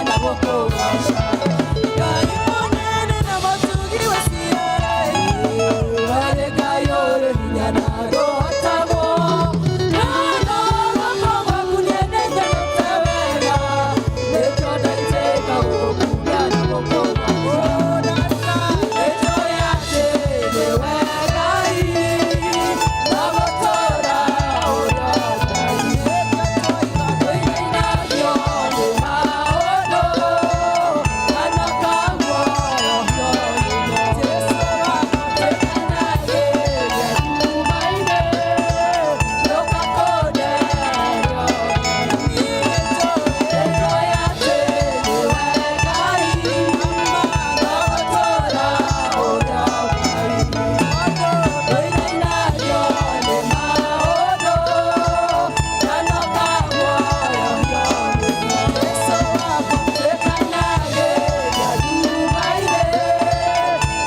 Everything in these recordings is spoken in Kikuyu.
Na gũkũgoca Ngai mũnene na mũtugi wa Isiraeli, wee Ngai ũrĩ hinya na ndũhotagwo. No guoko gwaku niĩ nĩnyonete wega, nĩkĩo ndaitĩka gũgũkumia na gũkũgoca. Nĩnjũĩ atĩ nĩwe Ngai, na gũtũũra ũrĩ o Ngai. Tũinainagio nĩ maũndũ kana kamuoyo. Jesũ wakwa, twĩkanagĩria nduma-inĩ, rũka kũnderio. Nĩnjũĩ atĩ nĩwe Ngai, na gũtũũra ũrĩ o Ngai. Tũinainagio nĩ maũndũ kana kamuoyo. Jesũ wakwa, twĩkanagĩria nduma-inĩ,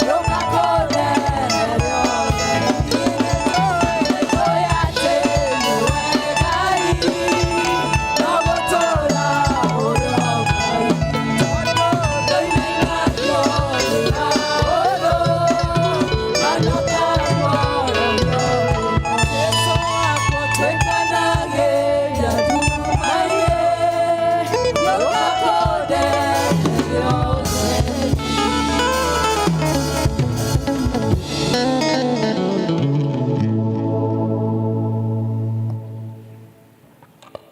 rũka kũnderio. Nĩnjũĩ atĩ nĩwe Ngai, na gũtũũra ũrĩ o Ngai. Tũinainagio nĩ maũndũ kana kamuoyo. Jesũ wakwa, twĩkanagĩria nduma-inĩ, rũka kũnderio.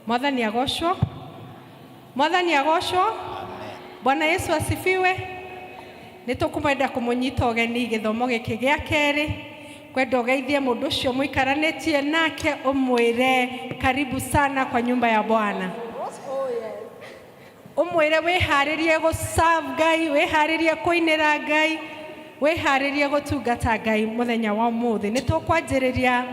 Mwathani agocwo, Mwathani agocwo. Bwana Yesu asifiwe. Nĩ tũkũmwenda kũmũnyita ũgeni gĩthomo gĩkĩ gĩa kerĩ. Kwenda ũgeithie mũndũ ũcio mũikaranĩtie nake, ũmwĩre karibu sana kwa nyumba ya Bwana. Ũmwĩre wĩharĩrie gũ-serve Ngai, wĩharĩrie kũinĩra Ngai, wĩharĩrie gũtungata Ngai mũthenya wa ũmũthĩ. Nĩ tũkwanjĩrĩria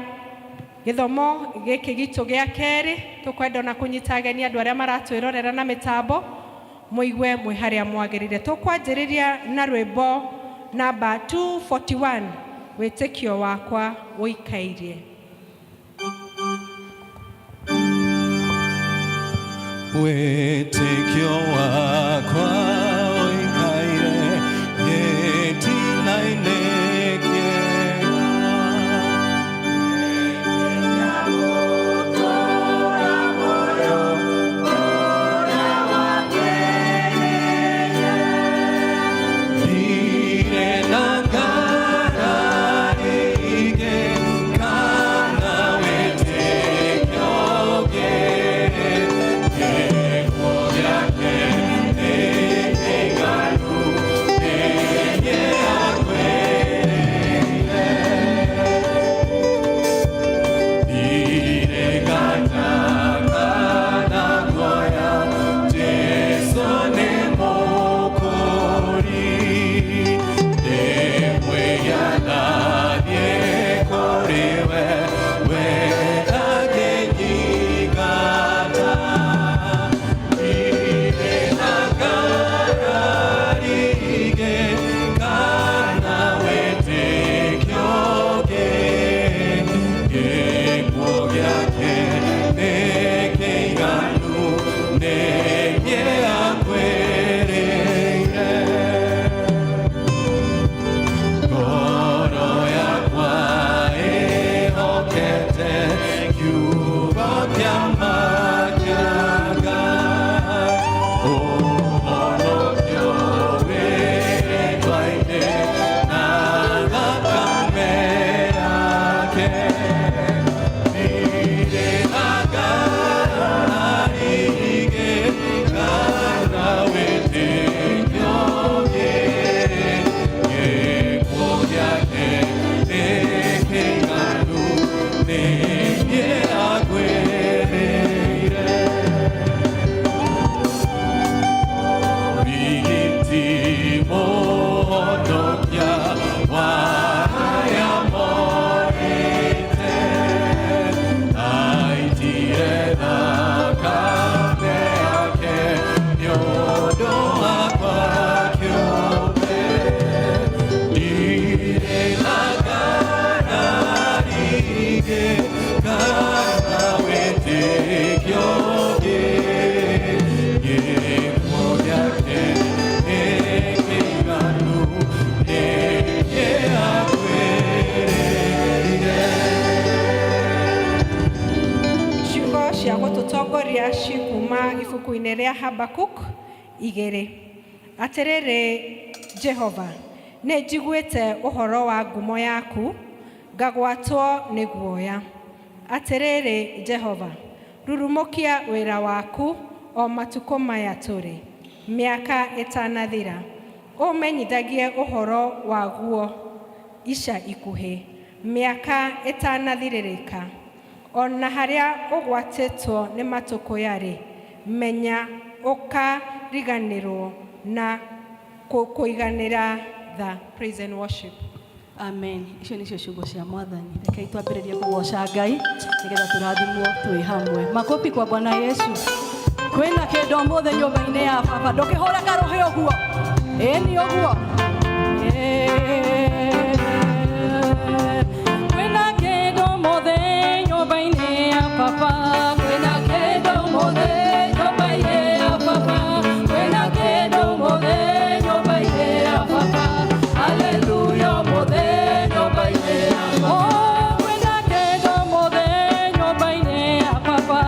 gĩthomo gĩkĩ gitũ gĩa kerĩ. Tũkwenda ona kũnyita ageni andũ arĩa maratwĩrorera na mĩtambo, mũigue mwĩ harĩa mwagĩrĩire. Tũkwanjĩrĩria na rwĩmbo namba 241, Wĩtĩkio Wakwa Ũikairie. Wĩtĩkio wakwa ũikaire gĩtina-inĩ kĩega. Ndirĩ na ngarari ingĩ kana wĩtĩkio ũngĩ, gĩkuũ gĩake. ici kuma ibuku-inĩ rĩa Habakuk 2. Atĩrĩrĩ Jehova, nĩ njiguĩte ũhoro wa ngumo yaku, ngagwatwo nĩ guoya. Atĩrĩrĩ Jehova, rurumũkia wĩra waku o matukũ maya tũrĩ, mĩaka ĩtanathira, ũmenyithagie ũhoro waguo ica ikuhĩ, mĩaka ĩtanathirĩrĩka. Ona harĩa ũgwatĩtwo nĩ matũkũya-rĩ, menya ũkariganĩrwo na kũiganĩra tha. Praise and worship. Amen. Icio nĩcio ciugo cia Mwathani. Rekei twambĩrĩrie kũgoca Ngai nĩgetha tũrathimwo twĩ hamwe. Makofi kwa Bwana Yesu. Kwĩna kĩndũ ũmũthĩ nyũmba-inĩ ya baba. Ndũkĩhũre karũhĩ ũguo. Ĩni ũguo. Kwĩna kĩndũ ũmũthĩ nyũmba-inĩ ya baba. Kwĩna kĩndũ ũmũthĩ nyũmba-inĩ ya baba. Kwĩna kĩndũ ũmũthĩ nyũmba-inĩ ya baba. Haleluya ũmũthĩ nyũmba-inĩ ya baba. Oh, kwĩna kĩndũ ũmũthĩ nyũmba-inĩ ya baba.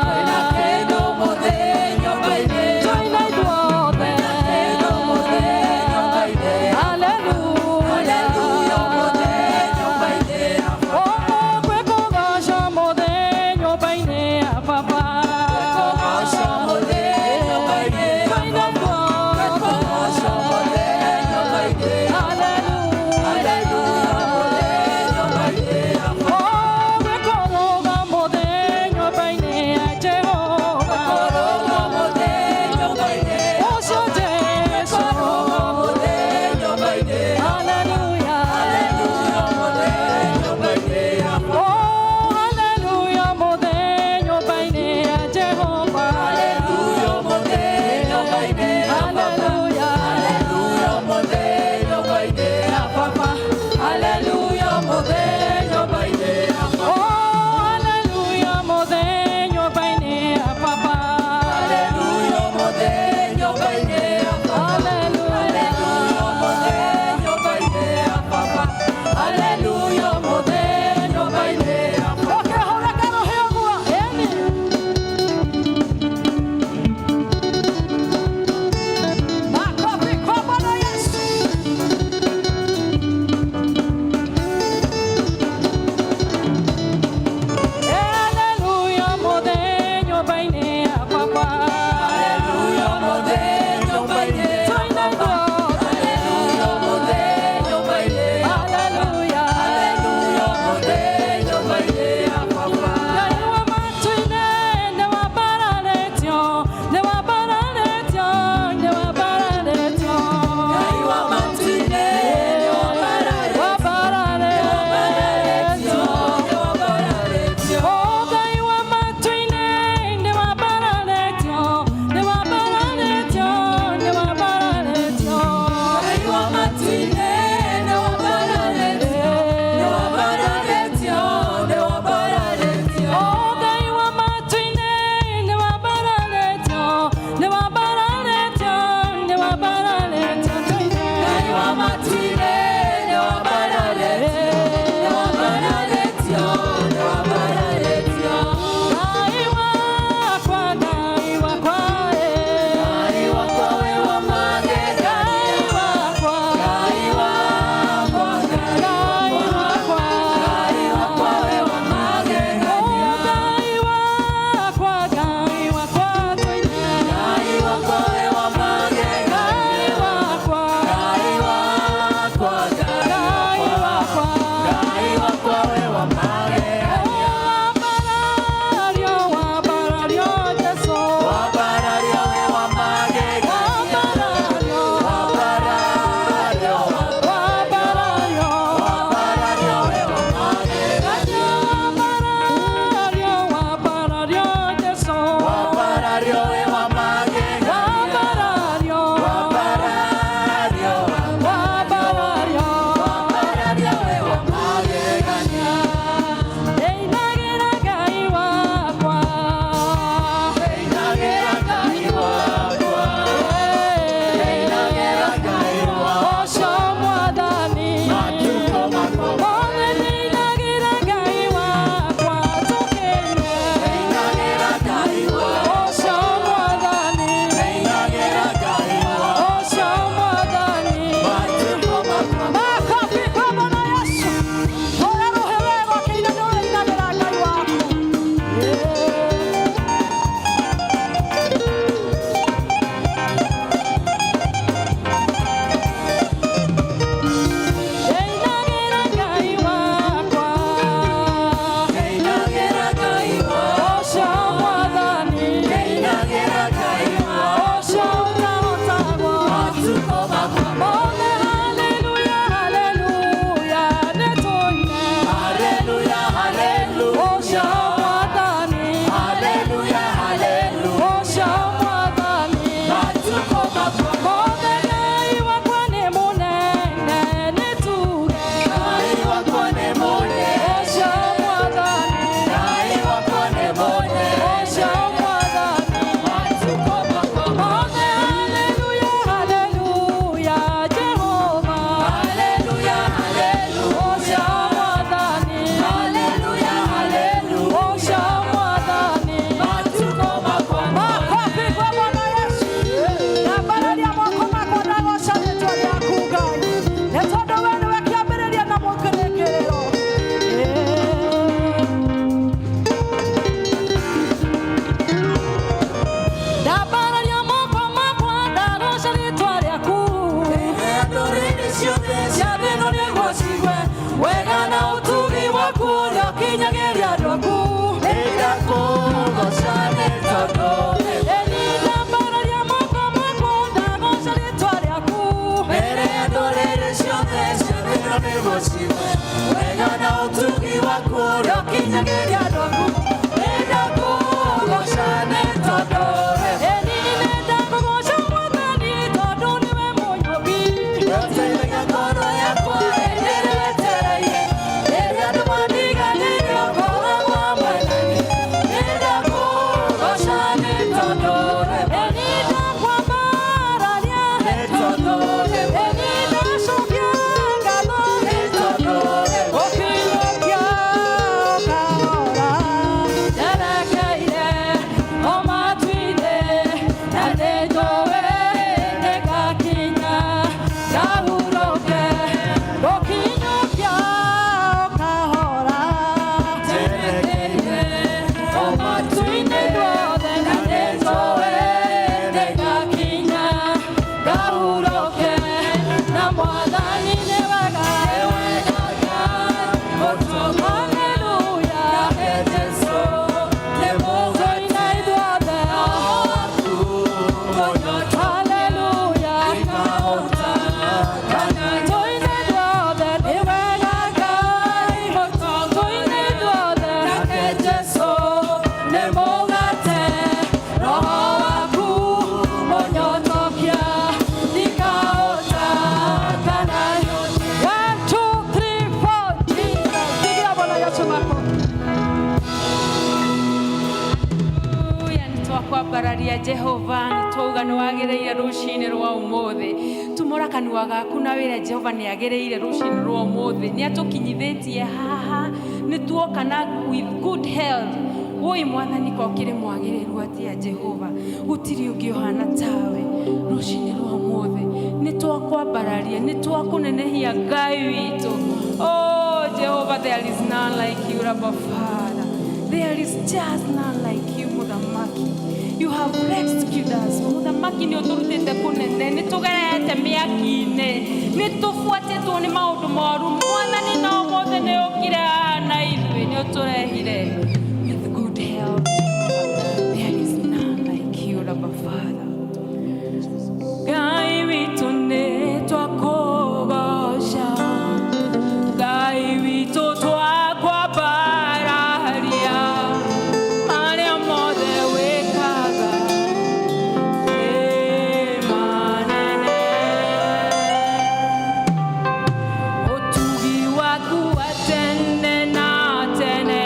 Kwĩna kĩndũ ũmũthĩ nyũmba-inĩ. Join ithuothe. Kwĩna kĩndũ ũmũthĩ nyũmba-inĩ. Haleluya. Haleluya ũmũthĩ nyũmba-inĩ ya baba. Oh, kwĩ kũgoca ũmũthĩ nyũmba-inĩ. Nĩtwakwambararia Jehova, nĩtwauga nĩwagĩrĩire rũcinĩ rwa ũmũthĩ. Tumũra kanua gaku na wĩre Jehova nĩagĩrĩire rũcinĩ rwa ũmũthĩ. Nĩatũkinyithĩtie haha, nĩtuoka na with good health. Woi Mwathani ko ũkĩrĩ mwagĩrĩru atĩa Jehova, gũtirĩ ũngĩ ũhana tawe rũcinĩ rwa ũmũthĩ. Nĩtwakwambararia, nĩtwakũnenehia Ngai witũ. Oh Jehovah, there is none like you, Abba Father. There is just none like you, Mũthamaki. You have rescued us. Mũthamaki nĩ ũtũrutĩte kũnene, nĩ tũgerete mĩaki-inĩ, nĩ tũbuatĩtwo nĩ maũndũ moru. Mwathani na ũmũthĩ nĩ ũkire haha na ithuĩ, nĩ ũtũrehire with good health. There is none like you, Abba Father. Ngai witũ nĩ twakũgoca, Ngai witũ twakwambararia, marĩa mothe wĩkaga nĩ manene. Ũtugi waku wa tene na tene.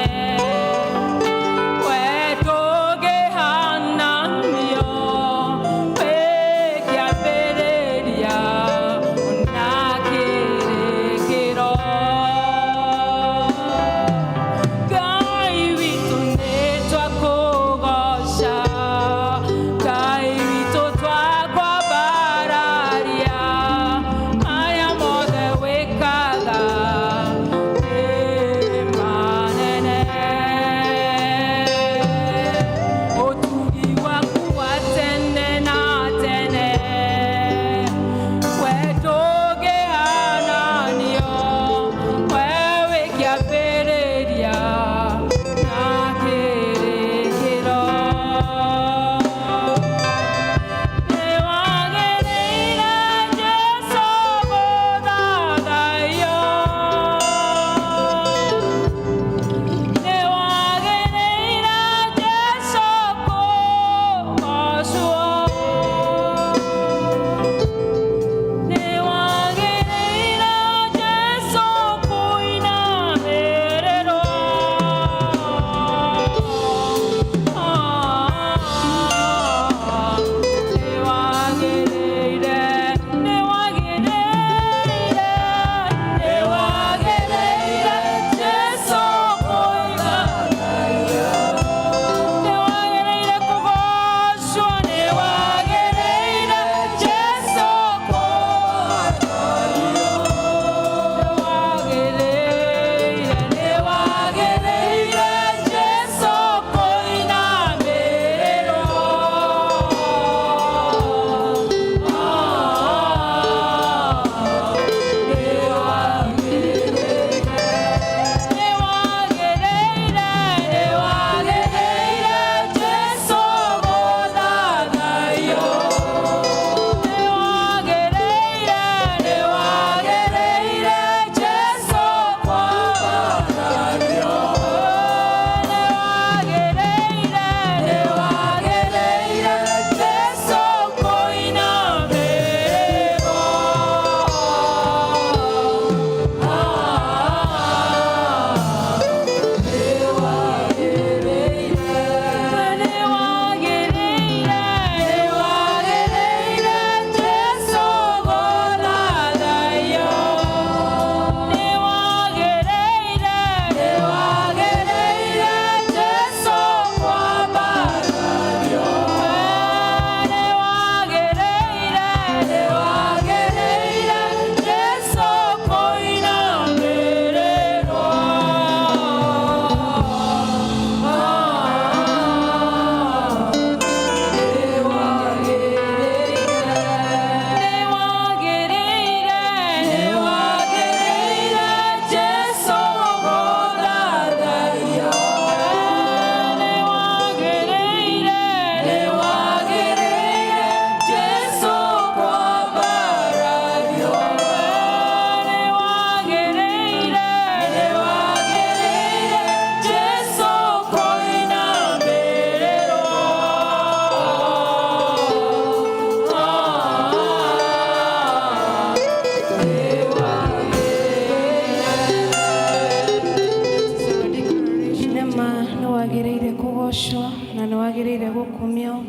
ũkumio,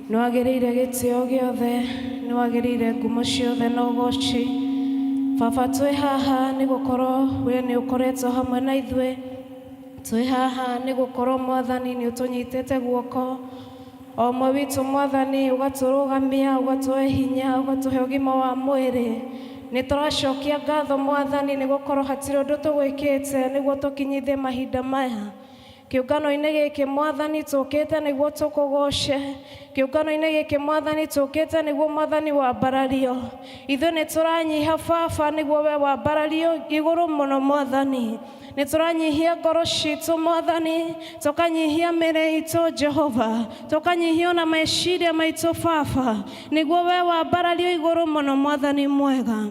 nĩ wagĩrĩire gĩtĩo gĩothe, nĩ wagĩrĩire ngumo ciothe na ũgoci. Baba, twĩ haha nĩ gũkorwo we nĩ ũkoretwo hamwe na ithuĩ. Twĩ haha nĩ gũkorwo Mwathani nĩ ũtũnyitĩte guoko. O ũmwe witũ Mwathani ũgatũrũgamia, ũgatũhe hinya, ũgatũhe ũgima wa mwĩrĩ. Nĩ tũracokia ngatho Mwathani nĩ gũkorwo hatirĩ ũndũ tũgwĩkĩte nĩguo tũkinyithie mahinda maya. Kĩũngano-inĩ gĩkĩ Mwathani tũkĩte nĩguo tũkũgoce. Kĩũngano-inĩ gĩkĩ Mwathani tũkĩte nĩguo Mwathani wambarario. Ithuĩ nĩ tũranyiha Baba nĩguo we wambarario igũrũ mũno Mwathani. Nĩ tũranyihia ngoro citũ Mwathani, tũkanyihia mĩĩrĩ itũ Jehova, tũkanyihia ona meciria maitũ Baba, nĩguo we wambarario igũrũ mũno Mwathani mwega.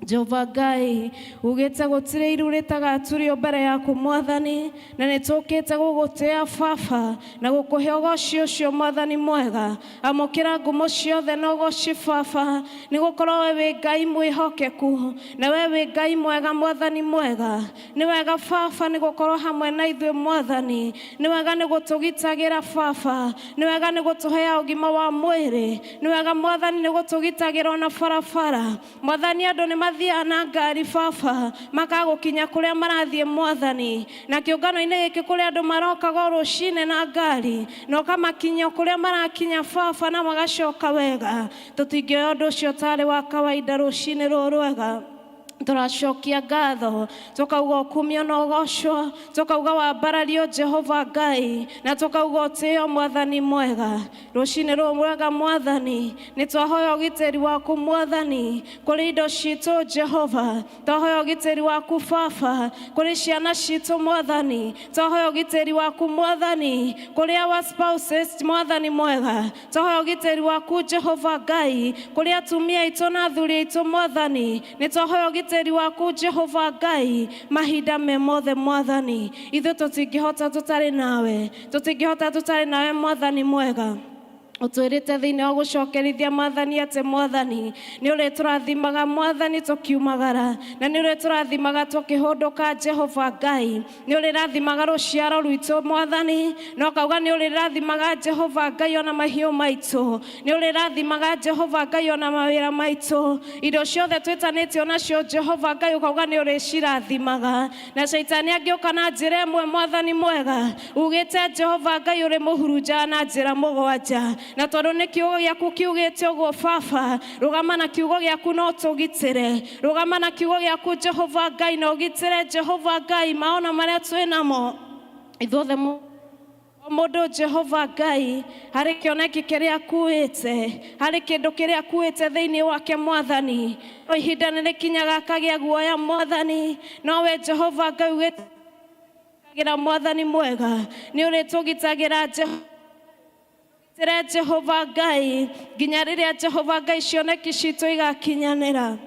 Jehova Ngai, ugĩte gũtirĩ iru rĩtagaturio mbere yaku Mwathani, na nĩ tũkĩte gũgũtĩa Baba na gũkũhe ũgoci ũcio Mwathani mwega. Amũkĩra ngumo ciothe na ũgoci Baba, nĩ gũkorwo we wĩ Ngai mwĩhokeku na we wĩ Ngai mwega Mwathani mwega. Nĩ wega Baba nĩ gũkorwo hamwe na ithuĩ Mwathani, nĩ wega nĩ gũtũgitagĩra Baba, nĩ wega nĩ gũtũheaga ũgima wa mwĩrĩ, nĩ wega Mwathani nĩ gũtũgitagĩra ona barabara. Mwathani andũ nĩ mathiaga na ngari Baba makagũkinya kũrĩa marathiĩ Mwathani, na kĩũngano-inĩ gĩkĩ kũrĩ andũ marokaga o rũcinĩ na ngari na ũkamakinyia kũrĩa marakinya Baba na magacoka wega. Tũtingĩoya ũndũ ũcio tarĩ wa kawaida rũcinĩ rũrũ rwega. Tũracokia ngatho, tũkauga ũkumio na ũgocwo, tũkauga wambarario Jehova Ngai, na tũkauga ũtĩo Mwathani mwega. Rũcinĩ rũrũ rwega Mwathani, nĩ twahoya ũgitĩri waku Mwathani kũrĩ indo citũ Jehova, twahoya ũgitĩri waku Baba kũrĩ ciana citũ Mwathani, twahoya ũgitĩri waku Mwathani kũrĩ our spouses Mwathani mwega, twahoya ũgitĩri waku Jehova Ngai kũrĩ atumia aitũ na athuri aitũ Mwathani, nĩ twahoya ũgitĩri waku Jehova Ngai mahinda me mothe Mwathani. Ithuĩ tũtingĩhota tũtarĩ nawe, tũtingĩhota tũtarĩ nawe Mwathani mwega. Ũtwĩrĩte thĩinĩ wa gũcokerithia Mwathani atĩ Mwathani nĩ ũrĩtũrathimaga Mwathani tũkiumagara, na nĩ ũrĩtũrathimaga tũkĩhũndũka Jehova Ngai, nĩ ũrĩrathimaga rũciaro rwitũ Mwathani, na ũkauga nĩ ũrĩrathimaga Jehova Ngai ona mahiũ maitũ, nĩ ũrĩrathimaga Jehova Ngai ona mawĩra maitũ, indo ciothe twĩtanĩtio nacio Jehova Ngai ũkauga nĩ ũrĩcirathimaga. Na caitani angĩũka na njĩra ĩmwe Mwathani mwega, ugĩte Jehova Ngai ũrĩmũhurunjaga na njĩra mũgwanja, na tondũ nĩ kiugo gĩaku kiugĩte ũguo Baba, rũgama na kiugo gĩaku na ũtũgitĩre, rũgama na kiugo gĩaku Jehova Ngai na ũgitĩre Jehova Ngai maona marĩa twĩ namo ithuothe o mũndũ Jehova Ngai harĩ kĩoneki kĩrĩa akuĩte, harĩ kĩndũ kĩrĩa akuĩte thĩinĩ wake Mwathani. No ihinda nĩ rĩkinyaga akagĩa guoya Mwathani, no we Jehova Ngai ũgĩtagĩra Mwathani mwega, nĩ ũrĩtũgitagĩra Jehova Ngai nginya rĩrĩa Jehova Ngai cioneki citũ igakinyanĩra.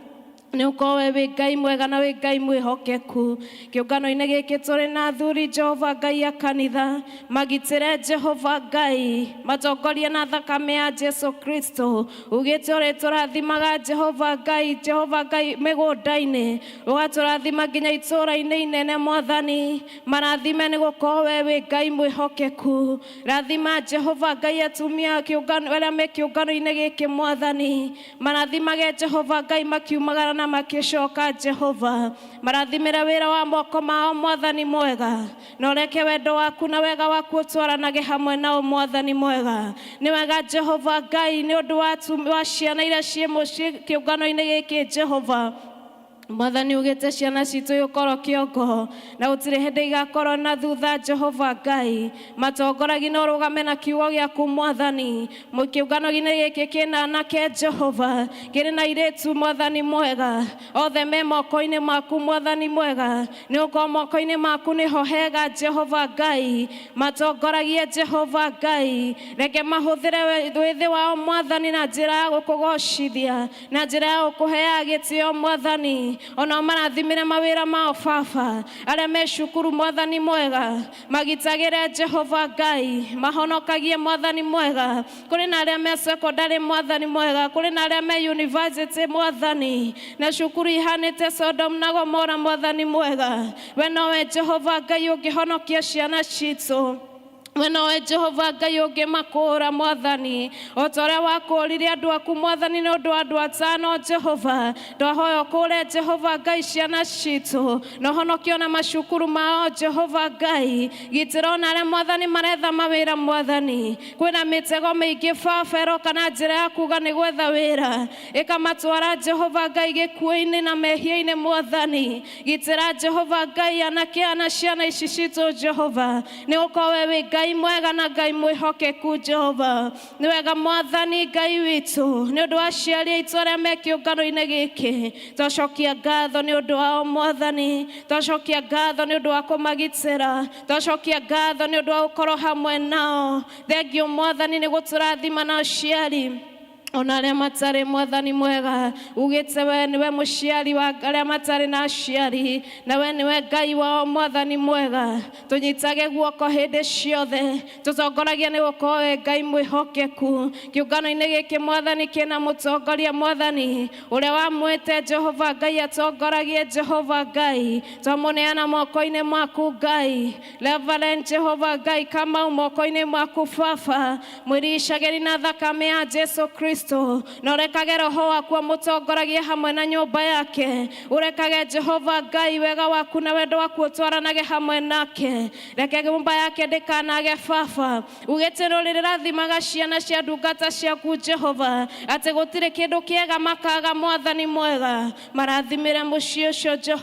Nĩ ũkorwo we wĩ Ngai mwega na wĩ Ngai mwĩhokeku. Kĩũngano-inĩ gĩkĩ tũrĩ na athuri Jehova Ngai a kanitha, magitĩre Jehova Ngai, matongorie na thakame ya Jesu Kristo. Ugĩte ũrĩtũrathimaga Jehova Ngai, Jehova Ngai mĩgũnda-inĩ, ũgatũrathima nginya itũũra-inĩ inene Mwathani, marathime nĩ gũkorwo we wĩ Ngai mwĩhokeku. Rathima Jehova Ngai atumia kĩũngano arĩa me kĩũngano-inĩ gĩkĩ Mwathani, marathimage Jehova Ngai makiumagara na makĩcoka Jehova, marathimĩre wĩra wa moko mao Mwathani mwega, na ũreke wendo waku na wega waku ũtwaranage hamwe nao Mwathani mwega. Nĩ wega Jehova Ngai nĩ ũndũ wa ciana iria ciĩ mũciĩ kĩũngano-inĩ gĩkĩ Jehova. Mwathani ugĩte ciana citũ igũkorwo kĩongo na gũtirĩ hĩndĩ igakorwo na thutha Jehova Ngai. Matongoragi na ũrũgame na kiugo gĩaku Mwathani. Kĩũngano-inĩ gĩkĩ kĩna anake Jehova, kĩrĩ na airĩtu Mwathani mwega, othe me moko-inĩ maku Mwathani mwega, nĩ gũkorwo moko-inĩ maku nĩho hega Jehova Ngai. Matongoragie Jehova Ngai, reke mahũthĩre wĩthĩ wao Mwathani na njĩra ya gũkũgocithia, na njĩra ya gũkũheaga gĩtĩo Mwathani. Onao marathimĩre mawĩra mao Baba, arĩa me cukuru Mwathani mwega, magitagĩre Jehova Ngai, mahonokagie Mwathani mwega. Kũrĩ na arĩa me secondary Mwathani mwega, kũrĩ na arĩa me university Mwathani, na cukuru ihanĩte Sodom na Gomora Mwathani mwega. We nowe Jehova Ngai ũngĩhonokia ciana citũ. We nowe Jehova Ngai ũngĩmakũũra Mwathani, o ta ũrĩa wakũũrire andũ aku Mwathani nĩ ũndũ wa andũ atano. Jehova, twahoya ũkũũre, Jehova Ngai, ciana citũ na ũhonokie ona macukuru mao. Jehova Ngai, gitĩra ona arĩa, Mwathani, maretha mawĩra. Mwathani, kwĩna mĩtego mĩingĩ, Baba, ĩroka na njĩra ya kuga nĩ gwetha wĩra, ĩkamatwara, Jehova Ngai, gĩkuũ-inĩ na mehia-inĩ. Mwathani, gitĩra, Jehova Ngai, anake ana ciana ici citũ. Jehova, nĩ gũkorwo we wĩ Ngai mwega na Ngai mwĩhokeku. Jehova, nĩ wega. Mwathani Ngai witũ, nĩ ũndũ wa aciari aitũ arĩa me kĩũngano-inĩ gĩkĩ, twacokia ngatho nĩ ũndũ wao. Mwathani, twacokia ngatho nĩ ũndũ wa kũmagitĩra, twacokia ngatho nĩ ũndũ wa gũkorwo hamwe nao. Thengiũ, Mwathani, nĩ gũtũrathima na aciari ona arĩa matarĩ. Mwathani mwega, ugĩte we nĩwe mũciari wa arĩa matarĩ na aciari, na we nĩwe Ngai wao. Mwathani mwega, tũnyitage guoko hĩndĩ ciothe, tũtongoragia, nĩ gũkorwo we Ngai mwĩhokeku. Kĩũngano-inĩ gĩkĩ, Mwathani, kĩna mũtongoria, Mwathani, ũrĩa wamwĩte, Jehova Ngai, atongoragie. Jehova Ngai, twamũneana moko-inĩ maku. Ngai, Reverend Jehova Ngai Kamau, moko-inĩ maku. Baba, mwĩricagĩri na thakame ya Jesu Kristo, na ũrekage Roho waku amũtongoragie hamwe na nyũmba yake. Ũrekage, Jehova Ngai, wega waku na wendo waku ũtwaranage hamwe nake. Reke nyũmba yake ndĩkanage. Baba, ugĩte nĩ ũrĩrathimaga ciana cia ndungata ciaku, Jehova, atĩ gũtirĩ kĩndũ kĩega makaga. Mwathani mwega, marathimĩre mũciĩ ũcio,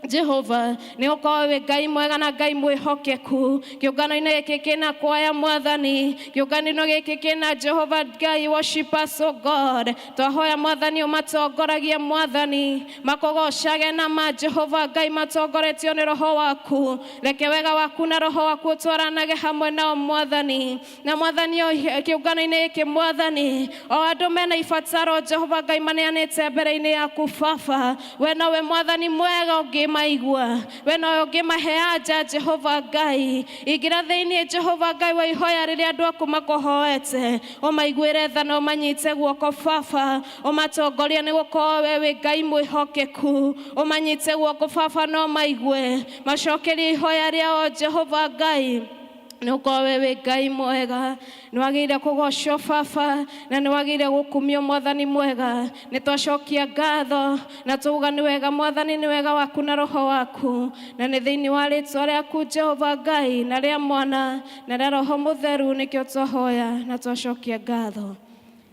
Jehova, nĩ ũkorwo wĩ Ngai mwega na Ngai mwĩhokeku. Kĩũngano-inĩ gĩkĩ kĩna kwaya, Mwathani, kĩũngano gĩkĩ kĩna, Jehova Ngai, worshipers, oh God, twahoya, Mwathani, ũmatongoragie. Mwathani, makũgocage na ma, Jehova Ngai, matongoretio nĩ Roho waku. Reke wega waku na Roho waku ũtwaranage hamwe nao, Mwathani. Na Mwathani, o kĩũngano-inĩ gĩkĩ, Mwathani, o andũ mena ibataro, Jehova Ngai, maneanĩte mbere-inĩ yaku. Baba, we nowe Mwathani mwega ũngĩmaigua, we nowe ũngĩmahe anja. Jehova Ngai, ingĩra thĩinĩ, Jehova Ngai wa ihoya rĩrĩa andũ aku makũhoete, ũmaiguĩre tha na ũmanyite guoko. Baba, ũmatongorie, nĩ gũkorwo we wĩ Ngai mwĩhokeku. Ũmanyite guoko, Baba, no maigue, macokerie ihoya rĩao. Jehova Ngai, nĩ ũkorwo we wĩ Ngai mwega, nĩ wagĩrĩire kũgocwo, Baba, na nĩ wagĩrĩire gũkumio. Mwathani mwega, nĩ twacokia ngatho na tuuga nĩ wega. Mwathani, nĩ wega waku na Roho waku, na nĩ thĩinĩ wa rĩtwa rĩaku, Jehova Ngai, na rĩa Mwana na rĩa Roho Mũtheru, nĩkĩo twahoya na twacokia ngatho.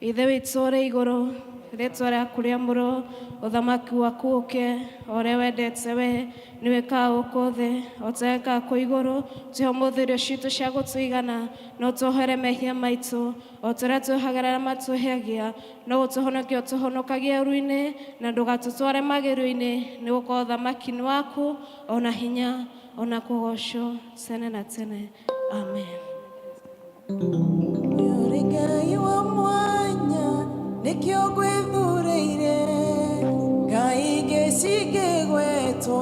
Ithe witũ ũrĩ igũrũ, rĩtwa rĩaku rĩamũrwo, ũthamaki waku ũke, o ũrĩa wendete we nĩ wĩkaga gũkũ thĩ o ta wekaga kũ igũrũ. Tũhe ũmũthĩ irio citũ cia gũtũigana, no tuohere mehia maitũ o ta ũrĩa twĩhagĩra arĩa matwĩhagia, no ũtũhonokie ũtũhonokagie ũru-inĩ, na ndũgatũtware magerio-inĩ, nĩ gũkorwo ũthamaki nĩ waku, ona hinya, ona kũgocwo tene na tene. Amen. Ũrĩ Ngai wa mwanya, nĩkĩo ngwĩthurĩire. Ngai ingĩ cingĩgwetwo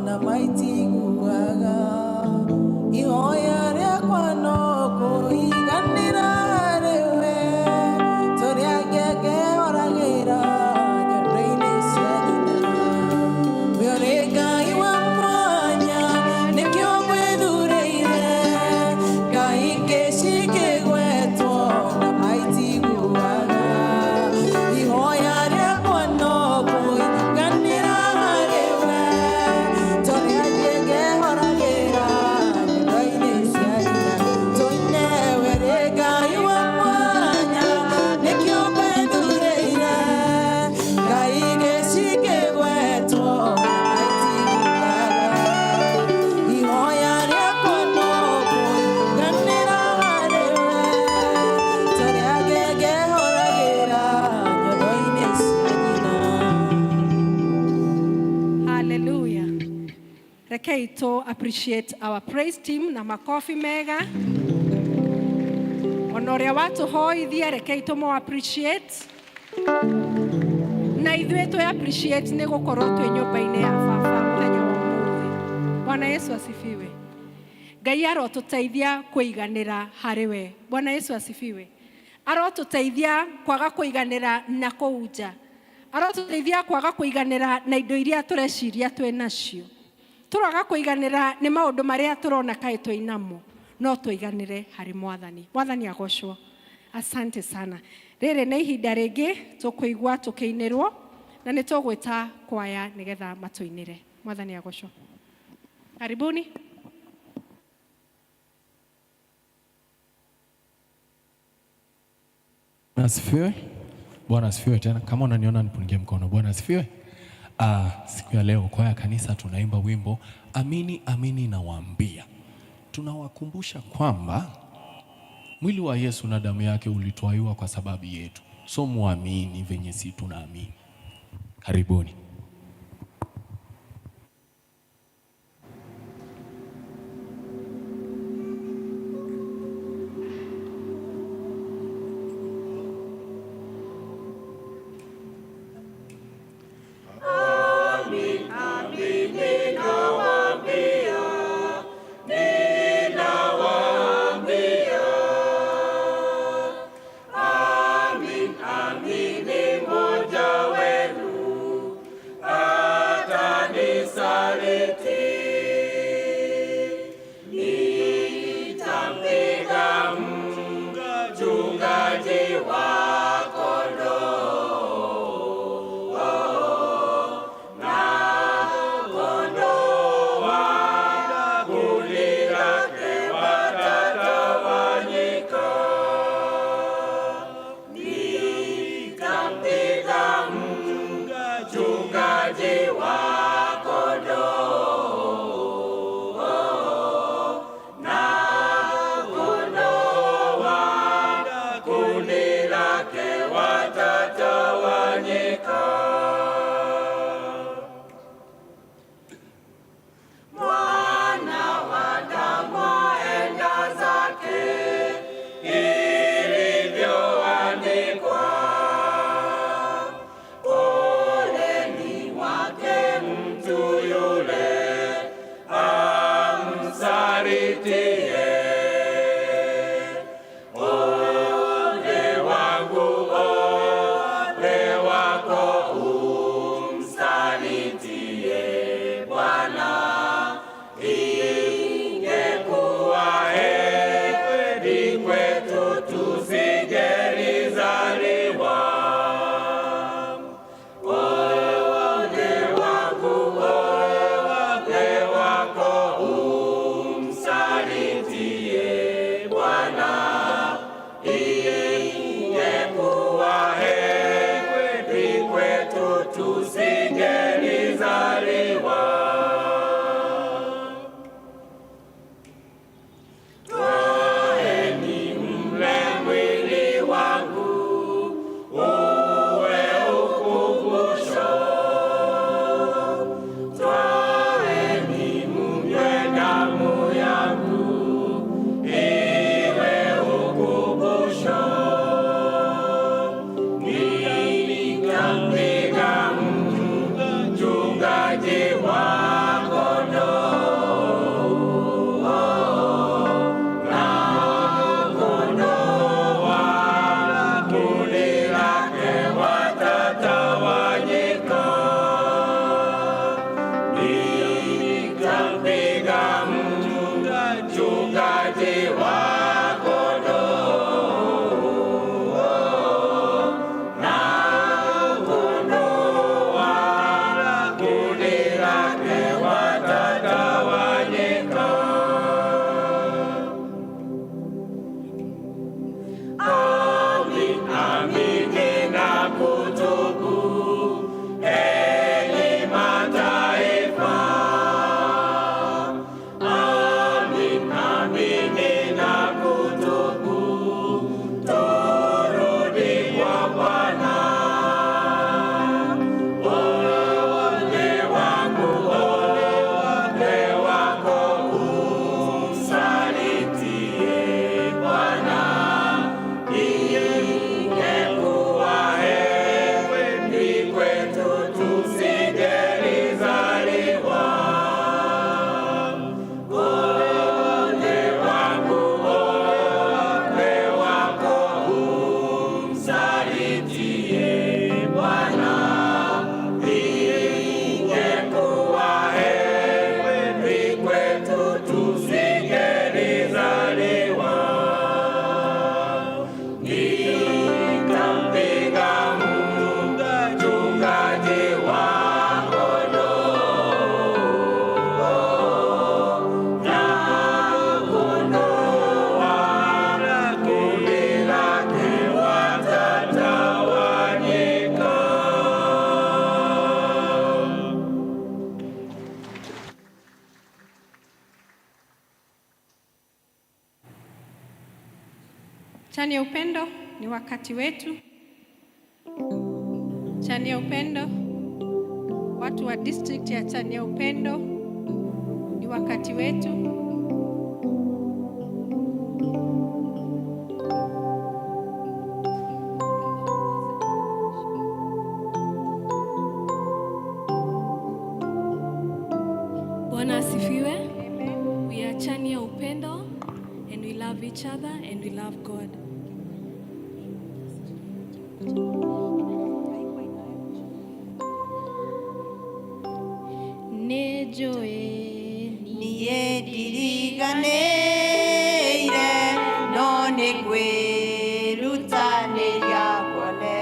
na maitiguaga. Ihoya rĩakwa no kũiganĩra harĩwe, tũrĩa ngengehoragĩra nyondo-inĩ cia nyina. Ũrĩ Ngai wa mwanya, nĩkĩo ngwĩthurĩire. Ngai ingĩ cingĩgwetwo na maitiguaga. Ihoya rĩakwa no kũiganĩra harĩwe, tũrĩa ngengehoragĩra nyondo-inĩ cia nyina. Tũine, wĩrĩ Ngai wa mwanya, nĩkĩo ngwĩthurĩire. Ngai ingĩ cingĩgwetwo na maitiguaga. Ihoya rĩakwa no kũiganĩra harĩwe, tũrĩa ngengehoragĩra nyondo-inĩ cia nyina. Hallelujah. Rekei to appreciate our praise team na makofi mega. Ona ũrĩa watũhoithia, rekei tũmũ appreciate. Na ithuĩ twĩ appreciate nĩ gũkorwo twĩ nyũmba-inĩ ya Baba mũthenya wa ũmũthĩ. Bwana Yesu asifiwe. Ngai arotũteithia kũiganĩra harĩ we. Bwana Yesu asifiwe. Arotũteithia kwaga kũiganĩra na kũu nja. Arotũteithia kwaga kũiganĩra na indo iria tũreciria twĩ nacio. Tũraga kũiganĩra nĩ maũndũ marĩa tũrona kaĩ twĩ namo. No tũiganĩre harĩ Mwathani. Mwathani agocwo. Asante sana. Rĩrĩ nĩ ihinda rĩngĩ tũkũigua tũkĩinĩrwo na nĩ tũgwĩta kwaya nĩgetha matũinĩre. Mwathani agocwo. Karibuni. Bwana asifiwe. Bwana asifiwe tena. Kama unaniona nipungie mkono. Bwana asifiwe. Siku ya leo kwaya kanisa tunaimba wimbo Amini Amini Nawaambia. Tunawakumbusha kwamba mwili wa Yesu na damu yake ulitwaiwa kwa sababu yetu. So muamini venye si tunaamini. Karibuni. Kwetu tusingelizaliwa. Chani ya Upendo, ni wakati wetu. Chani ya Upendo, watu wa district ya Chani ya Upendo, ni wakati wetu. Bwana asifiwe. We are Chania Upendo and we love each other and we love God. Nĩ njũĩ Niĩ ndiriganĩire no nĩ kwĩrutanĩria kuone.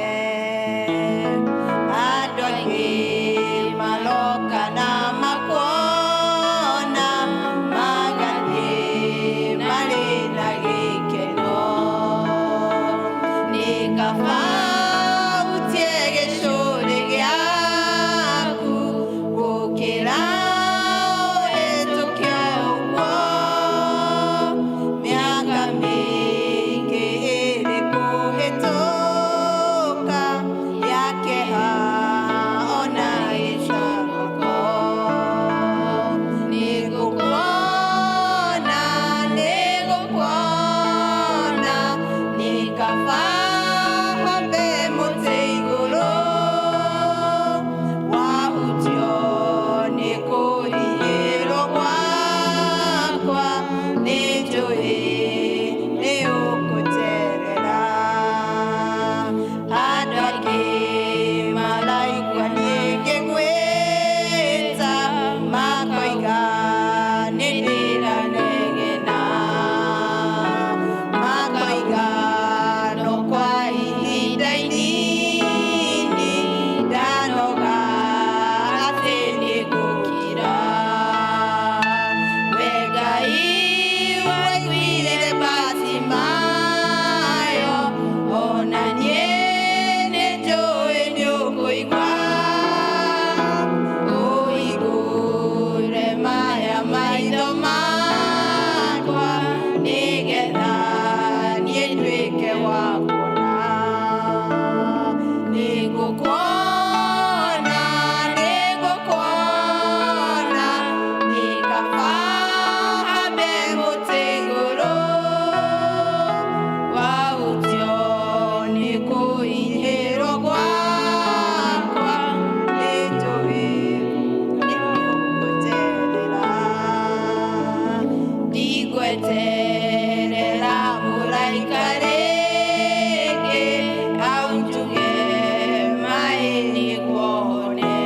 Andũ aingĩ maroka na makuona, magathiĩ marĩ na gĩkeno. Nĩ kaba ũtie gĩcũrĩ gĩaku gũkĩra ũhĩtũke ũguo. Mĩaka mĩingĩ ĩrĩ kũhĩtũka ya kĩeha ona gĩcanũko. Nĩngũkuona, nĩngũkuona, nĩ kaba hambe mũtĩ igũrũ wahutio nĩ kũhihĩrwo gwakwa, nĩ njũĩ nĩ ũkũnjerera. Andũ aingĩ maraigua niĩ ngĩgwĩta, makoiga nĩ ndĩranegena, makoiga no kwa ihinda inini ndanoga atĩ nĩngũkira. We Ngai waiguire Batimayo, ona niĩ nĩnjũĩ nĩũkũigua. Ũhingũre maya maitho makwa, nĩgetha niĩ nduĩke wa kuona. Nĩngũkuona, nĩngũkuona, nĩ kaba hambe mũtĩ igũrũ wahutio nĩ kũhihĩrwo gwakwa, nĩnjũĩ nĩũkũnjerera. Ndigweterera mũraika rĩngĩ aunjuge maĩ nĩguone.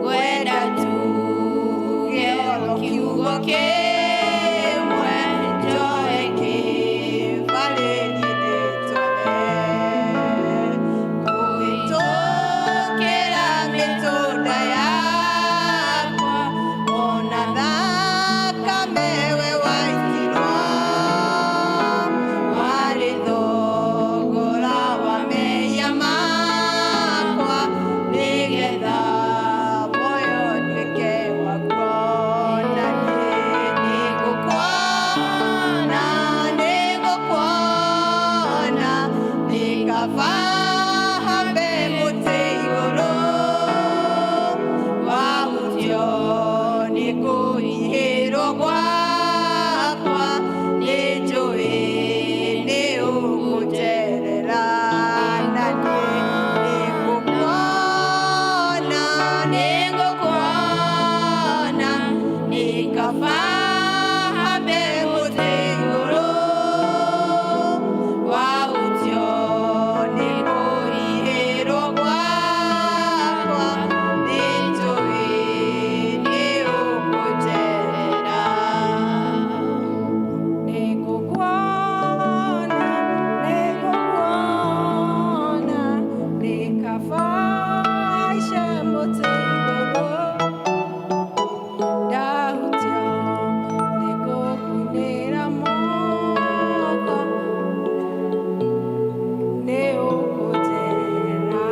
Ngwenda tuge oro kiugo kĩmwe, njoe kĩbarĩ niĩ ndĩtware. Kũhĩtũkĩra mĩtũnda yakwa, ona thakame we waitirwo, warĩ thogora wa mehia makwa, nĩgetha muoyo nduĩke wakuo. Na niĩ nĩngũkuona, nĩngũkuona, nĩ kaba hambe mũtĩ igũrũ wahutio nĩ kũhihĩrwo gwakwa, nĩnjũĩ nĩ ũkũnjerera. Na niĩ nĩngũkuona, nĩngũkuona, nĩ kaba hambe mũtĩ igũrũ wahutio nĩ kũhihĩrwo gwakwa, nĩnjũĩ nĩ ũkũnjerera. Nĩngũkuona, nĩngũkuona, nĩ kaba haice mũtĩ igũrũ ndahutio nĩ gũkunĩra moko, nĩ ũkũnjerera.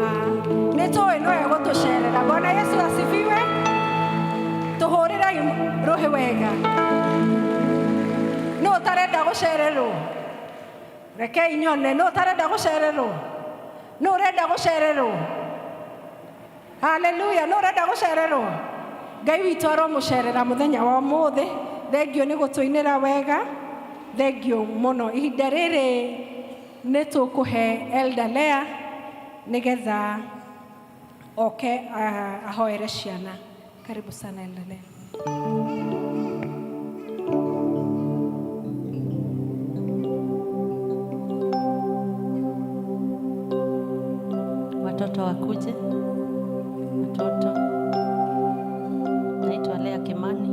Nĩ tũĩ nĩwe gũtũcerera. Bwana Yesu asifiwe. Tũhũrĩrai rũhĩ wega. Nũ ũtarenda gũcererwo? Rekei nyone no ũtarenda gũcererwo, no ũrenda gũcererwo. Haleluya, no ũrenda gũcererwo. Ngai witũ aromũcerera mũthenya wa ũmũthĩ. Thengio nĩ gũtũinĩra wega, thengio mũno. Ihinda rĩrĩ nĩ tũkũhe Elder Lea nĩgetha oke ahoere ciana. Karibu sana Elder Lea. Watoto wakuje. Watoto. Naitwa Lea Kimani.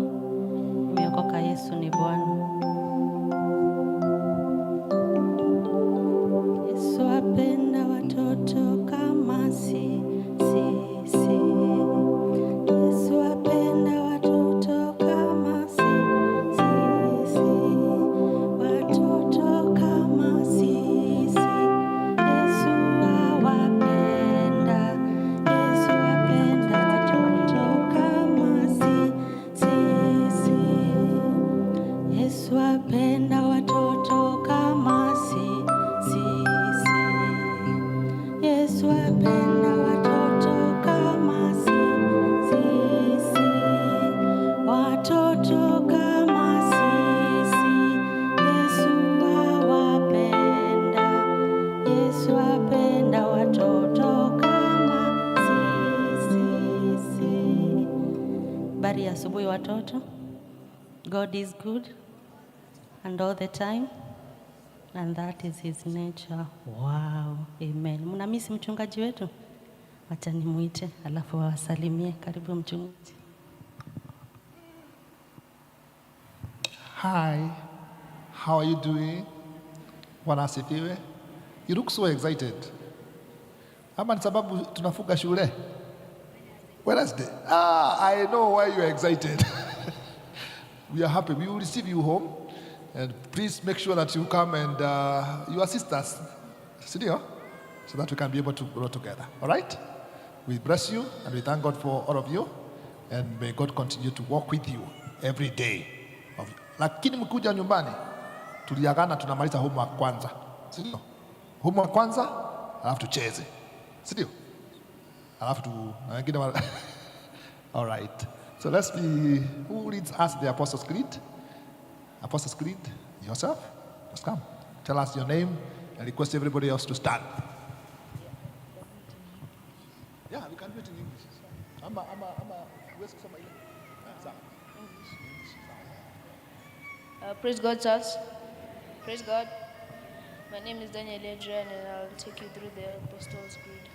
Nimeokoka, Yesu ni Bwana. Yesu apenda watoto kama si si. Yesu apenda watoto kama si si si. Watoto kama sisi. Yesu awapenda. Yesu apenda watoto kama si si si. Yesu apenda watoto kama si si si. Yesu apenda watoto kama si si si. Watoto kama sisi. Yesu awapenda. Yesu apenda watoto kama si si si. Habari ya asubuhi watoto. God is good and all the time, and that is his nature. Wow, amen. Mnamisi mchungaji wetu? Wacha nimuite alafu wawasalimie. Karibu mchungaji. Hi, how are you doing? Bwana asifiwe. You look so excited. Ama ni sababu tunafunga shule? Wednesday. Ah, I know why you are excited. We are happy. We will receive you home. And please make sure that you come and you assist us, sindio? So that we can be able to grow together. All right? We bless you and we thank God for all of you. And may God continue to walk with you every day. Lakini mkuja nyumbani, tuliagana tunamaliza homework kwanza. Sindio? Homework kwanza, alafu tucheze. Sindio? Alafu tu na wengine All right. So let's be, who leads us the Apostles' Creed? Apostles' Creed, yourself? Just come. Tell us your name and request everybody else to stand. Yeah, we can do it in English. Ama, ama, ama, huwezi kusoma ile? Ah, sawa. Praise God, church. Praise God. My name is Daniel Adrian, and I'll take you through the Apostles' Creed.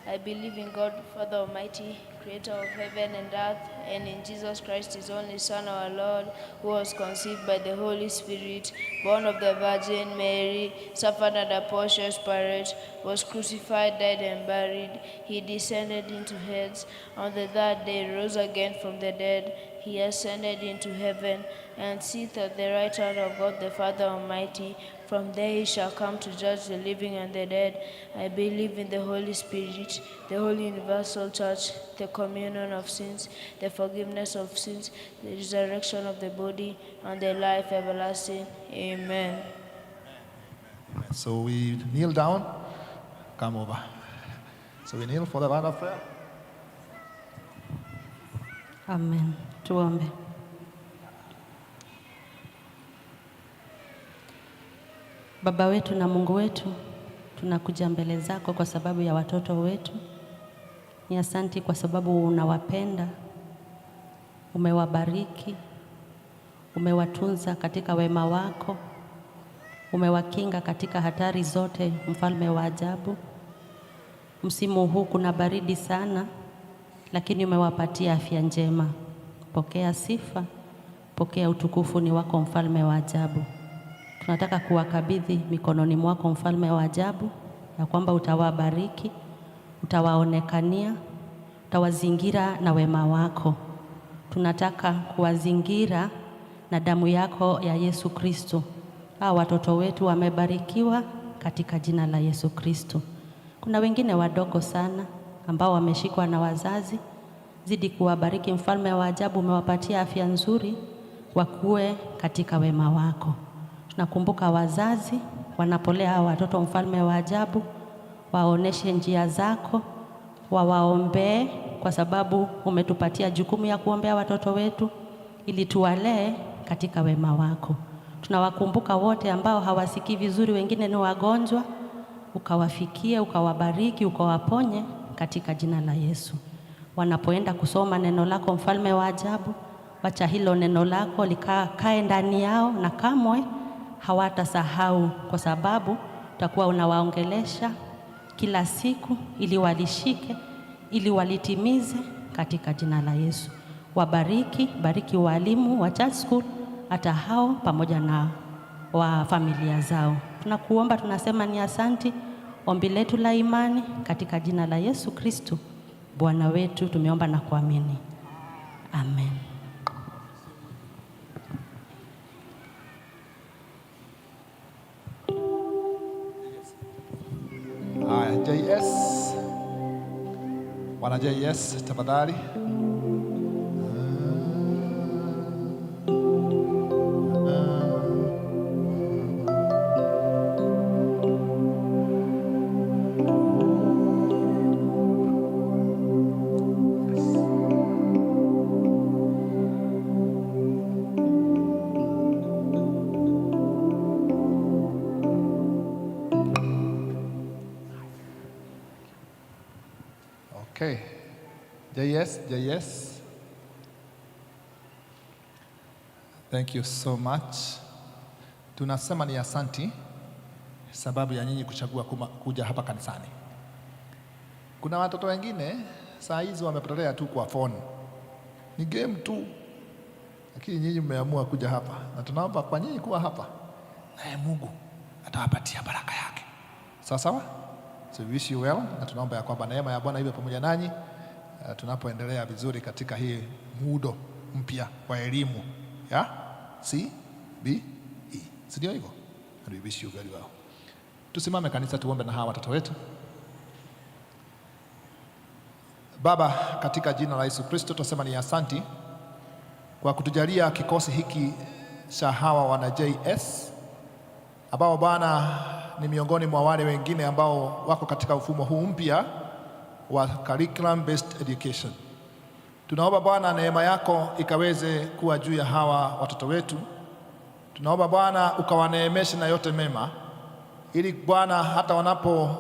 I believe in God, Father Almighty, creator of heaven and earth, and in Jesus Christ, his only Son, our Lord, who was conceived by the Holy Spirit, born of the Virgin Mary, suffered under Pontius Pilate, was crucified, died, and buried. He descended into Hades. On the third day, rose again from the dead. He ascended into heaven and sitteth at the right hand of God the Father Almighty. From there he shall come to judge the living and the dead. I believe in the Holy Spirit, the holy universal church, the communion of sins, the forgiveness of sins, the resurrection of the body, and the life everlasting. Amen. So we kneel down, come over. So we kneel for the word of prayer. Amen. Tuombe. Baba wetu na Mungu wetu, tunakuja mbele zako kwa sababu ya watoto wetu. Ni asanti kwa sababu unawapenda, umewabariki, umewatunza katika wema wako, umewakinga katika hatari zote, mfalme wa ajabu. Msimu huu kuna baridi sana, lakini umewapatia afya njema. Pokea sifa, pokea utukufu, ni wako mfalme wa ajabu. Tunataka kuwakabidhi mikononi mwako mfalme wa ajabu, ya kwamba utawabariki, utawaonekania, utawazingira na wema wako. Tunataka kuwazingira na damu yako ya Yesu Kristo. Hawa watoto wetu wamebarikiwa katika jina la Yesu Kristo. Kuna wengine wadogo sana ambao wameshikwa na wazazi. Zidi kuwabariki mfalme wa ajabu, umewapatia afya nzuri, wakuwe katika wema wako. Tunakumbuka wazazi Wanapolea hawa watoto, mfalme wa ajabu, waoneshe njia zako, wawaombee, kwa sababu umetupatia jukumu ya kuombea watoto wetu ili tuwalee katika wema wako. Tunawakumbuka wote ambao hawasikii vizuri, wengine ni wagonjwa, ukawafikie, ukawabariki, ukawaponye katika jina la Yesu. Wanapoenda kusoma neno lako, mfalme wa ajabu, wacha hilo neno lako likae ndani yao na kamwe hawatasahau, kwa sababu utakuwa unawaongelesha kila siku ili walishike, ili walitimize katika jina la Yesu. Wabariki, bariki walimu wa church school, hata hao pamoja na wa familia zao. Tunakuomba, tunasema ni asanti. Ombi letu la imani katika jina la Yesu Kristo Bwana wetu tumeomba na kuamini. Amen. Haya, JS, wana JS tafadhali. Okay. JS, JS. Thank you so much. Tunasema ni asanti sababu ya nyinyi kuchagua kuja hapa kanisani. Kuna watoto wengine saa hizi wamepotelea tu kwa phone. Ni game tu. Lakini nyinyi mmeamua kuja hapa, na tunaomba kwa nyinyi kuwa hapa, naye Mungu atawapatia baraka yake. Sawa sawa? So we wish you well, na tunaomba ya kwamba neema ya Bwana iwe pamoja nanyi tunapoendelea vizuri katika hii muundo mpya wa elimu ya CBE. Si ndio hivyo? And we wish you very well. Tusimame kanisa, tuombe na hawa watoto wetu. Baba, katika jina la Yesu Kristo tunasema ni asanti kwa kutujalia kikosi hiki cha hawa wana JS ambao Bwana ni miongoni mwa wale wengine ambao wako katika mfumo huu mpya wa curriculum based education. Tunaomba Bwana neema yako ikaweze kuwa juu ya hawa watoto wetu. Tunaomba Bwana ukawaneemeshe na yote mema, ili Bwana hata wanapo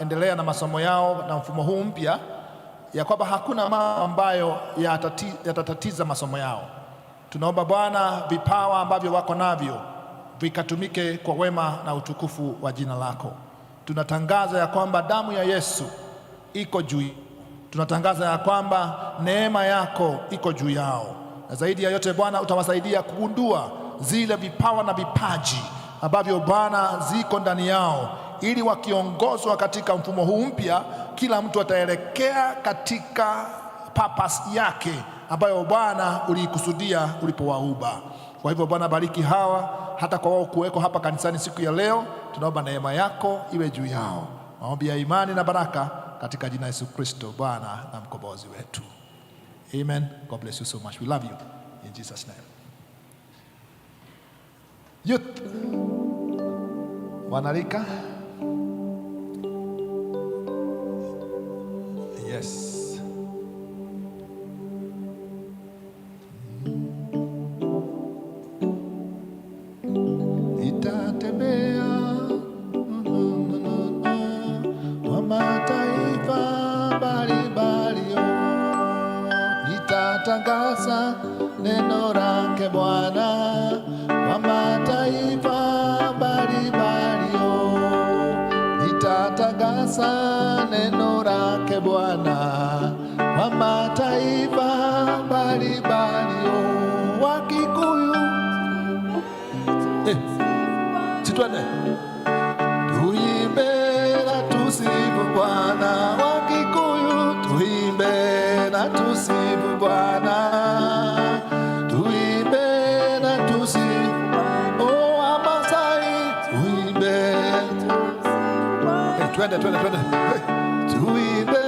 endelea na masomo yao na mfumo huu mpya, ya kwamba hakuna mambo ambayo yatatatiza masomo yao. Tunaomba Bwana vipawa ambavyo wako navyo vikatumike kwa wema na utukufu wa jina lako. Tunatangaza ya kwamba damu ya Yesu iko juu. Tunatangaza ya kwamba neema yako iko juu yao, na zaidi ya yote Bwana utawasaidia kugundua zile vipawa na vipaji ambavyo Bwana ziko ndani yao, ili wakiongozwa katika mfumo huu mpya, kila mtu ataelekea katika purpose yake ambayo Bwana uliikusudia ulipowaumba. Kwa hivyo Bwana, bariki hawa hata kwa wao kuweko hapa kanisani siku ya leo. Tunaomba neema yako iwe juu yao. Maombi ya imani na baraka katika jina Yesu Kristo Bwana na mkombozi wetu. Amen. God bless you so much. We love you in Jesus' name. Youth. Wanarika. Yes. Nitatembea kwa mataifa mbalimbali, nitatangaza neno lake Bwana kwa mataifa mbalimbali, nitatangaza neno lake Bwana kwa mataifa mbalimbali. Wakikuyu, si twende tuimbe na tusifu Bwana. Wakikuyu, tuimbe na tusifu Bwana, tuimbe na tusifu. Oh, Wamasai, tuimbe. Twende, twende, twende. Tuimbe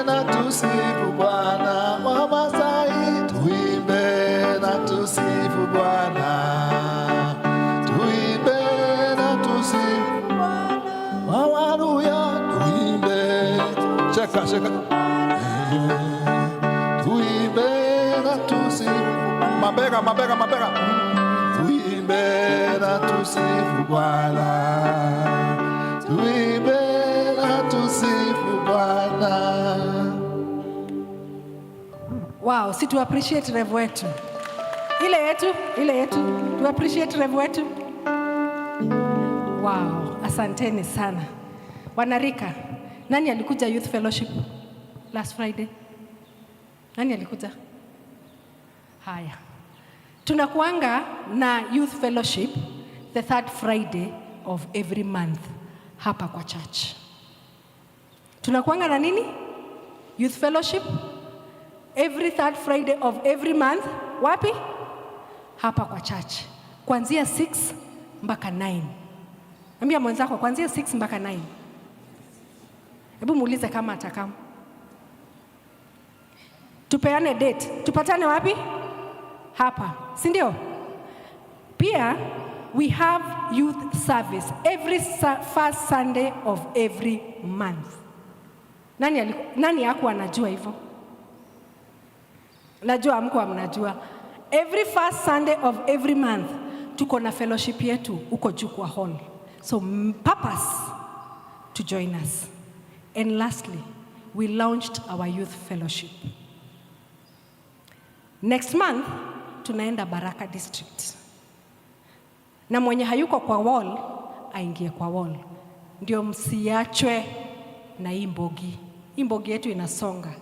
na tusifu Bwana. Wamasai, tuimbe na tusifu Bwana, tuimbe na tusifu. Shika, shika. Tuimbe na tusifu. Mabega, mabega, mabega. Tuimbe na tusifu Bwana. Tuimbe na tusifu Bwana. Wow, si tu appreciate rev wetu. Ile yetu, ile yetu. Tu appreciate rev wetu. Wow, asanteni sana. Wanarika, nani alikuja youth fellowship last Friday? Nani alikuja? Haya. Tunakuanga na youth fellowship the third Friday of every month hapa kwa church. Tunakuanga na nini? Youth fellowship every third Friday of every month. Wapi? Hapa kwa church. Kuanzia 6 mpaka 9. Ambia mwenzako kuanzia 6 mpaka 9. Hebu muulize kama atakam. Tupeane date. Tupatane wapi? Hapa, si ndio? Pia we have youth service every first Sunday of every month. Nani hakuwa anajua hivyo? Najua hamkuwa mnajua. Every first Sunday of every month tuko na fellowship yetu huko juu kwa hall. So purpose to join us. And lastly, we launched our youth fellowship. Next month tunaenda Baraka District. Na mwenye hayuko kwa wall aingie kwa wall, ndio msiachwe na hii mbogi. Hii mbogi yetu inasonga,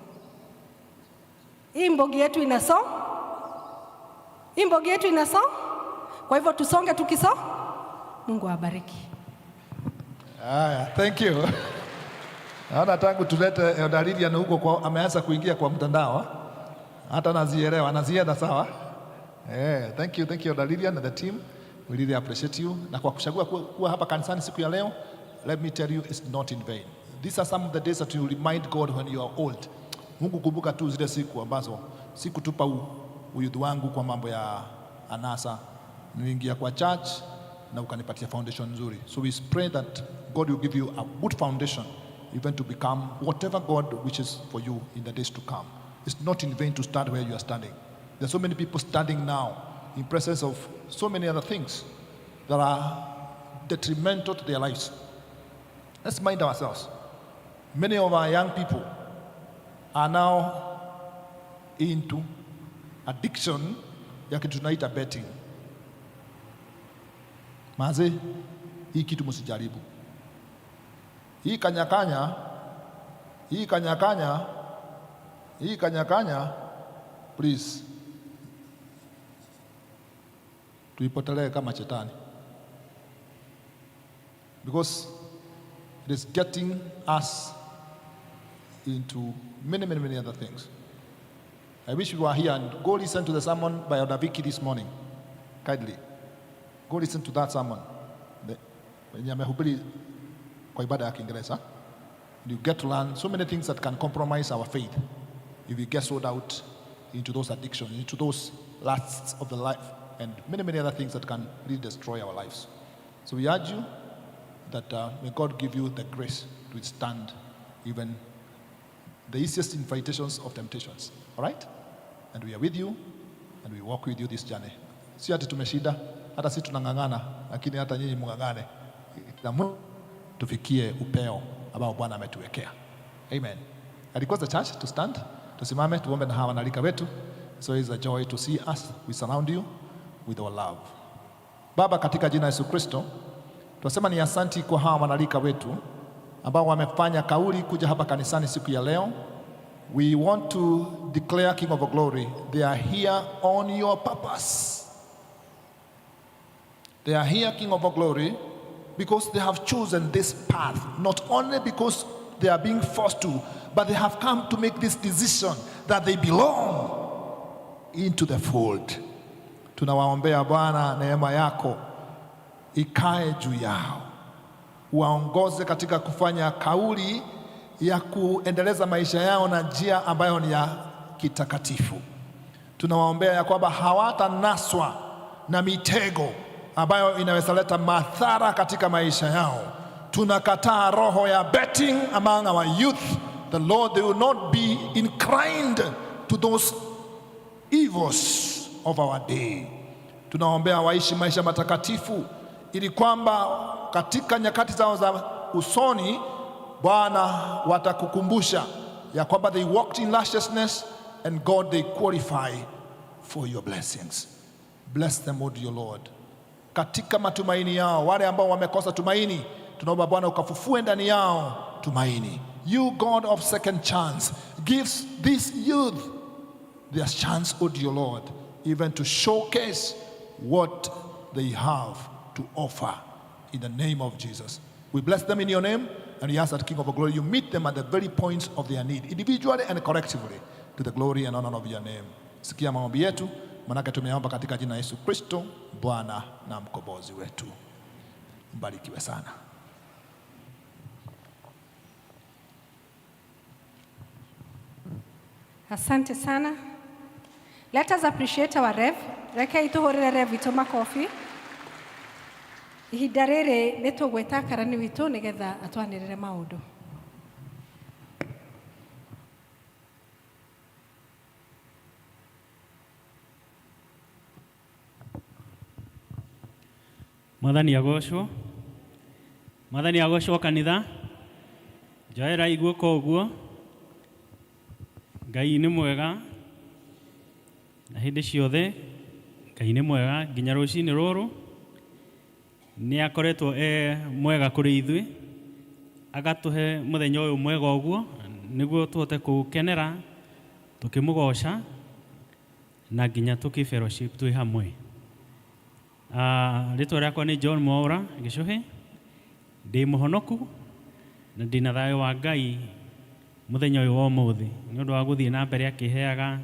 hii mbogi yetu hii mbogi yetu inasonga. Kwa hivyo tusonge tukiso. Mungu awabariki. Haya, thank you. Naona tangu tulete Elder Lilian huko kwa, ameanza kuingia kwa mtandao, hata nazielewa, anazienda sawa. Thank you Elder Lilian and the team. We really appreciate you. Na kwa kuchagua kuwa hapa kanisani siku ya leo, let me tell you it's not in vain. These are some of the days that you remind God when you are old. Mungu, kumbuka tu zile siku ambazo sikutupa uyouth wangu kwa mambo ya anasa. Niliingia kwa church na ukanipatia foundation nzuri. So we pray that God will give you a good foundation even to become whatever God wishes for you in the days to come. It's not in vain to start where you are standing. There are so many people standing now in presence of so many other things that are detrimental to their lives. Let's mind ourselves. Many of our young people are now into addiction ya kitu tunaita betting. Maze, hii kitu msijaribu. Hii kanyakanya, hii kanyakanya, hii kanyakanya, please tuipotelee kama shetani, because it is getting us into many, many, many other things. I wish you were here and go listen to the sermon by Elder Vicky this morning. Kindly. Go listen to that sermon. Wenye amehubiri kwa ibada ya Kiingereza. You get to learn so many things that can compromise our faith if you get sold out into those addictions, into those lusts of the life, and many, many other things that can really destroy our lives. So we urge you that may God give you the grace to withstand even the easiest invitations of temptations. All right? And we are with you, and we walk with you this journey. Si ati tumeshinda, hata si tunang'ang'ana, lakini hata nyinyi mng'ang'ane. Na tufikie upeo ambao Bwana ametuwekea. Amen. I request the church to stand. Tusimame tuombe na hawa wanarika wetu. So it's a joy to see us. We surround you with our love. Baba, katika jina la Yesu Kristo, tunasema ni asanti kwa hawa wanarika wetu ambao wamefanya kauli kuja hapa kanisani siku ya leo. We want to declare, King of Glory, they are here on your purpose. They are here, King of Glory, because they have chosen this path, not only because they are being forced to, but they have come to make this decision that they belong into the fold. Tunawaombea Bwana, neema yako ikae juu yao, waongoze katika kufanya kauli ya kuendeleza maisha yao na njia ambayo ni ya kitakatifu. Tunawaombea ya kwamba hawatanaswa na mitego ambayo inaweza leta madhara katika maisha yao. Tunakataa roho ya betting among our youth. The Lord, they will not be inclined to those evils of our day. Tunaombea waishi maisha matakatifu ili kwamba katika nyakati zao za usoni, Bwana, watakukumbusha ya kwamba they walked in righteousness and God, they qualify for your blessings. Bless them, O dear Lord. Katika matumaini yao, wale ambao wamekosa tumaini, tunaomba Bwana ukafufue ndani yao tumaini. You God of second chance, gives this youth their chance, O dear Lord, even to showcase what they have to offer in the name of Jesus. We bless them in your name and we ask that, King of Glory, you meet them at the very points of their need, individually and collectively, to the glory and honor of your name. Sikia maombi yetu, manake tumeomba katika jina la Yesu Kristo, Bwana na mkombozi wetu. Mbarikiwe sana. Asante sana. Let us appreciate our Rev. Rekei tuhurire Rev witũ makobi. Ihinda rĩrĩ nĩ tũgwĩta karani witũ nĩgetha atwanĩrĩre maũndũ. Mwathani agocwo. Mwathani agocwo kanitha. Njoera guoko ũguo. Ngai nĩ mwega na hĩndĩ ciothe. Ngai nĩ mwega nginya rũcinĩ rũrũ nĩ akoretwo e mwega kũrĩ ithuĩ, agatũhe mũthenya ũyũ mwega ũguo nĩguo tũhote kũũkenera tũkĩmũgoca na nginya tũkĩ fellowship twĩ hamwe. Rĩtwa rĩakwa nĩ John Mwaura Gĩcũhĩ, ndĩ mũhonoku na ndĩna thayũ wa Ngai mũthenya ũyũ wa ũmũthĩ nĩ ũndũ wa gũthiĩ na mbere akĩheaga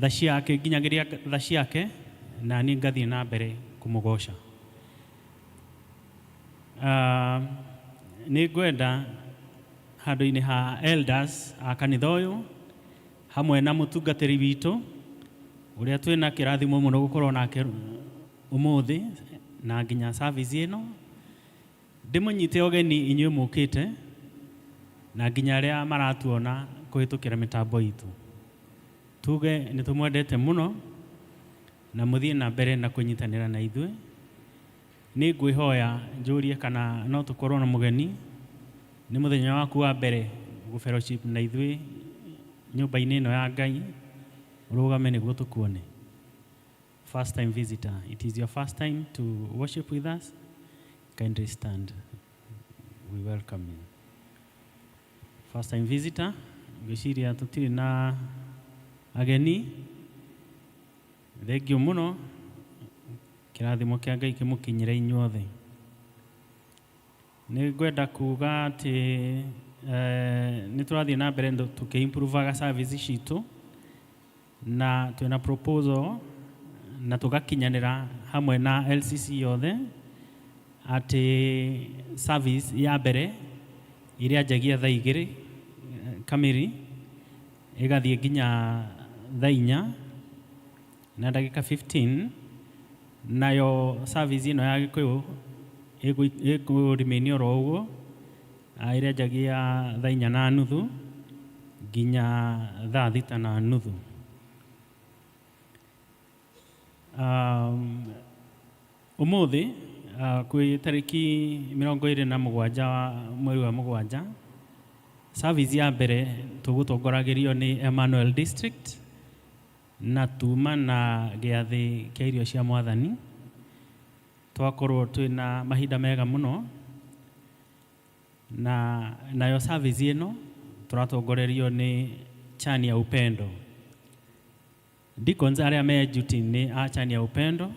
tha ciake nginyagĩria tha ciake na niĩ ngathiĩ na mbere kũmũgoca. Nĩ ngwenda handũ-inĩ ha elders a kanitha ũyũ hamwe na mũtungatĩri witũ ũrĩa twĩna kĩrathimo mũno gũkorwo nake ũmũthĩ na nginya service ĩno, ndĩmũnyite ũgeni inyuĩ mũkĩte na nginya arĩa maratuona kũhĩtũkĩra mĩtambo itũ. Tuge nĩ tũmwendete mũno na mũthiĩ na mbere na kũnyitanĩra na ithuĩ. Nĩ ngwĩhoya njũrie kana no tũkorwo na mũgeni. Nĩ mũthenya waku wa mbere gũ fellowship na ithuĩ nyũmba-inĩ ĩno ya Ngai, ũrũgame nĩguo tũkuone. First time visitor, it is your first time to worship with us, kindly stand. We welcome you. First time visitor, ngwĩciria tũtirĩ na ageni. Thengiũ mũno, kĩrathimo kĩa Ngai kĩmũkinyĩre inyuothe. Nĩ ngwenda kuga atĩ nĩ tũrathiĩ na mbere tũkĩ-improvaga service citũ na twĩna proposal na tũgakinyanĩra hamwe na LCC yothe atĩ service ya mbere ĩrĩa njagia thaa 2 kamiri ĩgathiĩ nginya thaa 4 na ndagĩka 15, nayo service ĩno ya Gĩkũyũ ĩkũ remain oro ũguo, ĩrĩa njagia thaa 4:30 nginya thaa 6:30. Ũmũthĩ kwĩ tarĩki 27 wa mweri wa 7, service ya mbere tũgũtongoragĩrio nĩ Emmanuel District na tuma na gĩathĩ kĩa irio cia Mwathani. Twakorwo twĩna mahinda mega mũno na nayo service ĩno tũratongorerio nĩ Chani ya Upendo. Deacons arĩa me duty nĩ a Chani ya Upendo,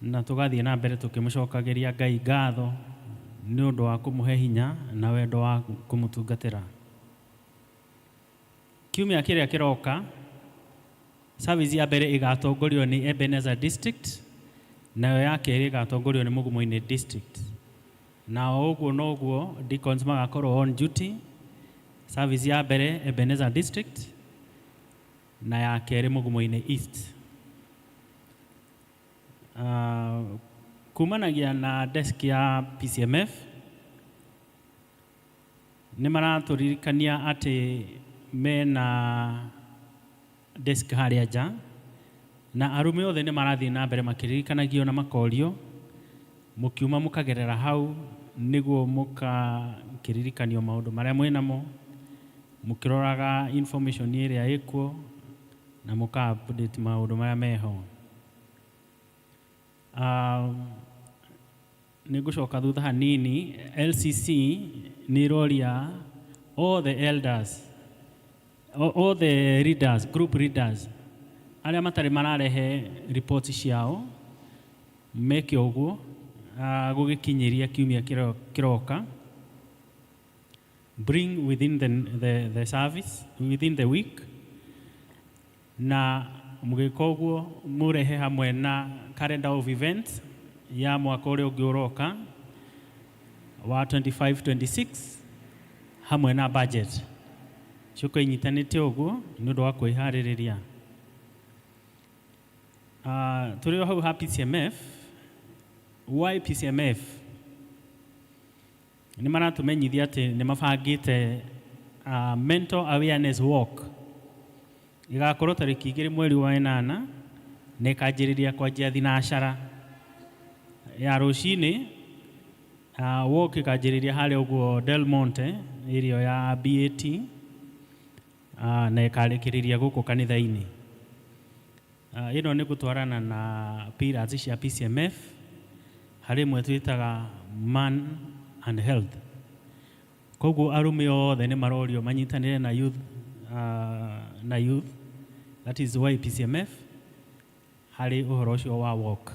na tũgathiĩ na mbere tũkĩmũcokagĩria Ngai ngatho nĩ ũndũ wa kũmũhe hinya na wendo wa kũmũtungatĩra. Kiumia kĩrĩa kĩroka, service ya mbere ĩgatongorio nĩ Ebenezer District, nayo ya kerĩ ĩgatongorio nĩ Mugumo-inĩ District. Na o ũguo noguo deacons magakorwo on duty, service ya mbere Ebenezer District na ya kerĩ Mugumo-inĩ East. Kumanagia na desk ya PCMF. Nĩ maratũririkania atĩ mena desk harĩa nja na arũme othe nĩ marathiĩ na mbere makĩririkanagio na makorio mũkiuma mũkagerera hau nĩguo mũkakĩririkanio maũndũ marĩa mwĩnamo mũkĩroraga information ĩrĩa ĩkuo na mũka update maũndũ marĩa meho. Nĩ ngũcoka thutha hanini. LCC nĩ ĩroria all the elders, all the leaders, group leaders arĩa matarĩ mararehe reports ciao meke ũguo gũgĩkinyĩria kiumia kĩroka. Bring within the service, within the week, na mũgĩka ũguo mũrehe hamwe na calendar of events ya mwaka ũrĩa ũngĩ ũroka wa 25-26 hamwe na budget ciũka inyitanĩte ũguo nĩ ũndũ wa kwĩharĩrĩria. Tũrĩ o hau ha PCMF, YPCMF nĩ maratũmenyithia atĩ nĩ mabangĩte mental awareness walk ĩgakorwo tarĩki 2 mweri wa 8 na ĩkanjĩrĩria kwanjia thinacara ya rũcinĩ. Walk ĩkanjĩrĩria harĩa ũguo Del Monte area ya BAT na ĩkarĩkĩrĩria gũkũ kanitha-inĩ. Ĩno nĩ gũtwarana na pillars cia PCMF harĩ ĩmwe twĩtaga man and health. Koguo arũme othe nĩ marorio manyitanĩre na youth, na youth, that is YPCMF, harĩ ũhoro ũcio wa walk.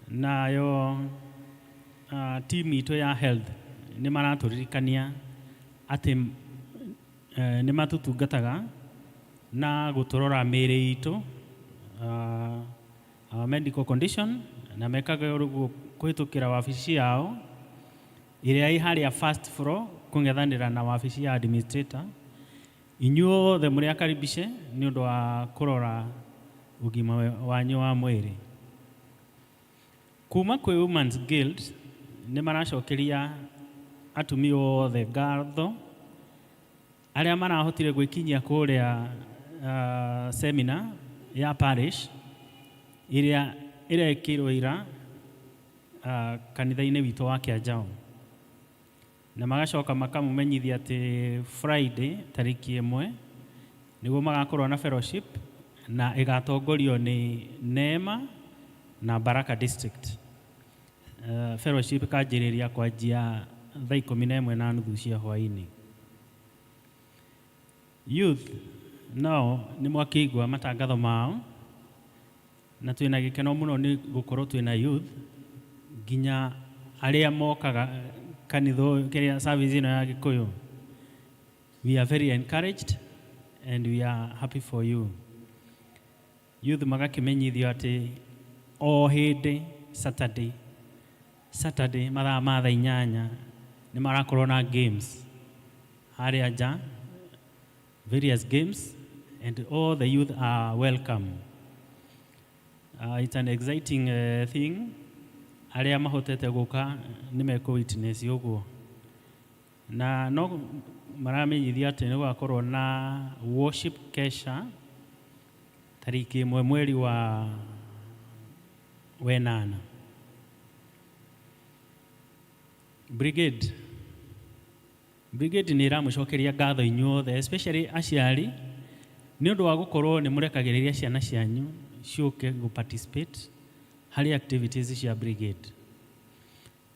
Nayo team itũ ya health nĩ maratũririkania atĩ nĩ matũtungataga na gũtũrora mĩĩrĩ itũ, our medical condition, na mekaga ũguo kũhĩtũkĩra wabici yao ĩrĩa ĩ harĩa first floor kũng'ethanĩra na wabici ya administrator. Inyuothe mũrĩ akaribishe nĩ ũndũ wa kũrora ũgima wanyu wa mwĩrĩ. Kuma kwĩ Women's Guild nĩ maracokeria atumia othe ngatho arĩa marahotire gwĩkinyia kũrĩa seminar ya parish ĩrĩa ĩrekĩirwo ira kanitha-inĩ witũ wa Kĩanjao, na magacoka makamũmenyithia atĩ Friday tarĩki 1 nĩguo magakorwo na fellowship na ĩgatongorio nĩ Neema na Baraka District. Fellowship ĩkanjĩrĩria kwanjia thaa 11:30 cia hwaĩ-inĩ. Youth nao nĩ mwakĩigua matangatho mao na twĩna gĩkeno mũno nĩ gũkorwo twĩna youth nginya arĩa mokaga kanitha ũyũ kĩrĩa service ĩno ya Gĩkũyũ. We are very encouraged and we are happy for you. Youth magakĩmenyithio atĩ o hĩndĩ Saturday mathaa ma thaa 8 nĩ marakorwo na games harĩa nja, various games, and all the youth are welcome. It's an exciting thing. Arĩa mahotete gũka nĩ mekũ witness ũguo na no maramenyithia atĩ nĩ gũgakorwo na worship kesha tarĩki 1 mweri wa 8. Brigade nĩ ĩramũcokeria ngatho inyuothe, especially aciari, nĩ ũndũ wa gũkorwo nĩ mũrekagĩrĩria ciana cianyu ciũke gũ participate harĩ activities cia brigade.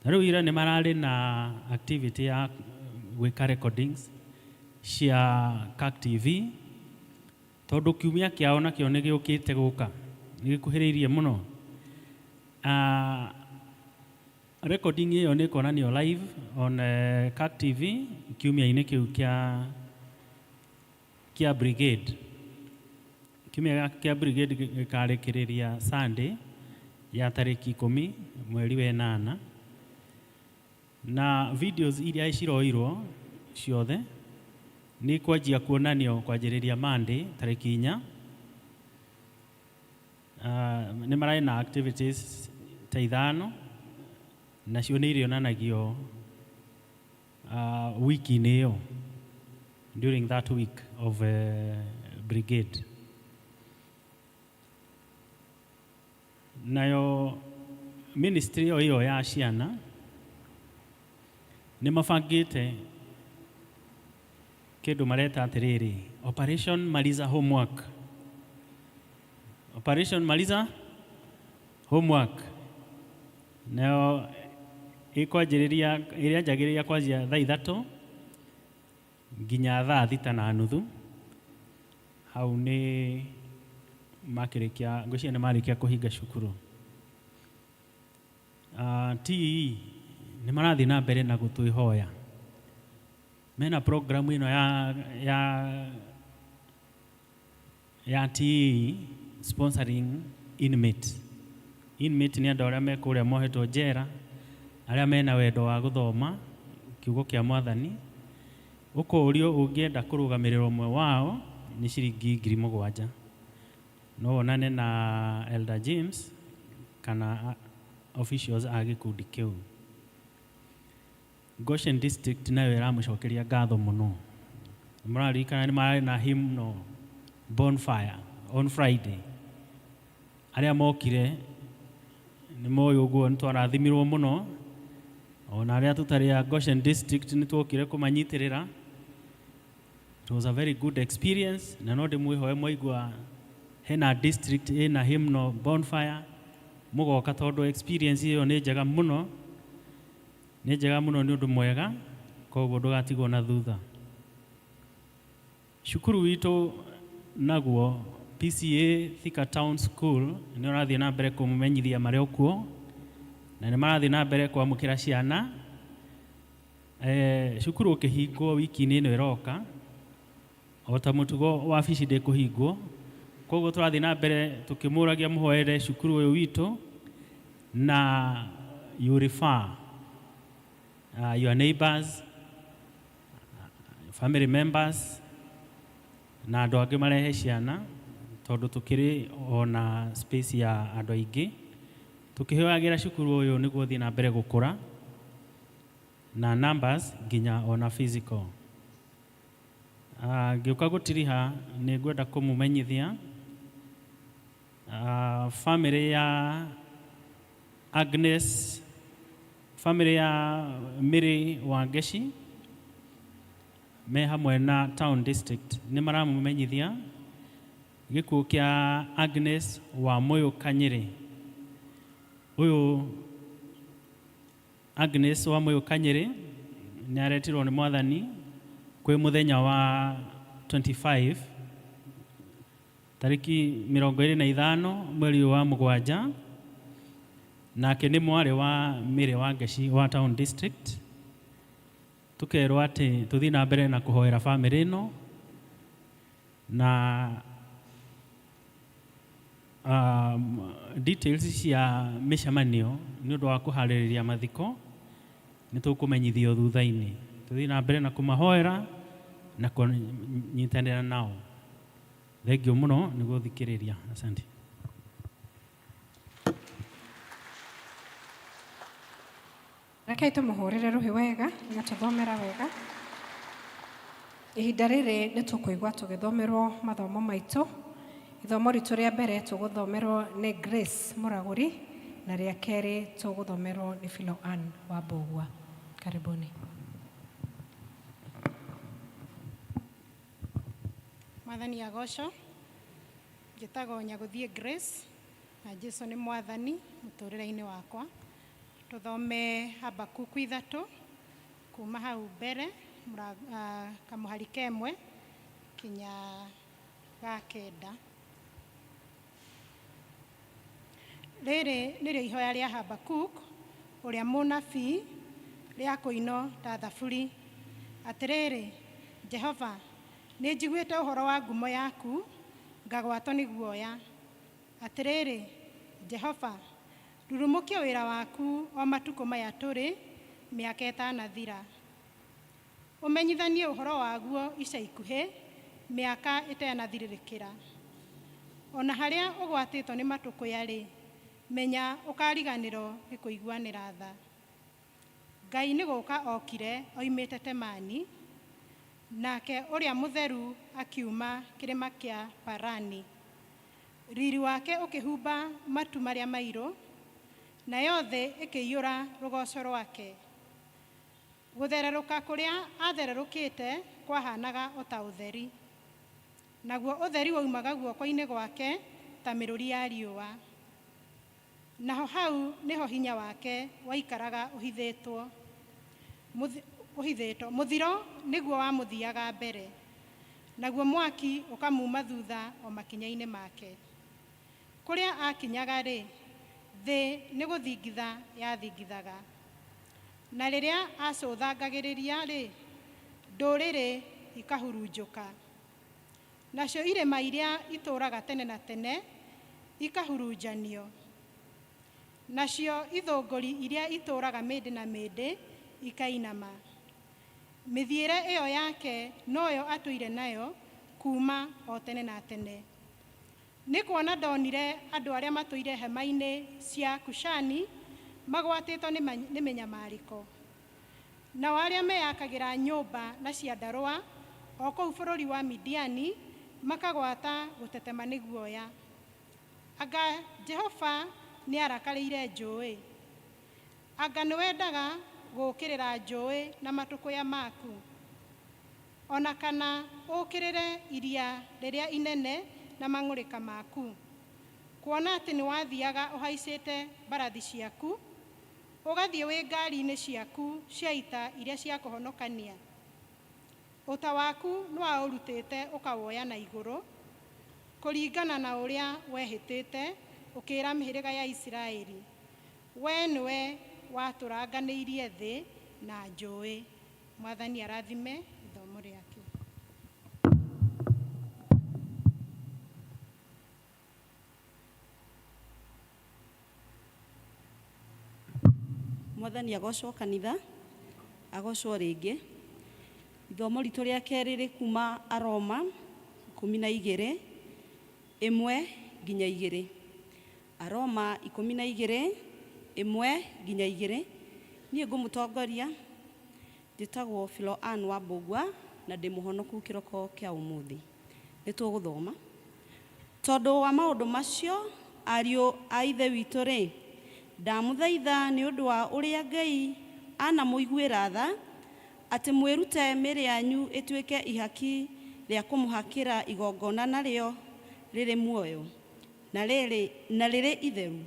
Ta rĩu ira nĩ mararĩ na activity ya gwĩka recordings cia CAC TV tondũ kiumia kĩao nakĩo nĩ gĩũkĩte gũka nĩ gĩkuhĩrĩirie mũno. Recording ĩyo nĩ ĩkonanio live on CAC TV kiumia-inĩ kĩu kĩa brigade. Kiumia kĩa brigade gĩkarĩkĩrĩria Sunday ya tarĩki 10 mweri wa 8 na videos iria ciroirwo ciothe nĩ kwanjia kuonanio kwanjĩrĩria Monday tarĩki 4. Nĩ mararĩ na activities ta ithano nacio nĩ irĩonanagio wiki-inĩ ĩyo, during that week of brigade. Nayo ministry ĩyo ĩyo ya ciana nĩ mabangĩte kĩndũ mareta atĩrĩrĩ, Operation Maliza Homework. Operation Maliza Homework nayo ĩkwanjĩrĩria, ĩrĩanjagĩrĩria kwanjia thaa 3 nginya thaa 6:30. Hau nĩ makĩrĩkia, ngwĩciria nĩ marĩkia kũhinga cukuru. TE nĩ marathiĩ na mbere na gũtwĩhoya mena program ĩno ya TE sponsoring inmate. Inmate nĩ andũ arĩa me kũrĩa mohetwo njera, arĩa mena wendo wa gũthoma kiugo kĩa Mwathani. Ũkũrio ũngĩenda kũrũgamĩrĩra ũmwe wao nĩ ciringi 7,000. No wonane na Elder James kana officials a gĩkundi kĩu. Goshen District nayo ĩramũcokeria ngatho mũno. Mũraririkana nĩ mararĩ na hymnal bonfire on Friday. Arĩa mokire nĩ moĩ ũguo, nĩ twarathimirwo mũno. Ona arĩa tũtarĩ a Goshen District nĩ tuokire kũmanyitĩrĩra. It was a very good experience, na no ndĩmwĩhoe mwaigua hena district ĩna hymnal bonfire mũgoka, tondũ experience ĩyo nĩ njega mũno, nĩ njega mũno, nĩ ũndũ mwega, koguo ndũgatigwo na thutha. Cukuru witũ naguo PCEA Thika Town School nĩ ũrathiĩ na mbere kũmenyithia marĩa okuo, na nĩ marathiĩ na mbere kwamũkĩra ciana. Cukuru ũkĩhingwo wiki-inĩ ĩno ĩroka, o ta mũtugo wabici ndĩkũhingwo, koguo tũrathiĩ na mbere tũkĩmũragia mũhoere cukuru ũyũ witũ, na you refer your neighbors, family members na andũ angĩ marehe ciana, tondũ tũkĩrĩ ona space ya andũ aingĩ. Tũkĩhoyagĩra cukuru ũyũ nĩguo ũthiĩ na mbere gũkũra na numbers nginya ona physical. Ngĩũka gũtiriha, nĩ ngwenda kũmũmenyithia family ya Agnes, family ya Mary Wangeci me hamwe na Town District nĩ maramũmenyithia gĩkuũ kĩa Agnes wa Mũyũ Kanyĩrĩ. Ũyũ Agnes wa Mũyũ Kanyĩrĩ nĩ aretirwo nĩ Mwathani kwĩ mũthenya wa 25, tarĩki 25 mweri ũyũ wa mũgwanja. Nake nĩ mwarĩ wa Mary Wangeci wa Town District. Tũkerwo atĩ tũthiĩ na mbere na kũhoera bamĩrĩ ĩno na details cia mĩcemanio nĩ ũndũ wa kũharĩrĩria mathiko nĩ tũkũmenyithio thutha-inĩ. Tũthiĩ na mbere na kũmahoera na kũnyitanĩra nao. Thengiũ mũno nĩ gũthikĩrĩria. Asante. Rekei tũmũhũrĩre rũhĩ wega, nĩatũthomera wega. Ihinda rĩrĩ nĩ tũkũigua tũgĩthomerwo mathomo maitũ. Ithomo ritũ rĩa mbere tũgũthomerwo nĩ Grace Mũragũri, na rĩa kerĩ tũgũthomerwo nĩ Philo Ann wa Mbũgua. Karibuni. Mwathani agocwo. Njĩtagwo Nyagũthiĩ Grace, na Jesu nĩ Mwathani mũtũrĩre-inĩ wakwa. Tũthome Habakuku 3 kuma hau mbere kamũhari ka 1 kinya ga 9. Rĩrĩ nĩrĩo ihoya rĩa Habakuk ũrĩa mũnabii, rĩa kũinwo ta thaburi. Atĩrĩrĩ Jehova, nĩ njiguĩte ũhoro wa ngumo yaku, ngagwatwo nĩ guoya. Atĩrĩrĩ Jehova, rurumũkia wĩra waku o matukũ maya tũrĩ, mĩaka ĩtanathira. Ũmenyithanie ũhoro waguo ica ikuhĩ, mĩaka ĩtanathirĩrĩkĩra. Ona harĩa ũgwatĩtwo nĩ matũkũya-rĩ, menya ũkariganĩrwo nĩ kũiguanĩra tha. Ngai nĩ gũka okire oimĩte Temani, nake ũrĩa mũtheru akiuma kĩrĩma kĩa Parani. Riri wake ũkĩhumba matu marĩa mairũ, nayo thĩ ĩkĩiyũra rũgoco rwake. Gũthererũka kũrĩa athererũkĩte kwahanaga o ta ũtheri, naguo ũtheri waumaga guoko-inĩ gwake ta mĩrũri ya riũa. Naho hau nĩho hinya wake waikaraga ũhithĩtwo. Ũhithĩtwo. Mũthiro nĩguo wamũthiaga mbere, naguo mwaki ũkamuma thutha o makinya-inĩ make. Kũrĩa akinyaga-rĩ, thĩ nĩ gũthingitha yathingithaga, na rĩrĩa acũthangagĩrĩria-rĩ, ndũrĩrĩ ikahurunjũka. Nacio irĩma iria itũũraga tene na tene ikahurunjanio, nacio ithũngũri iria itũũraga mĩndĩ na mĩndĩ ikainama. Mĩthiĩre ĩyo yake noyo atũire nayo kuuma o tene na tene. Nĩ kuona ndonire andũ arĩa matũire hema-inĩ cia Kushani magwatĩtwo nĩ mĩnyamarĩko, nao arĩa meyakagĩra nyũmba na ciandarũa o kũu bũrũri wa Midiani makagwata gũtetema nĩ guoya. Anga Jehova nĩarakarĩire njũĩ? Anga nĩwendaga gũũkĩrĩra njũĩ na matũkũya maku? O na kana ũũkĩrĩre iria rĩrĩa inene na mang'ũrĩka maku? Kuona atĩ nĩwathiaga ũhaicĩte mbarathi ciaku, ũgathiĩ wĩ ngaari-inĩ ciaku cia ita iria cia kũhonokania. Ũta waku nĩwaũrutĩte ũkawoya na igũrũ, kũringana na ũrĩa wehĩtĩte ũkĩĩra mĩhĩrĩga ya Isiraeli. Wee nĩwe watũranganĩirie thĩ na njũĩ. Mwathani arathime ithomo rĩake. Mwathani agocwo kanitha, agocwo rĩngĩ. Ithomo ritũ rĩa kerĩ rĩ kuma Aroma 12 1 nginya 2. Aroma 12 1 nginya 2. Niĩ ngũmũtongoria njĩtagwo Philo Ann wa Mbũgua na ndĩ mũhonoku kĩroko kĩa ũmũthĩ. Nĩ tũgũthoma. Tondũ wa maũndũ macio, ariũ a Ithe witũ rĩ, ndamũthaitha nĩ ũndũ wa ũrĩa Ngai anamũiguĩra tha, atĩ mwĩrute mĩĩrĩ yanyu ĩtuĩke ihaki rĩa kũmũhakĩra igongona narĩo rĩrĩ muoyo na rĩrĩ itheru,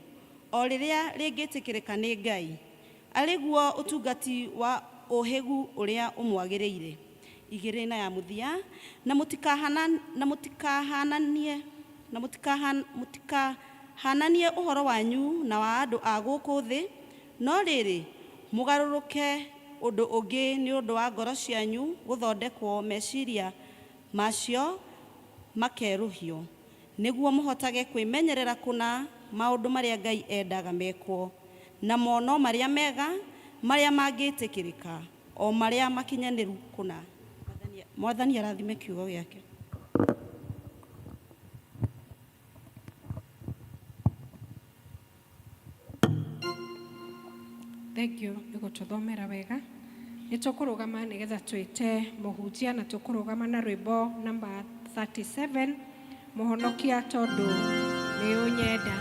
o rĩrĩa rĩngĩtĩkĩrĩka nĩ Ngai, arĩ guo ũtungati wa ũhĩgu ũrĩa ũmwagĩrĩire. Igĩrĩ na ya mũthia, na mũtikahananie ũhoro wanyu na wa andũ a gũkũ thĩ, no rĩrĩ, mũgarũrũke ũndũ ũngĩ nĩ ũndũ wa ngoro cianyu gũthondekwo meciria macio makerũhio, nĩguo mũhotage kwĩmenyerera kũna maũndũ marĩa Ngai endaga mekwo, namo no marĩa mega, marĩa mangĩtĩkĩrĩka, o marĩa makinyanĩru kũna. Mwathani arathime kiugo gĩake. Thank you nĩ gũtũthomera wega. Nĩ tũkũrũgama nĩgetha twĩte mũhunjia, na tũkũrũgama na rwĩmbo namba 37, Mũhonokia Tondũ Nĩ Ũnyenda.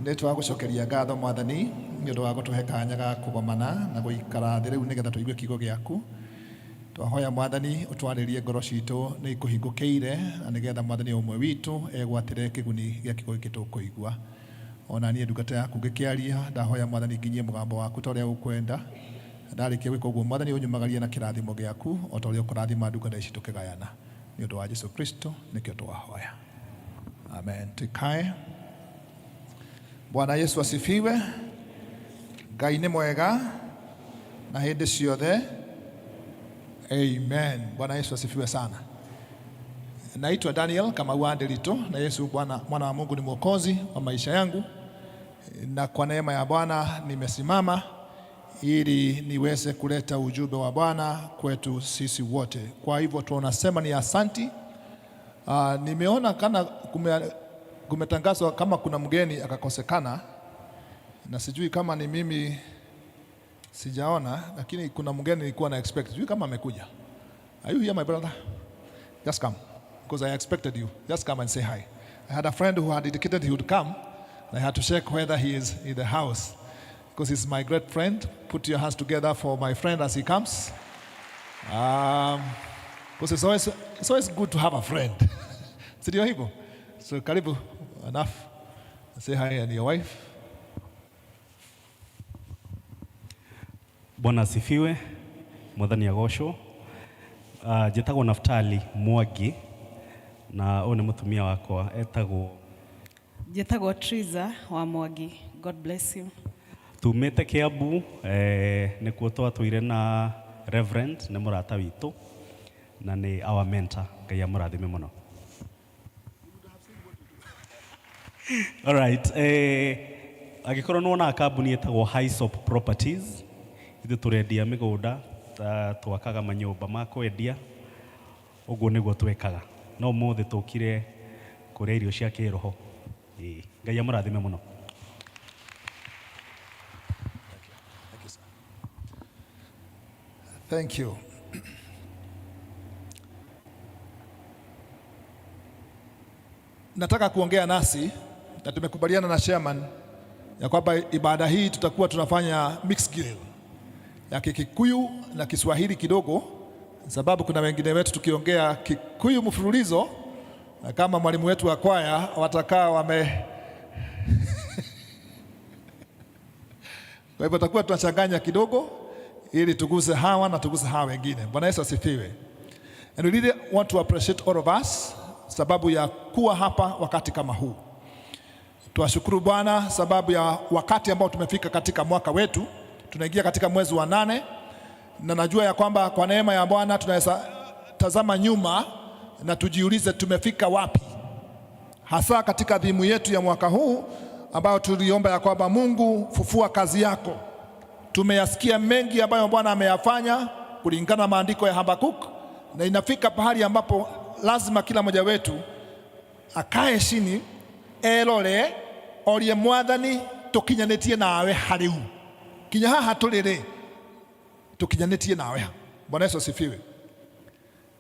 Nĩ twagũcokeria ngatho Mwathani nĩ ũndũ wa gũtũhe kanya ga kũgomana na gũikara thĩ rĩu nĩgetha tũigue kiugo gĩaku. Twahoya Mwathani ũtwarĩrie ngoro citũ nĩ ikũhingũkĩire na nĩgetha Mwathani o ũmwe witũ egwatĩre kĩguni gĩa kiugo gĩkĩ tũkũigua. Ona niĩ ndungata yaku ngĩkĩaria, ndahoya Mwathani nginyie mũgambo waku ta ũrĩa ũkwenda. Ndarĩkia gwĩka ũguo Mwathani ũnyumagarie na kĩrathimo gĩaku o ta ũrĩa ũkũrathima ndungata ici tũkĩgayana. Nĩ ũndũ wa Jesu Kristo nĩkĩo twahoya. Amen. Tukae. Bwana Yesu asifiwe. Ngai nĩ mwega na hĩndĩ ciothe. Amen. Bwana Yesu asifiwe sana. Naitwa Daniel Kamau wa Nderitu, na Yesu Bwana mwana wa Mungu ni mwokozi wa maisha yangu, na kwa neema ya Bwana nimesimama ili niweze kuleta ujumbe wa Bwana kwetu sisi wote. Kwa hivyo tunasema ni asanti. Nimeona kana kumetangazwa kama kuna mgeni akakosekana, na sijui kama ni mimi sijaona, lakini kuna mgeni nilikuwa na expect, sijui kama amekuja. Are you here, my brother? Just come, because I expected you. Just come and say hi. I had a friend who had indicated he would come, and I had to check whether he is in the house, because he's my great friend. Put your hands together for my friend as he comes. Because it's always good to have a friend. Si ndio hivyo? So karibu, enough. Say hi and your wife. Bwana asifiwe. Mwathani agocwo. Njĩtagwo Naftali Mwangi na ũyũ nĩ mũtumia wakwa etagwo Njĩtagwo Triza wa Mwangi. God bless you. Tumĩte Kiambu, nĩkuo twatũire na Reverend, nĩ mũrata witũ na nĩ our mentor. Ngai amũrathime mũno. Alright, angĩkorwo nĩ wonaga kambuni ĩtagwo Hisop Properties, ithuĩ tũrendia mĩgũnda, twakaga manyũmba ma kwendia, ũguo nĩguo twĩkaga. No ũmũthĩ tũkire kũrĩa irio cia kĩroho. Ĩĩ, Ngai amũrathime mũno. Thank you, sir. Thank you. Nataka kuongea nasi na tumekubaliana na chairman ya kwamba ibada hii tutakuwa tunafanya mixed grill ya Kikikuyu na Kiswahili kidogo, sababu kuna wengine wetu tukiongea Kikuyu mfululizo na kama mwalimu wetu wa kwaya watakaa wame Kwa hivyo tutakuwa tunachanganya kidogo ili tuguse hawa na tuguse hawa wengine. Bwana Yesu asifiwe. And we really want to appreciate all of us sababu ya kuwa hapa wakati kama huu. Tuwashukuru Bwana sababu ya wakati ambao tumefika katika mwaka wetu. Tunaingia katika mwezi wa 8 na najua ya kwamba kwa neema ya Bwana tunaweza tazama nyuma na tujiulize tumefika wapi, hasa katika theme yetu ya mwaka huu ambayo tuliomba ya kwamba Mungu fufua kazi yako. Tumeyasikia mengi ambayo Bwana ameyafanya kulingana na maandiko ya Habakuk, na inafika pahali ambapo lazima kila mmoja wetu akae chini erore orie Mwathani tukinyanĩtie nawe hariu kinya haha tũrĩ rĩ tukinyanĩtie nawe ha. Bwana Yesu asifiwe.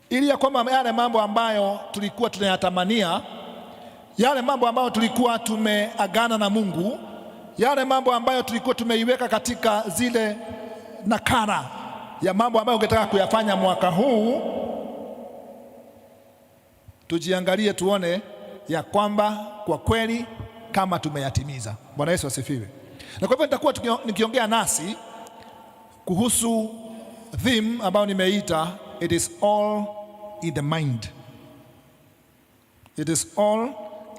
Ili ya kwamba yale mambo ambayo tulikuwa tunayatamania, yale mambo ambayo tulikuwa tumeagana na Mungu, yale mambo ambayo tulikuwa tumeiweka katika zile nakala ya mambo ambayo ungetaka kuyafanya mwaka huu, tujiangalie tuone ya kwamba kwa kweli kama tumeyatimiza. Bwana Yesu asifiwe. Na kwa hivyo nitakuwa nikiongea nasi kuhusu theme ambayo nimeita "It is all in the mind". It is all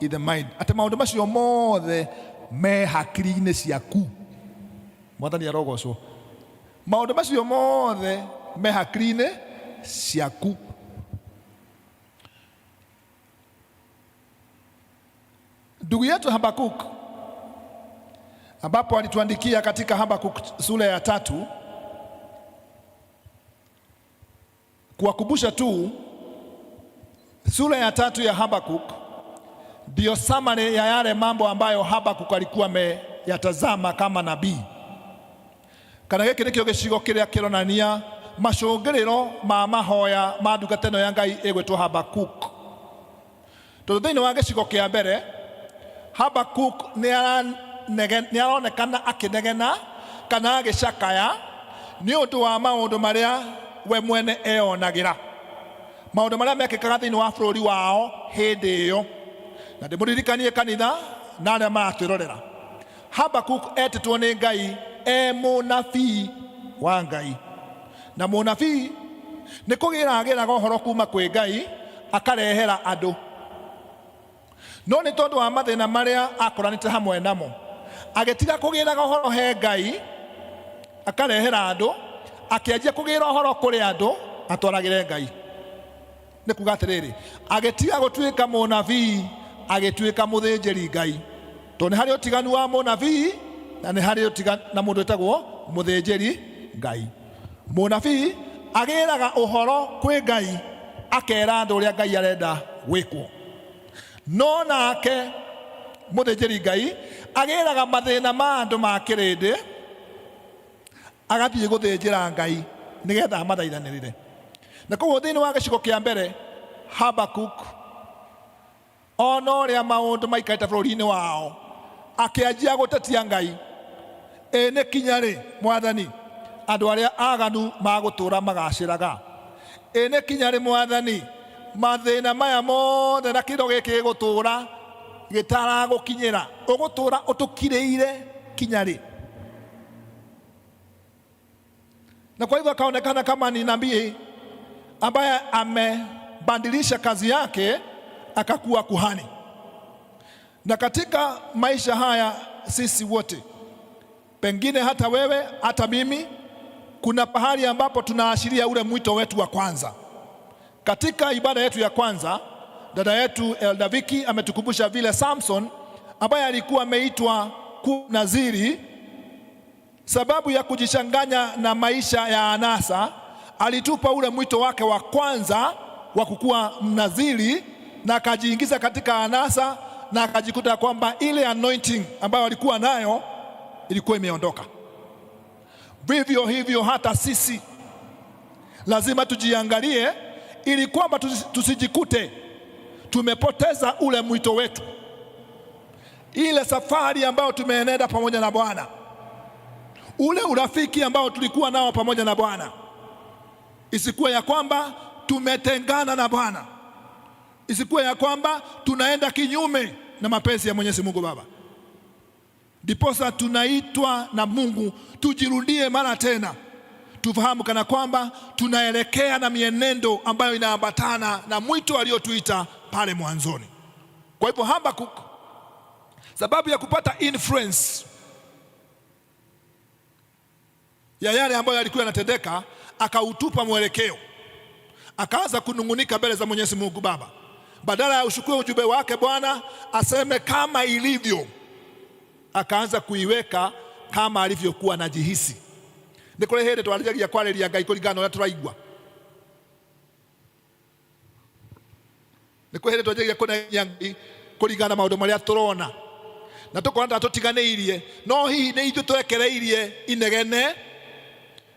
in the mind. Ati maundu macio mothe me hakiri-inĩ ciaku. Mwathani arogocwo. Maundu macio mothe me hakiri-inĩ ciaku. Ndugu yetu Habakuk, ambapo alituandikia katika Habakuk sura ya 3, kuwakumbusha tu, sura ya 3 ya Habakuk ndiyo summary ya yale mambo ambayo Habakuk alikuwa ameyatazama kama nabii. Kana gĩkĩ nĩkĩo gĩcigo kĩrĩa kĩronania macũngĩrĩro ma mahoya ma ndungata ĩno ya Ngai ĩgwĩtwo Habakuk. Tondũ thĩinĩ wa gĩcigo kĩa mbere, Habakuk nĩ Nĩaronekana akĩnegena kana agĩcakaya nĩ ũndũ wa maũndũ marĩa we mwene eyonagĩra, maũndũ marĩa mekĩkaga thĩinĩ wa bũrũri wao hĩndĩ ĩyo. Na ndĩmũririkanie kanitha na arĩa maratwĩrorera, Habakuk etĩtwo nĩ Ngai e mũnabii wa Ngai, na mũnabii nĩ kũgĩra agĩraga ũhoro kuma kwĩ Ngai akarehera andũ. No nĩ tondũ wa mathĩna marĩa akoranĩte hamwe namo, agĩtiga kũgĩraga ũhoro he Ngai akarehera andũ, akĩanjia kũgĩra ũhoro kũrĩ andũ atwaragĩre Ngai. Nĩ kuga atĩrĩrĩ, agĩtiga gũtuĩka mũnabii agĩtuĩka mũthĩnjĩri Ngai, tondũ nĩ harĩ ũtiganu wa mũnabii na nĩ harĩ ũtiganu na mũndũ wĩtagwo mũthĩnjĩri Ngai. Mũnabii agĩraga ũhoro kwĩ Ngai akera andũ ũrĩa Ngai arenda gwĩkwo, no nake mũthĩnjĩri Ngai agĩraga mathĩna ma andũ ma kĩrĩndĩ agathiĩ gũthĩnjĩra Ngai nĩgetha amathaithanĩrĩre. Na koguo thĩinĩ wa gĩcigo kĩa mbere, Habakuk ona ũrĩa maũndũ maikarĩte bũrũri-inĩ wao, akĩanjia gũtetia Ngai. Ĩ nĩ kinya rĩ, Mwathani, andũ arĩa aganu magũtũũra magacĩraga? Ĩ nĩ kinya rĩ, Mwathani, mathĩna maya mothe na kĩro gĩkĩ gĩgũtũũra gĩtaragũkinyĩra? Ũgũtũũra ũtũkirĩire kinya rĩ? Na kwa hivyo akaonekana kama ni nabii ambaye amebadilisha kazi yake akakuwa kuhani. Na katika maisha haya sisi wote, pengine hata wewe hata mimi, kuna pahali ambapo tunaashiria ule mwito wetu wa kwanza. Katika ibada yetu ya kwanza, dada yetu Elda Viki ametukumbusha vile Samson ambaye alikuwa ameitwa kuwa naziri, sababu ya kujichanganya na maisha ya anasa, alitupa ule mwito wake wa kwanza wa kukuwa mnaziri na akajiingiza katika anasa na akajikuta kwamba ile anointing ambayo alikuwa nayo ilikuwa imeondoka. Vivyo hivyo hata sisi lazima tujiangalie ili kwamba tusijikute tumepoteza ule mwito wetu, ile safari ambayo tumeenenda pamoja na Bwana, ule urafiki ambao tulikuwa nao pamoja na Bwana, isikuwe ya kwamba tumetengana na Bwana, isikuwe ya kwamba tunaenda kinyume na mapenzi ya Mwenyezi Mungu Baba. Ndiposa tunaitwa na Mungu tujirudie mara tena, tufahamu kana kwamba tunaelekea na mienendo ambayo inaambatana na mwito aliotuita pale mwanzoni. Kwa hivyo Habakuk, sababu ya kupata influence ya yale ambayo yalikuwa yanatendeka, akautupa mwelekeo, akaanza kunung'unika mbele za Mwenyezi Mungu Baba. Badala ya ushukue ujumbe wake Bwana aseme kama ilivyo, akaanza kuiweka kama alivyokuwa anajihisi. Nĩ kũrĩ hĩndĩ twarĩjagia kwarĩria Ngai kũringana na ũrĩa tũraigua. Nĩ kũrĩ hĩndĩ twanjagia kũnenia Ngai kũringana na maũndũ marĩa tũrona na tũkona ta tũtiganĩirie, no hihi nĩ ithuĩ twekereirie inegene,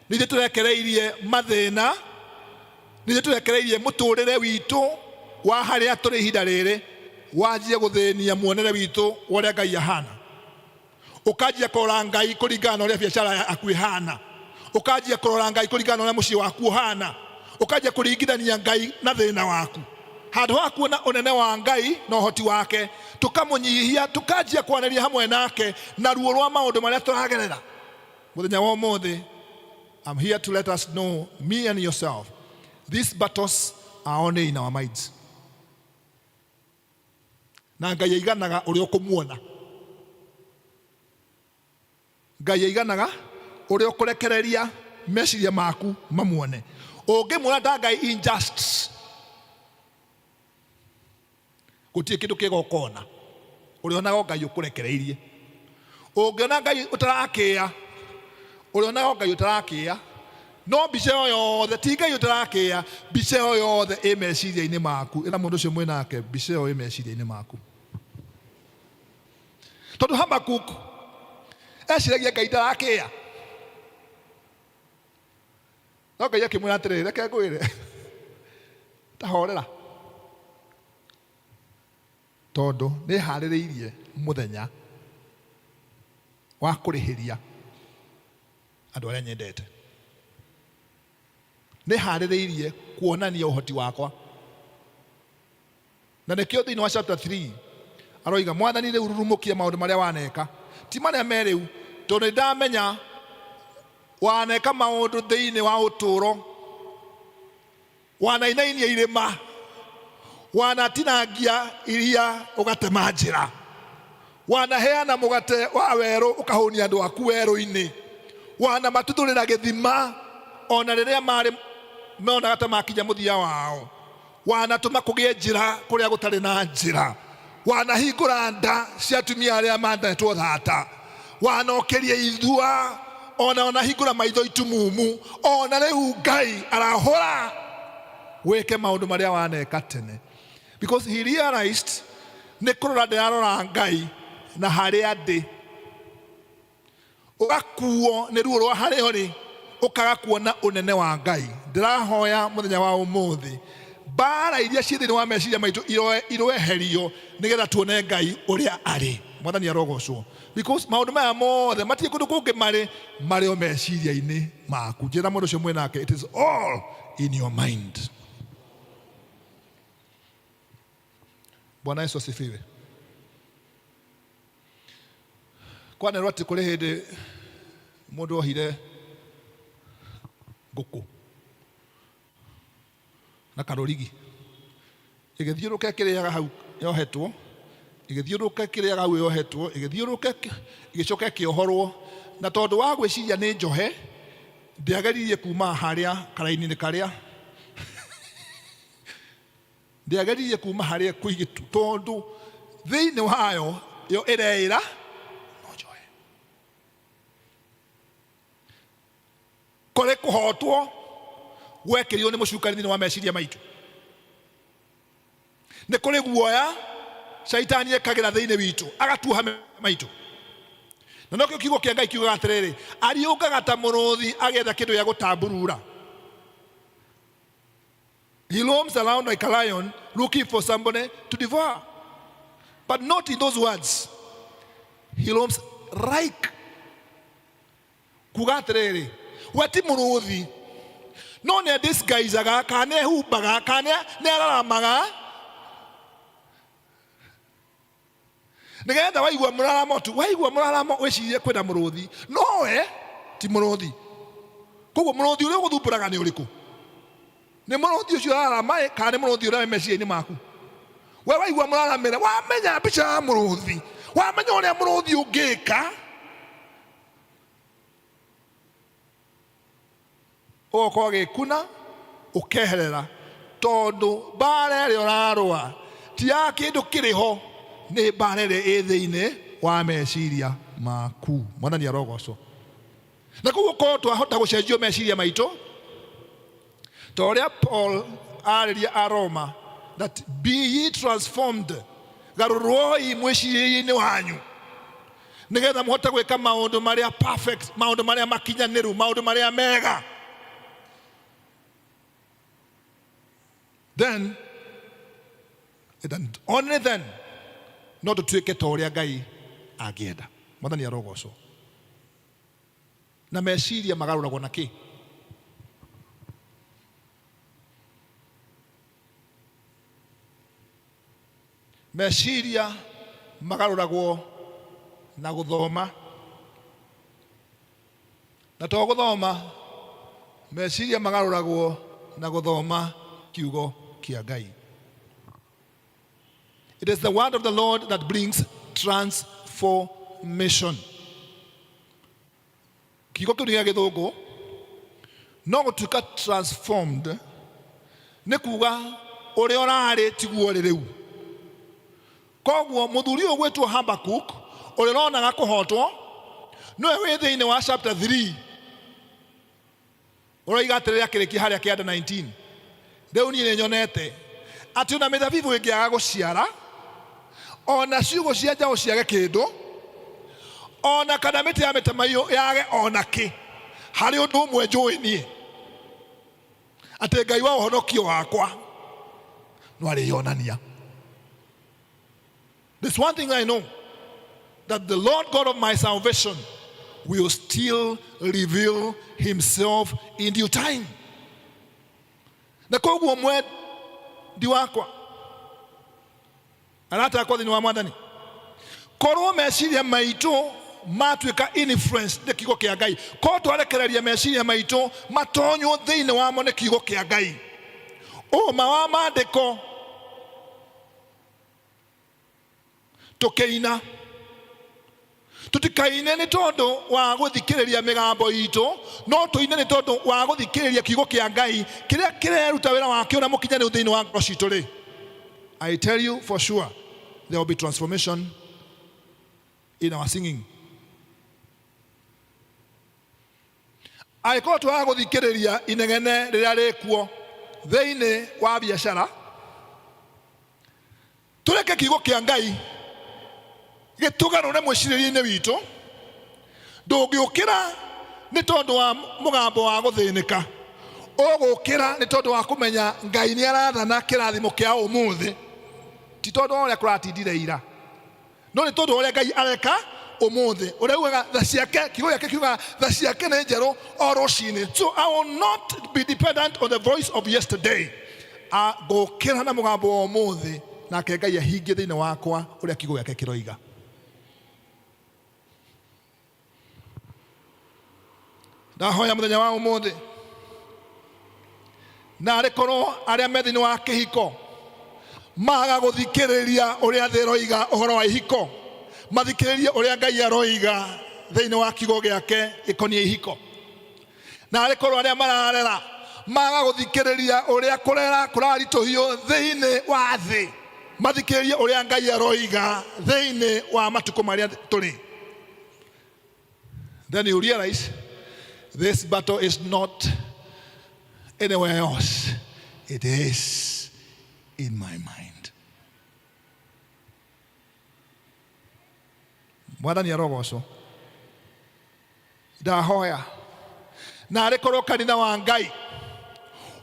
nĩ ithuĩ tũrekereirie mathĩna, nĩ ithuĩ tũrekereirie mũtũrĩre witũ wa harĩa tũrĩ ihinda rĩrĩ wanjie gũthĩnia muonere witũ wa ũrĩa Ngai ahana. Ũkanjia kũrora Ngai kũringana na ũrĩa biacara yaku ĩhana, ũkanjia kũrora Ngai kũringana na ũrĩa mũciĩ waku ũhana, ũkanjia kũringithania Ngai na thĩna waku. Handũ ha kuona ũnene wa Ngai na ũhoti wake, tũkamũnyihia, tũkanjia kwaranĩria hamwe nake na ruo rwa maũndũ marĩa tũragerera. Mũthenya wa ũmũthĩ, I'm here to let us know, me and yourself, these battles are only in our minds. Na Ngai aiganaga ũrĩa ũkũmuona. Ngai aiganaga ũrĩa ũkũrekereria meciria maku mamuone. Ũngĩmuona ta Ngai unjust, gũtirĩ kĩndũ kĩega ũkona. Ũrĩonaga o Ngai ũkũrekereirie. Ũngĩona Ngai ũtarakĩĩa, ũrĩonaga o Ngai ũtarakĩĩa. No mbica ĩyo yothe ti Ngai ũtarakĩĩa, mbica ĩyo yothe ĩ meciria-inĩ maku. Ĩra mũndũ ũcio mwĩ nake, mbica ĩyo ĩ meciria-inĩ maku. Tondũ Habakuk eciragia Ngai ndarakĩĩa, no Ngai akĩmwĩra atĩrĩrĩ, reke ngwĩre, ta horera, tondũ nĩharĩrĩirie mũthenya Wa kũrĩhĩria andũ arĩa nyendete. Nĩ harĩrĩirie kuonania ũhoti wakwa. Na nĩkĩo thĩinĩ wa chapter 3 aroiga mwathani rĩu rurumũkia maũndũ marĩa waneka ti marĩa me rĩu tondũ nĩ ndamenya waneka maũndũ thĩinĩ wa ũtũũro wanainainia irĩma wanatinangia iria ũgatema njĩra wanaheana mũgate wa werũ ũkahũnia andũ aku werũ-inĩ wanamatuthũrĩra gĩthima ona rĩrĩa marĩ monaga ta makinya mũthia wao wanatũma kũgĩe njĩra kũrĩa gũtarĩ na njĩra wanahingũra nda cia atumia arĩa mandetwo thata wanokĩria ithua ona wanahingũra maitho itumumu ona rĩu Ngai arahũra wĩke maũndũ marĩa waneka tene because he realized nĩ kũrora ndĩrarora Ngai na harĩa ndĩ ũgakuo nĩ ruo rwa harĩa ũrĩ ũkaga kuona ũnene wa Ngai. Ndĩrahoya mũthenya wa ũmũthĩ mbara iria ciĩ thĩinĩ wa meciria maitũ iroeherio nĩgetha tuone Ngai ũrĩa arĩ. Mwathani arogocwo because maũndũ maya mothe matirĩ kũndũ kũngĩ marĩ marĩ o meciria-inĩ maku. Njĩra mũndũ ũcio mwĩ nake, it is all in your mind. Bwana Yesu asifiwe. Kwanerwo atĩ kũrĩ hĩndĩ mũndũ ohire ngũkũ na karũrigi ĩgĩthiũrũka ĩkĩrĩaga hau yohetwo ĩgĩthiũrũka ĩkĩrĩaga hau yohetwo ĩgĩthiũrũka ĩgĩcoka ĩkĩohorwo na tondũ wa gwĩciria nĩ njohe ndĩageririe kuma harĩa karaini-inĩ karĩa Ndĩageririe kuuma harĩa kũigĩtu tondũ thĩinĩ wayo yo ĩreĩra no njoe. Kũrĩ kũhotwo gwekĩrirwo nĩ mũcukani thĩinĩ wa meciria maitũ. Nĩ kũrĩ guoya caitani ekagĩra thĩinĩ witũ agatuoha maitũ. Na nokĩo kiugo kĩa Ngai kiugaga atĩrĩrĩ, ariũngaga ta mũrũthi agĩetha kĩndũ gĩa gũtamburura. He roams around like a lion looking for somebody to devour. But not in those words. He roams like. Kuga atĩrĩrĩ, we ti mũrũthi, no nĩ disguisaga kana nĩ ehumbaga kana nĩ araramaga nĩgetha waigua mũraramo tu waigua mũraramo wĩcirie kwĩna mũrũthi nowe ti mũrũthi koguo mũrũthi ũrĩa ũgũthumbũraga nĩ ũrĩkũ nĩ mũrũthi ũcio ũrarama ĩ kana nĩ mũrũthi ũrĩa wĩ meciria-inĩ maku we waigua mũraramĩre wamenya mbica ya mũrũthi wamenya ũrĩa mũrũthi ũngĩka Ũgoka ũgĩkuna ũkeherera tondũ mbara ĩrĩa ũrarũa ti ya kĩndũ kĩrĩ ho, nĩ mbara ĩrĩa ĩ thĩinĩ wa meciria maku. Mwathani arogocwo. Na koguo korwo twahota gũcenjio meciria maitũ ta ũrĩa Paul arĩria Aroma that be ye transformed, garũrwoi mwĩcirĩrie-inĩ wanyu nĩgetha mũhote gwĩka maũndũ marĩa perfect, maũndũ marĩa makinyanĩru, maũndũ marĩa mega. Then and only then no tũtuĩke ta ũrĩa Ngai angĩenda. Mwathani arogocwo. Na meciria magarũragwo na kĩ? Meciria magarũragwo na gũthoma, na to gũthoma, meciria magarũragwo na gũthoma kiugo kĩa Ngai. It is the word of the Lord that brings transformation. Kiugo kĩu nĩ gĩa gĩthũngũ, no gũtuĩka transformed nĩ kuga ũrĩa ũrarĩ tiguo ũrĩ rĩu. Koguo mũthuri ũyũ ũgwĩtwo Habakuk ũrĩa ũronaga kũhotwo nĩwe wĩ thĩinĩ wa chapter 3 Ũroiga atĩrĩrĩ akĩrĩkia harĩa kĩanda 19, Rĩu niĩ nĩnyonete atĩ o na mĩthabibũ ĩngĩaga gũciara, o na ciugũ cia njaũ ciage kĩndũ, o na kana mĩtĩ ya mĩtamaiyũ yage o na kĩ, harĩ ũndũ ũmwe njũĩ niĩ, atĩ Ngai wa ũhonokio wakwa no arĩyonania. There's one thing I know. that the Lord God of my salvation will still reveal himself in due time. Na koguo mwendi wakwa, arata akwa thĩinĩ wa Mwathani, korwo meciria maitũ matuĩka influence nĩ kiugo kĩa Ngai, korwo twarekereria meciria maitũ matonywo thĩinĩ wamo nĩ kiugo kĩa Ngai, ũma wa maandĩko tũkĩina, tũtikaine nĩ tondũ wa gũthikĩrĩria mĩgambo itũ, no tũine nĩ tondũ wa gũthikĩrĩria kiugo kĩa Ngai kĩrĩa kĩreruta wĩra wakĩo na mũkinyanĩru thĩinĩ wa ngoro citũ rĩ, I tell you for sure there will be transformation in our singing. Angĩkorwo twaga gũthikĩrĩria inegene rĩrĩa rĩkuo thĩinĩ wa biacara, tũreke kiugo kĩa Ngai gĩtũgarũre mwĩcirĩrie-inĩ witũ. Ndũngĩũkĩra nĩ tondũ wa mũgambo wa gũthĩnĩka, ũgũkĩra nĩ tondũ wa kũmenya Ngai nĩ arathana kĩrathimo kĩa ũmũthĩ, ti tondũ wa ũrĩa kũratindire ira, no nĩ tondũ wa ũrĩa Ngai areka ũmũthĩ. Ũrĩa ugaga tha ciake, kiugo gĩake kiugaga tha ciake nĩ njerũ o rũcinĩ. So I will not be dependent on the voice of yesterday. Ngũkĩra na mũgambo wa ũmũthĩ, nake Ngai ahingie thĩinĩ wakwa ũrĩa kiugo gĩake kĩroiga. Ndahoya mũthenya wa ũmũthĩ, na arĩ korwo arĩa me thĩinĩ wa kĩhiko maga gũthikĩrĩria ũrĩa thĩ ĩroiga ũhoro wa ihiko, mathikĩrĩrie ũrĩa Ngai aroiga thĩinĩ wa kiugo gĩake gĩkoniĩ ihiko. Na arĩ korwo arĩa mararera maga gũthikĩrĩria ũrĩa kũrera kũraritũhio thĩinĩ wa thĩ, mathikĩrĩrie ũrĩa Ngai aroiga thĩinĩ wa matukũ marĩa tũrĩ. Then you realize this battle is not anywhere else. It is in my mind. Mwathani arogocwo. Ndahoya na arĩ korwo kanitha wa Ngai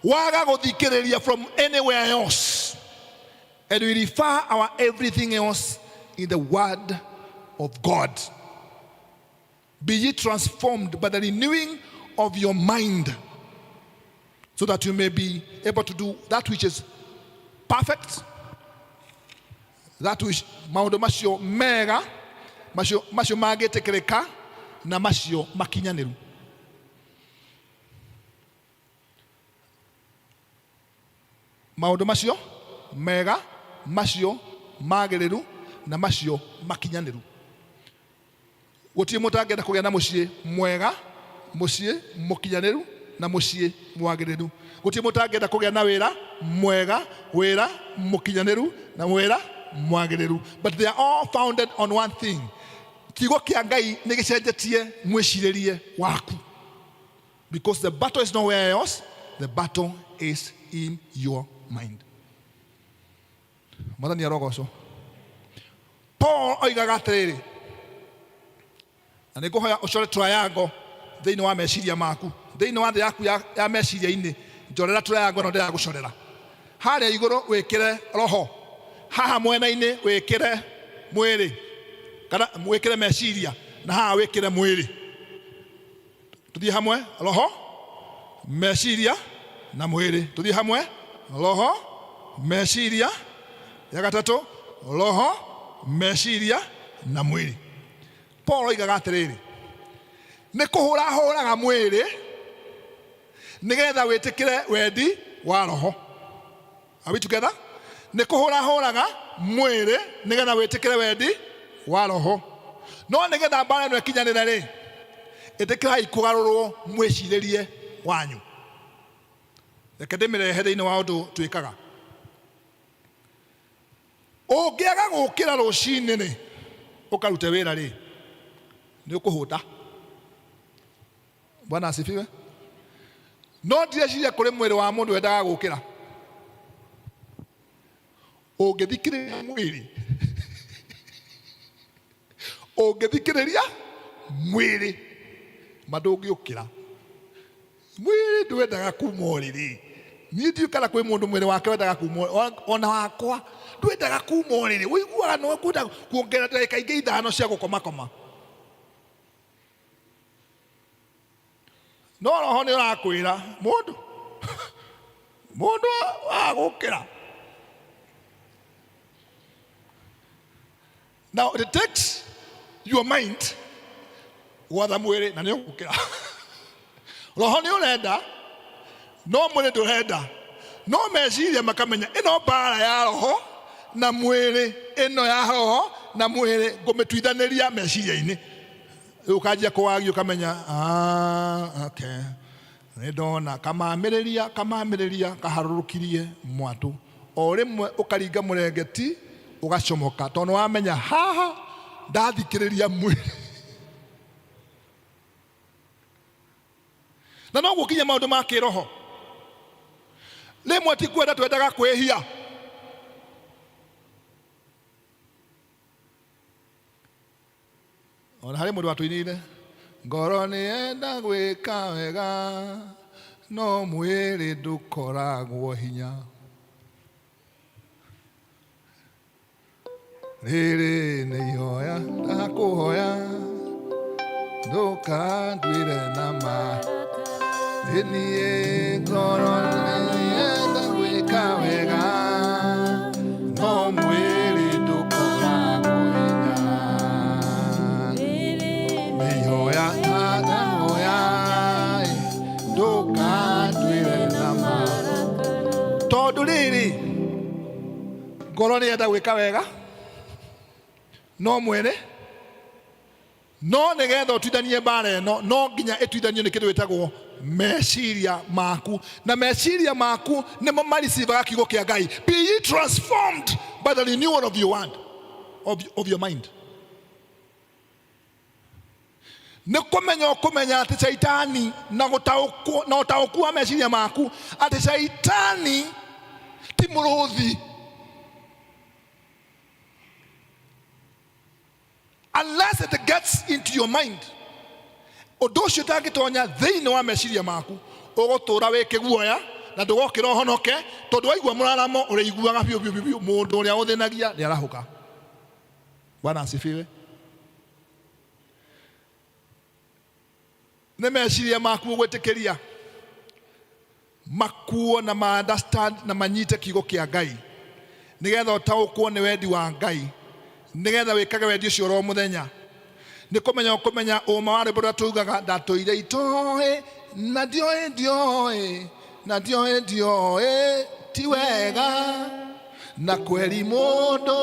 waga gũthikĩrĩria from anywhere else, and we refer our everything else in the word of God. Be ye transformed by the renewing of your mind, so that you may be able to do that which is perfect, that which maũndũ macio mega, macio macio mangĩtĩkĩrĩka, na macio makinyanĩru. Maũndũ macio mega, macio magĩrĩru, na macio makinyanĩru. Gũtirĩ mũtangĩenda kũgĩa na mũciĩ mwega, mũciĩ mũkinyanĩru, na mũciĩ mwagĩrĩru. Gũtirĩ mũtangĩenda kũgĩa na wĩra mwega, wĩra mũkinyanĩru, na wĩra mwagĩrĩru. But they are all founded on one thing. Kiugo kĩa Ngai nĩ gĩcenjetie mwĩcirĩrie waku. Because the battle is nowhere else, the battle is in your mind. Mwathani arogocwo. Paul oigaga atĩrĩrĩ, na nĩ ngũhoya ũcore triangle thĩinĩ wa meciria maku, thĩinĩ wa thĩ yaku ya meciria-inĩ, njorera triangle ĩno ndĩragũcorera. Harĩa igũrũ wĩkĩre roho, haha mwena-inĩ wĩkĩre mwĩrĩ, kana wĩkĩre meciria, na haha wĩkĩre mwĩrĩ. Tuthiĩ hamwe, roho, meciria na mwĩrĩ. Tuthiĩ hamwe, roho, meciria, ya gatatũ, roho, meciria na mwĩrĩ. Paul oigaga atĩrĩrĩ, nĩ kũhũra hũraga mwĩrĩ nĩgetha wĩtĩkĩre wendi wa roho. Are we together? Nĩ kũhũra hũraga mwĩrĩ nĩgetha wĩtĩkĩre wendi wa roho. No nĩgetha mbara ĩno ĩkinyanĩre rĩ, ĩtĩkĩrai kũgarũrwo mwĩcirĩrie wanyu. Reke ndĩmĩrehe thĩinĩ wa ũndũ twĩkaga. Ũngĩaga gũkĩra rũcinĩ rĩ, ũkarute wĩra rĩ, nĩ ũkũhũta. Bwana asifiwe. No ndireciria kũrĩ mwĩrĩ wa mũndũ wendaga gũkĩra. Ũngĩthikĩrĩria mwĩrĩ, ũngĩthikĩrĩria mwĩrĩ, ma ndũngĩũkĩra. Mwĩrĩ ndwendaga kuma ũrĩrĩ. Niĩ ndiũĩ kana kwĩ mũndũ mwĩrĩ wake wendaga kuma ona wakwa ndwendaga kuma ũrĩrĩ, ũiguaga no kwenda kuongerera ndagĩka ingĩ ithano cia gũkomakoma. No roho nĩ ũrakwĩra mũndũ mũndũ wa gũkĩra. Now it takes your mind gwatha mwĩrĩ na nĩ ũgũkĩra. Roho nĩ ũrenda no mwĩrĩ ndũrenda, no meciria makamenya ĩno mbara ya roho na mwĩrĩ, ĩno ya roho na mwĩrĩ ngũmĩtuithanĩria meciria-inĩ. Rĩu ũkanjia kũwagia ũkamenya ah, okay. Nĩ ndona kamamĩrĩria kamamĩrĩria kaharũrũkirie mwatũ o rĩmwe ũkaringa mũrengeti ũgacomoka tondũ wamenya haha ndathikĩrĩria mwĩrĩ. Na noguo nginya maũndũ ma kĩroho rĩmwe ti kwenda twendaga kwĩhia. Ona harĩ mũndũ watũinĩire ngoro nĩ yenda gwĩka wega no mwĩrĩ ndũkoragwo hinya. Rĩrĩ nĩ ihoya ndakũhoya ndũkanduĩre na ma Ĩ niĩ ngoro nĩ yenda gwĩka wega no mwĩrĩ ndũkoragwo hinya. Nĩ ihoya ndahoya ndũkanduĩre na ma. Tondũ rĩrĩ ngoro nĩ yenda gwĩka wega no mwĩrĩ no nĩgetha ũtuithanie mbara ĩno no nginya ĩtuithanio nĩ kĩndũ gĩtagwo meciria maku, na meciria maku nĩmo maricivaga kiugo kĩa Ngai. Be ye transformed by the renewal of your word, of your mind. Nĩ kũmenya ũkũmenya atĩ caitani na gũtaũkwo na ũtaũku wa meciria maku atĩ caitani ti mũrũthi. Unless it gets into your mind, ũndũ ũcio ũtangĩtonya thĩinĩ wa meciria maku, ũgũtũra wĩ kĩguoya na ndũgokĩra ũhonoke, tondũ waigua mũraramo ũrĩiguaga biũ biũ biũ mũndũ ũrĩa ũthĩnagia nĩ arahũka. Bwana asifiwe. Nĩ meciria maku ũgwĩtĩkĩria makuo na ma understand na manyite kiugo kĩa Ngai, nĩgetha ũtaũkwo nĩ wendi wa Ngai, nĩgetha wĩkage wendi ũcio oro mũthenya. Nĩ kũmenya ũkũmenya ũma wa rwĩmbo rũrĩa tugaga, ndatũire itoĩ na ndioĩ ndioĩ na ndioĩ ndioĩ ti wega, na kweri mũndũ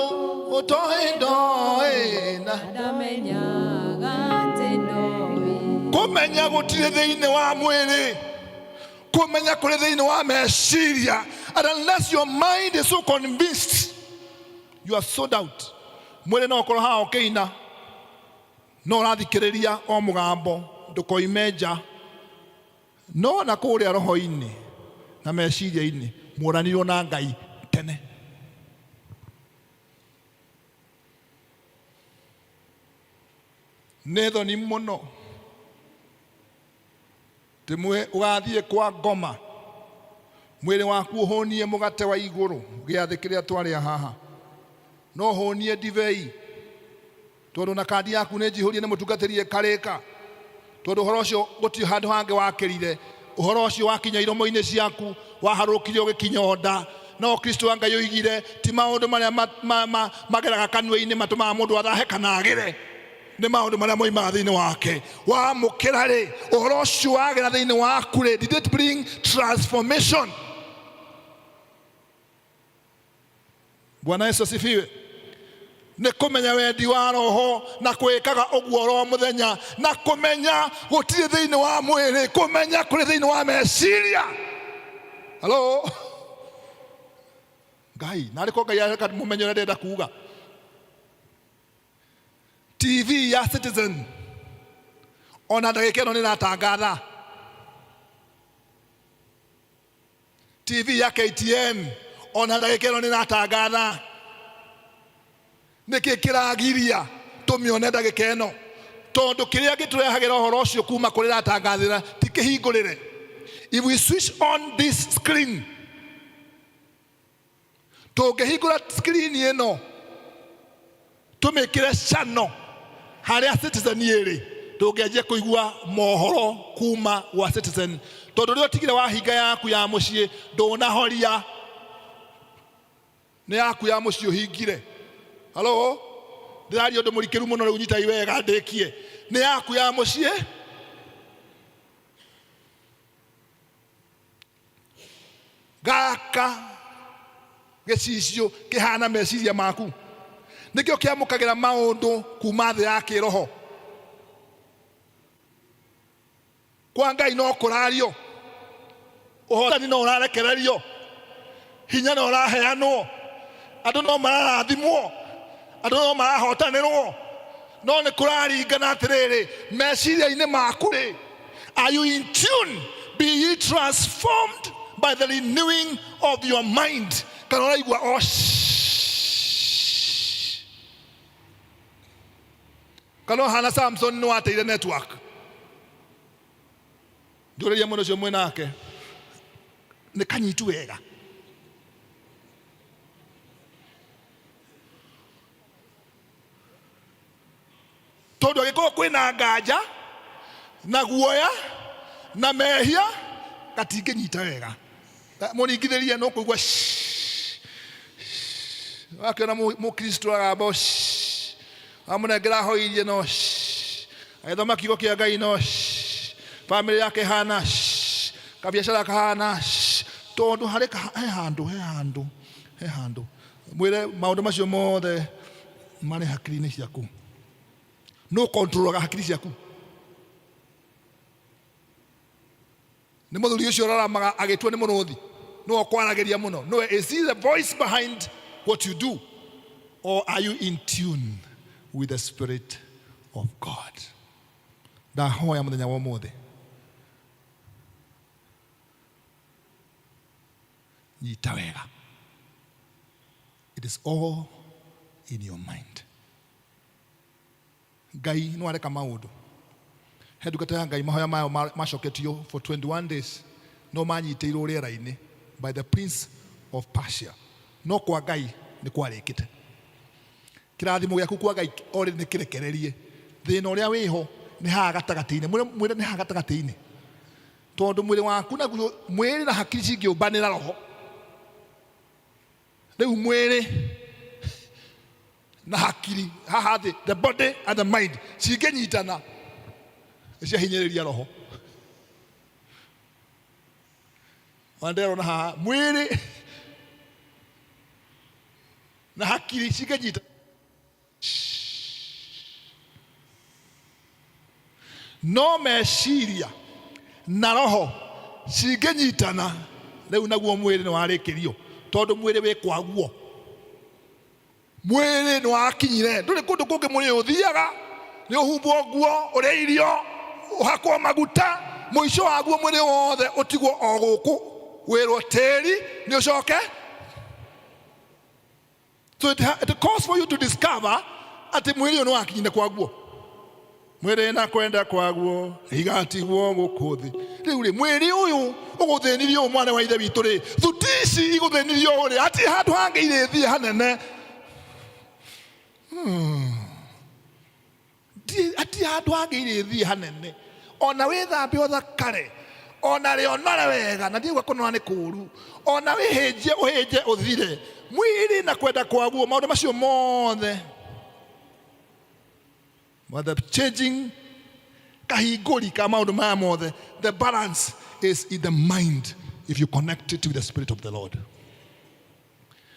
ũtoĩ ndoĩ na ndamenyaga atĩ ndoĩ. Kũmenya gũtirĩ thĩinĩ wa mwĩrĩ, kũmenya kũrĩ thĩinĩ wa meciria. And unless your mind is so convinced, you are sold out. Mwĩrĩ no ũkorwo haha ũkĩina, no ũrathikĩrĩria o mũgambo, ndũkoime nja. No na kũrĩa roho-inĩ na meciria-inĩ muoranirwo na Ngai tene. Nĩ thoni mũno tĩ ũgathiĩ kwa ngoma mwĩrĩ waku ũhũnie mũgate wa igũrũ gĩathĩ kĩrĩa twarĩa haha, no ũhũnie ndibei tondũ na kandi yaku nĩ njihũrie nĩ mũtungatĩri ĩkarĩka, tondũ ũhoro ũcio gũtirĩ handũ hangĩ wakĩrire. Ũhoro ũcio wakinya iromo-inĩ ciaku, waharũrũkire ũgĩkinya nda. No Kristo wa Ngai oigire ti maũndũ marĩa mageraga kanua-inĩ matũmaga mũndũ athahe kana agĩre, nĩ maũndũ marĩa moimaga thĩinĩ wake. Wamũkĩra rĩ, ũhoro ũcio wagera thĩinĩ waku rĩ, did it bring transformation? Bwana Yesu asifiwe. Nĩ kũmenya wendi wa roho na kwĩkaga ũguo oro mũthenya, na kũmenya gũtirĩ thĩinĩ wa mwĩrĩ, kũmenya kũrĩ thĩinĩ wa meciria. Hello? Ngai, narĩ ko Ngai areka mũmenye ũrĩa ndĩrenda kuga. TV ya Citizen ona ndagĩka ĩno nĩ ĩratangatha. TV ya KTN ona ndagĩka ĩno nĩ ĩratangatha. Nĩkĩ kĩragiria tũmĩone ndagĩka ĩno? Tondũ kĩrĩa gĩtũrehagĩra ũhoro ũcio kuma kũrĩa ĩratangathĩra ti kĩhingũrĩre. If we switch on this screen, Tũngĩhingũra screen ĩno tũmĩkĩre channel harĩa Citizen ĩrĩ, tũngĩanjia kũigua mohoro kuma gwa Citizen, tondũ rĩrĩa ũtigire wahinga yaku ya mũciĩ ndũnahoria, nĩ yaku ya mũciĩ ũhingire. Halo, ndĩraria ũndũ mũrikĩru mũno rĩu, nyitai wega ndĩkie. Nĩ yaku ya mũciĩ. Gaka gĩcicio kĩhana meciria maku, nĩkĩo kĩamũkagĩra maũndũ kuma thĩ ya kĩroho. Kwa Ngai no kũrario, ũhotani no ũrarekererio, hinya no ũraheanwo, andũ no mararathimwo, andũ no marahotanĩrwo, no nĩ kũraringana atĩrĩrĩ, meciria-inĩ maku rĩ, are you in tune? Be ye transformed by the renewing of your mind. Kana ũraigua o shh. Kana ũhana Samson nĩ wateire network. Njũrĩria mũndũ ũcio mwĩ nake nĩ kanyitu wega. Tondũ angĩkorwo kwĩna nganja na guoya na mehia, gatingĩnyita wega. Mũringithĩrie no kũigua shh, shh. Wakĩona mũkristo agamba o shh, amũnengera ahoirie no shh, agĩthoma kiugo kĩa Ngai no shh, bamĩrĩ yake ĩhana shh, kabiacara kahana shh, tondũ harĩ he handũ, he handũ, he handũ. Mwĩre maũndũ macio mothe marĩ hakiri-inĩ ciaku. Nũ kontrolaga hakiri ciaku? Nĩ mũthuri ũcio ũraramaga agĩtua nĩ mũrũthi, nĩwe ũkwaragĩria mũno? Nĩwe, is he the voice behind what you do, or are you in tune with the spirit of God? Ndahoya mũthenya wa ũmũthĩ, nyita wega, it is all in your mind. Ngai no areka maũndũ. He ndungata ya Ngai mahoya mayo macoketio for 21 days, no manyitĩirwo rĩera-inĩ by the prince of Persia, no kwa Ngai nĩ kwarĩkĩte. Kĩrathimo gĩaku kwa Ngai already nĩ kĩrekererie. Thĩna ũrĩa wĩho nĩ haha gatagatĩ-inĩ. Mwĩre nĩ haha gatagatĩ-inĩ, tondũ mwĩrĩ waku naguo, mwĩrĩ na hakiri cingĩũmbanĩra roho, rĩu mwĩrĩ na hakiri haha thĩ, the body and the mind cingĩnyitana, ciahinyĩrĩria roho. Ona ndĩrona haha mwĩrĩ na hakiri cingĩnyita, no meciria na roho cingĩnyitana, rĩu naguo mwĩrĩ nĩ warĩkĩrio, tondũ mwĩrĩ wĩ kwaguo. Mwĩrĩ nĩ wakinyire, ndũrĩ kũndũ kũngĩ mwĩrĩ ũthiaga, nĩ ũhumbwo nguo, ũrĩe irio, ũhakwo maguta, mũico waguo mwĩrĩ wothe ũtigwo o gũkũ, wĩrwo tĩri nĩ ũcoke. So it calls for you to discover atĩ mwĩrĩ ũyũ nĩ wakinyire kwaguo. Mwĩrĩ na kwenda kwaguo igatigwo gũkũ thĩ. Rĩu rĩ, mwĩrĩ ũyũ ũgũthĩnirio ũũ, mwana wa ithe witũ rĩ, thuti ici igũthĩnirio ũũ rĩ, hatirĩ handũ hangĩ irĩthiĩ hanene. Hatirĩ handũ hangĩ irĩthiĩ hanene. Ona wĩthambe ũthakare, ona rĩonore wega, na ndiauga kũnora nĩ kũũru, ona wĩhĩnjie ũhĩnje ũthire, mwĩrĩ na kwenda kwaguo, maũndũ macio mothe, but the changing kahingũri ka maũndũ maya mothe, the balance is in the mind. If you connect it with the spirit of the Lord,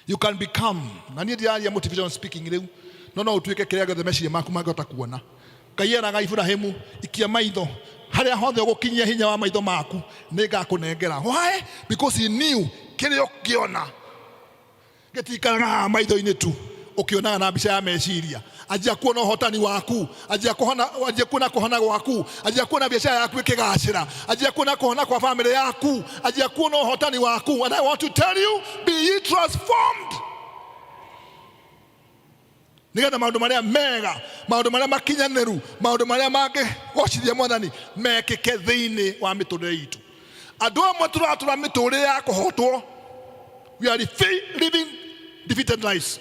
you can become. Na niĩ ndiraria motivational speaking rĩu, no no ũtuĩke kĩrĩa gĩothe meciria maku mangĩhota kuona. Ngai eraga Iburahimu, ikia maitho harĩa hothe ũgũkinyia hinya wa maitho maku, nĩ ngakũnengera. Why? Because he knew kĩrĩa ũngĩona gĩtikaraga haha maitho-inĩ tu, ũkĩonaga na mbica ya meciria. Anjia kuona ũhotani waku, anjia kuona, anjia kuona kũhona gwaku, anjia kuona biacara yaku ĩkĩgacĩra, anjia kuona kũhona kwa famĩlĩ yaku, anjia kuona ũhotani waku. And I want to tell you, be ye transformed, nĩgetha maũndũ marĩa mega, maũndũ marĩa makinyanĩru, maũndũ marĩa mangĩgocithia Mwathani mekĩke thĩinĩ wa mĩtũrĩre itũ. Andũ amwe tũratũra mĩtũrĩre ya kũhotwo. We are living defeated lives.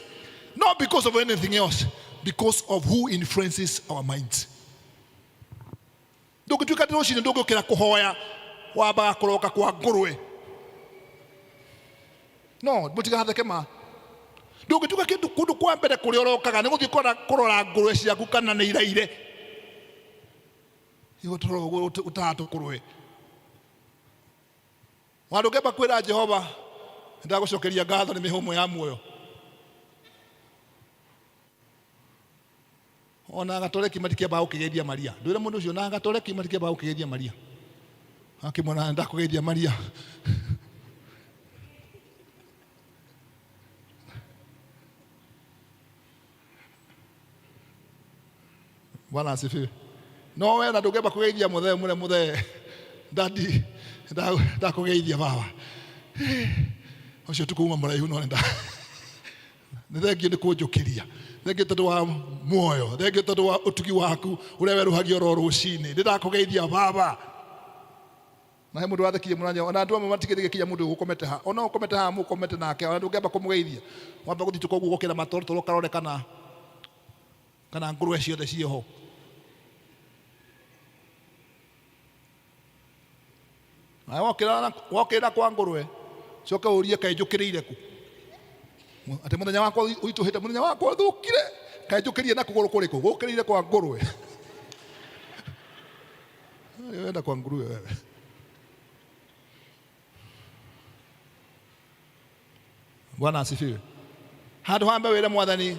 Not because of anything else, because of who influences our minds. Ndũngĩtuĩka atĩ rũcinĩ ndũngĩũkĩra kũhoya wambaga kũroka kwa ngũrwe. No, mũtigatheke ma. Ndũngĩtuĩka kĩndũ kũndũ kwa mbere kũrĩa ũrokaga nĩ gũthiĩ kũrora ngũrwe ciaku kana nĩ iraire. Igũtũra ũguo ũtaratũkũrwe. Wandũ ũngĩamba kwĩra Jehova ndagũcokeria ngatho nĩ mĩhũmũ ya muoyo. Ona gatoreki matikĩambaga gũkĩgeithia Maria. Ndwĩre mũndũ ũcio na gatoreki matikĩambaga gũkĩgeithia Maria. Akĩmwona ndakũgeithia Maria. Bwana asifiwe. No we na ndũngĩamba kũgeithia mũthee mũre mũthee dadi ndakũgeithia baba. Ũcio tukuma mũraihu no nda nĩ thengio nĩ kũnjũkĩria thengio tondũ wa muoyo thengio tondũ wa ũtugi waku ũrĩa werũhagia oro rũcinĩ nĩ ndakũgeithia baba. Na he mũndũ wathekire mũranya ona andũ amwe matigĩthĩ kinya mũndũ ũgũkomete ha ona ũkomete ha mũkomete nake ona ndũngĩamba kũmũgeithia wamba gũthitũka ũguo ũgokĩra matorotoro karore kana kana ngũrwe ciothe ciĩho. Na wokĩra kwa ngũrwe coke ũrie kaĩ njũkĩrĩire kũ atĩ mũthenya wakwa ũitũhĩte mũthenya wakwa ũthũkire kaĩ njũkĩrire na kũgũrũ kũrĩkũ gũkĩrĩire kwa ngũrwe. Wenda kwa nguruwe wewe. Bwana asifiwe. Handũ hambe wĩre mwathani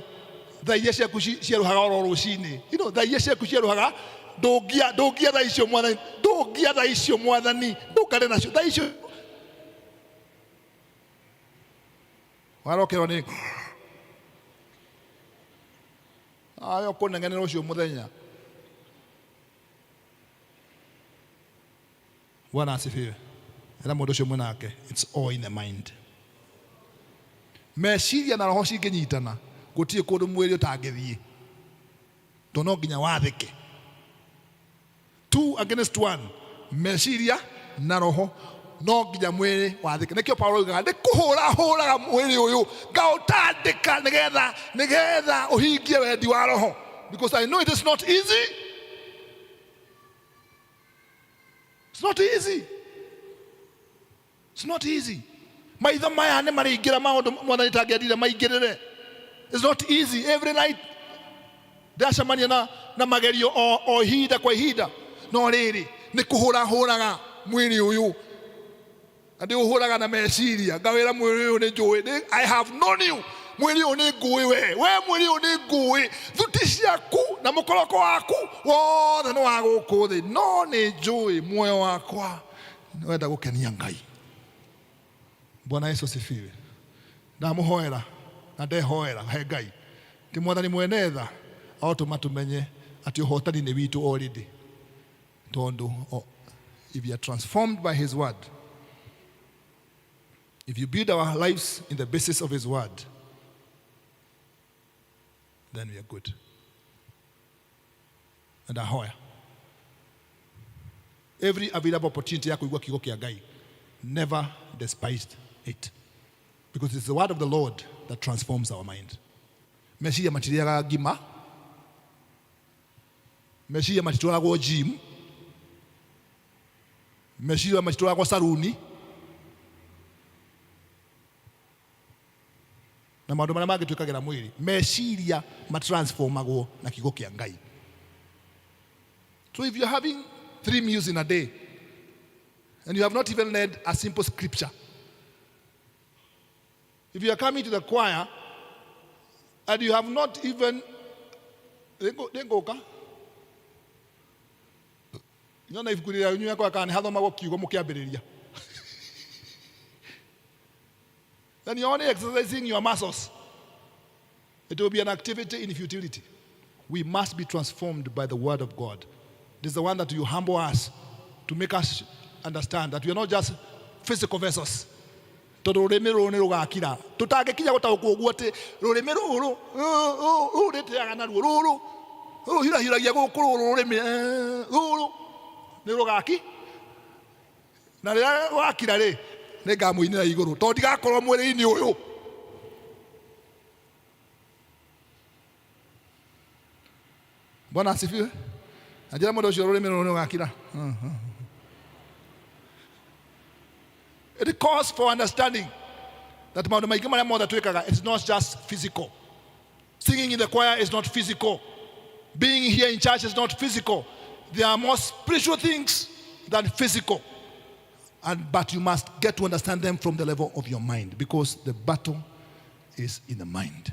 thaa iria ciaku cierũhaga oro rũcinĩ. You know, thaa iria ciaku cierũhaga ndũngia ndũngia thaa icio mwathani ndũngia thaa icio mwathani ndũkare nacio thaa icio warokerwo nĩ ayo kũnengenera ũcio mũthenya. Bwana asifiwe. Ĩra mũndũ ũcio mwĩ nake, it's all in the mind. Meciria na roho cingĩnyitana, gũtirĩ kũndũ mwĩrĩ ũtangĩthiĩ. Tondũ no nginya wathĩke. Two against one, meciria na roho no nginya mwĩrĩ wathĩke. Nĩkĩo Paulo oigaga nĩ kũhũra hũraga mwĩrĩ ũyũ ngaũtandĩka nĩgetha nĩgetha ũhingie wendi wa roho. Because I know it is not easy. It's not easy. It's not easy. Maitho maya nĩ marĩingĩra maũndũ mwathani tangĩendire maingĩrĩre. It's not easy. Every night ndĩracemania na, na magerio o, o ihinda kwa ihinda. No rĩrĩ nĩ kũhũra hũraga mwĩrĩ ũyũ na ndĩũhũraga na meciria ngawĩra mwĩrĩ ũyũ nĩ njũĩ nĩ- I have known you mwĩrĩ ũyũ nĩ ngũĩ we we mwĩrĩ ũyũ nĩ ngũĩ thuti ciaku na mũkoroko waku wothe nĩ wa gũkũ thĩ no nĩ njũĩ muoyo wakwa nĩwenda gũkenia Ngai. Bwana Yesu asifiwe. Ndamũhoera na ndehoera he Ngai ti mwathani mwene tha arotũma tũmenye atĩ ũhotani nĩ witũ already tondũ if you are transformed by his word, if you build our lives in the basis of his word, then we are good. Na ndahoya every available opportunity ya kũigua kiugo kĩa Ngai, never despise it, because it's the word of the Lord that transforms our mind. Meciria matirĩaga ngima, meciria matitwaragwo gym, meciria matitwaragwo saruni, na maũndũ marĩa mangĩ twĩkagĩra mwĩrĩ. Meciria matransformagwo na kiugo kĩa Ngai. So if you're having 3 meals in a day and you have not even read a simple scripture, if you are coming to the choir and you have not even nĩngũka nyona ibuku rĩanyu yakwa kana nĩ hathomagwo kiugo mũkĩambĩrĩria, then you're only exercising your muscles. It will be an activity in futility. We must be transformed by the word of God. It is the one that you humble us to make us understand that we are not just physical vessels. Tondũ rũrĩmĩ rũrũ nĩ rũgakira. Tũtangĩkinya gũtaũkwo ũguo atĩ rũrĩmĩ rũrũ, rũrũ rĩtĩaga naruo, rũrũ, rũrũ hirahiuragia gũkũ rũrũ rũrĩmĩ, rũrũ nĩ rũgaki. Na rĩrĩa rwakira rĩ, nĩ ngamũinĩra igũrũ, tondũ ndigakorwo mwĩrĩ-inĩ ũyũ. Bwana asifiwe. Na njĩra mũndũ ũcio rũrĩmĩ rũrũ nĩũgakira. It calls for understanding that maũndũ maingĩ marĩa mothe twĩkaga, it's not just physical. Singing in the choir is not physical. Being here in church is not physical. There are more spiritual things than physical. But you must get to understand them from the level of your mind, because the battle is in the mind.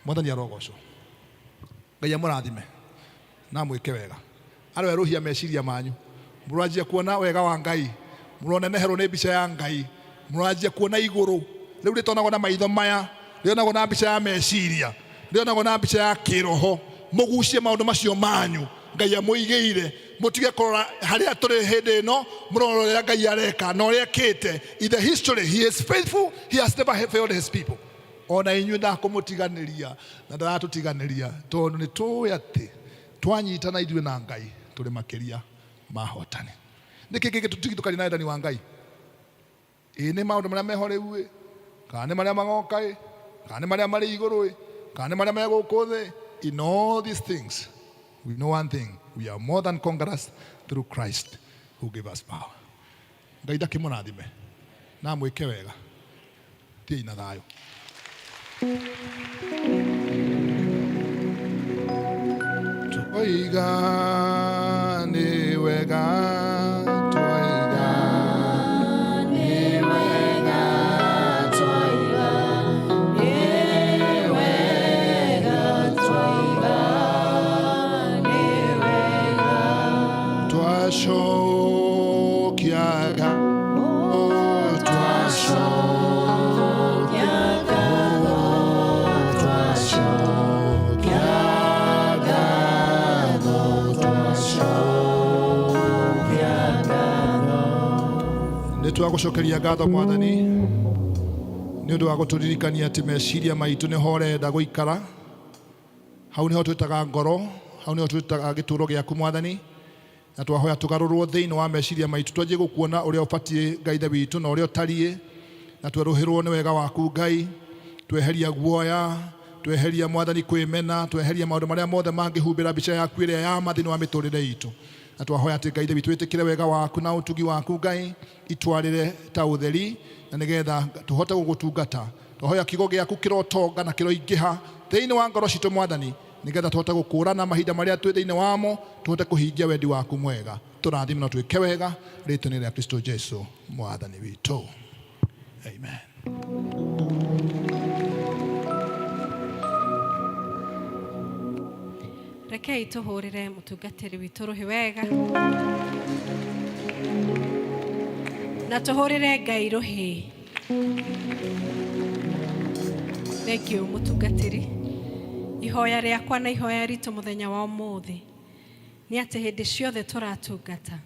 Mwathani arogocwo. Ngai amũrathime na mwĩke wega. Aroerũhia meciria manyu. Mũranjia kuona wega wa Ngai. Mũroneneherwo nĩ mbica ya Ngai. Mũranjia kuona igũrũ. Rĩu rĩtonagwo na maitho maya, rĩonagwo na mbica ya meciria, rĩonagwo na mbica ya kĩroho. Mũgucie maũndũ macio manyu Ngai amũigĩire. Mũtige kũrora harĩa tũrĩ hĩndĩ ĩno, mũrore ũrĩa Ngai areka na ũrĩa ekĩte. In the history, he is faithful, he has never failed his people. Ona inyuĩ ndakũmũtiganĩria na ndaratũtiganĩria, tondũ nĩ tũĩ atĩ twanyitana ithuĩ na Ngai tũrĩ makĩria mahotani. Nĩkĩ kĩngĩtũtigithũkania na wendani wa Ngai? Ĩ nĩ maũndũ marĩa meho rĩu ĩ, kana nĩ marĩa magoka ĩ, kana nĩ marĩa marĩ igũrũ ĩ, kana nĩ marĩa me gũkũ thĩ. In all these things, we know one thing: we are more than conquerors through Christ who gave us power. Ngai ndakĩmũrathime na mwĩke wega. Thiĩi na thayũ. Twoiga nĩ wega, twoiga nĩ wega, twoiga nĩ wega, twoiga nĩ wega, twacokia ngatho, twacokia ngatho, twacokia ngatho, twacokia ngatho. Nĩ twagũcokeria ngatho Mwathani nĩ ũndũ wa gũtũririkania atĩ meciria maitũ nĩho ũrenda gũikara. Hau nĩho twĩtaga ngoro, hau nĩho twĩtaga gĩtũũro gĩaku Mwathani, na twahoya tũgarũrwo thĩinĩ wa meciria maitũ, twanjie gũkuona ũrĩa ũbatiĩ Ngai Ithe witũ na ũrĩa ũtariĩ, na twerũhĩrwo nĩ wega waku Ngai, tweheria guoya, tweheria Mwathani kwĩmena, tweheria maũndũ marĩa mothe mangĩhumbĩra mbica yaku ĩrĩa ya ma thĩinĩ wa mĩtũrĩre itũ. Na twahoya atĩ Ngai Ithe witũ wĩtĩkĩre wega waku na ũtugi waku Ngai, itwarĩre ta ũtheri, na nĩgetha tũhote gũgũtungata. Twahoya kiugo gĩaku kĩrotonga na kĩroingĩha thĩinĩ wa ngoro citũ Mwathani, nĩgetha tũhote gũkũrana mahinda marĩa twĩ thĩinĩ wamo, tũhote kũhingia wendi waku mwega. Tũrathime na twĩke wega rĩtwa-inĩ rĩa Kristo Jesu Mwathani witũ. Amen. Rekei tũhũrĩre mũtungatĩri witũ rũhĩ wega na tũhũrĩre Ngai rũhĩ. Thank you mũtungatĩri. Ihoya rĩakwa na ihoya ritũ mũthenya wa ũmũthĩ nĩ atĩ hĩndĩ ciothe tũratungata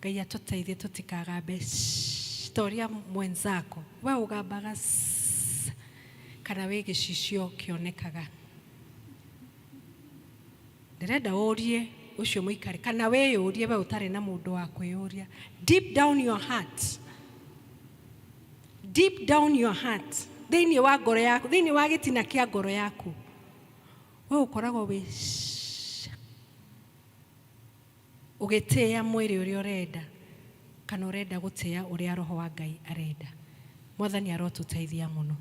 Ngai atũteithie tũtikagambe ta ũrĩa mwenzako we ũgambaga kana wĩ gĩcicio kĩonekaga. Ndĩrenda ũrie ũcio mũikare kana wĩyũrie we ũtarĩ na mũndũ wa kwĩyũria. Deep down your heart, deep down your heart, thĩinĩ wa ngoro yaku, thĩinĩ wa gĩtina kĩa ngoro yaku, we ũkoragwo wĩ ũgĩtĩĩa mwĩrĩ ũrĩa ũrenda kana ũrenda gũtĩĩa ũrĩa roho wa Ngai arenda. Mwathani arotũteithia mũno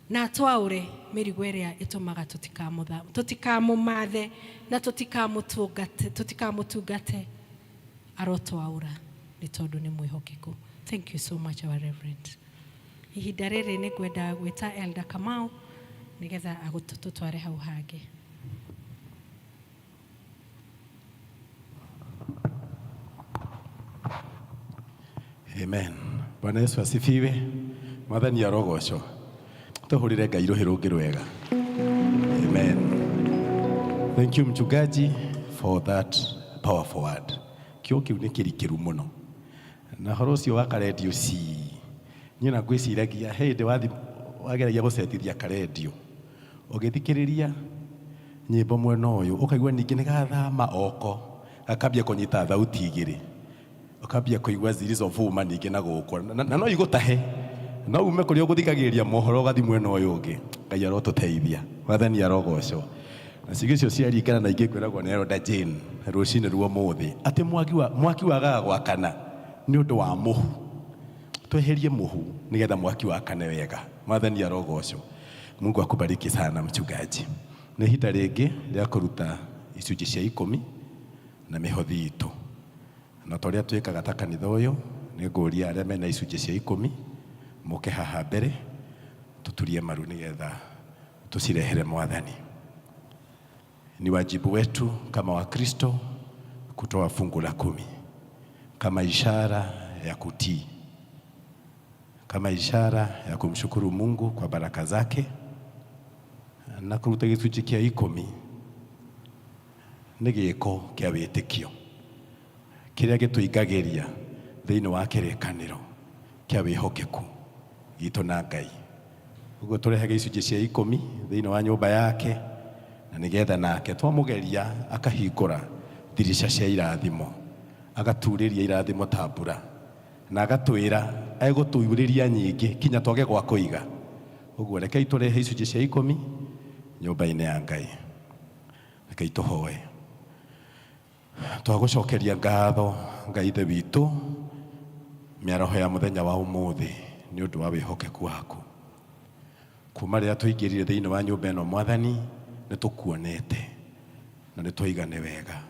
na atwaũre mĩrigo ĩrĩa ĩtũmaga tũtikamũmathe na tũtikamũtungate. Arotwaũra nĩ tondũ nĩ mwĩhokeku. Thank you so much our reverend. Ihinda rĩrĩ nĩ ngwenda gwĩta Elder Kamau nĩgetha agũtũtware hau hangĩ. Amen. Bwana Yesu asifiwe. Mwathani arogocwo. Tuhurire Ngai rũhĩ rũngĩ rwega. Amen. Thank you mchungaji for that powerful word. Kiugo kĩu nĩ kĩrikĩru mũno. Na horo ũcio wa karendio ci niĩ na ngwĩciragia he hĩndĩ wathi wageragia gũcetithia karendio ũgĩthikĩrĩria nyĩmbo mwena ũyũ ũkaigua ningĩ nĩ gathama oko gakambia kũnyita thauti igĩrĩ ũkambia kũigua zilizovuma ningĩ na gũkũ na no igũtahe no ume kũrĩa ũgũthikagĩrĩria mohoro ũgathi mwena ũyũ ũngĩ. Ngai arotũteithia. Mwathani arogocwo. Na ciugo icio ciaringana na ingĩ kwĩragwo nĩ Elder Jane rũcinĩ rwa ũmũthĩ atĩ mwaki wa mwaki wagaga gwakana nĩ ũndũ wa mũhu. Tweherie mũhu nĩgetha mwaki wakane wega. Mwathani arogocwo. Mungu akubariki sana mchungaji. Nĩ ihinda rĩngĩ rĩa kũruta icunjĩ cia ikũmi na mĩhothi itũ. Na ta ũrĩa twĩkaga ta kanitha ũyũ, nĩ ngũria arĩa mena icunjĩ cia ikũmi moke haha mbere tuturie maru nĩgetha tũcirehere Mwathani. Ni wajibu wetu kama Wakristo kutoa fungu la kumi kama ishara ya kutii, kama ishara ya kumshukuru Mungu kwa baraka zake, na kũruta gĩcunjĩ kĩa ikũmi nĩ gĩĩko kĩa wĩtĩkio kĩrĩa gĩtũingagĩria thĩinĩ wa kĩrĩkanĩro kĩa wĩhokeku gitũ na Ngai. Ũguo tũrehage icunjĩ cia ikũmi thĩinĩ wa nyũmba yake na nĩgetha nake twamũgeria akahingũra ndirica cia irathimo, agaturĩria irathimo ta mbura, na agatwĩra egũtũurĩria nyingĩ kinya twage gwa kũiga. Ũguo rekei tũrehe icunjĩ cia ikũmi nyũmba-inĩ ya Ngai. Rekei tũhoe. Twagũcokeria ngatho Ngai Ithe witũ mĩaraho ya mũthenya wa ũmũthĩ nĩ ũndũ wa wĩhokeku waku. Kuma rĩrĩa tũingĩrire thĩinĩ wa nyũmba ĩno Mwathani, nĩ tũkuonete na nĩ twaiga nĩ wega.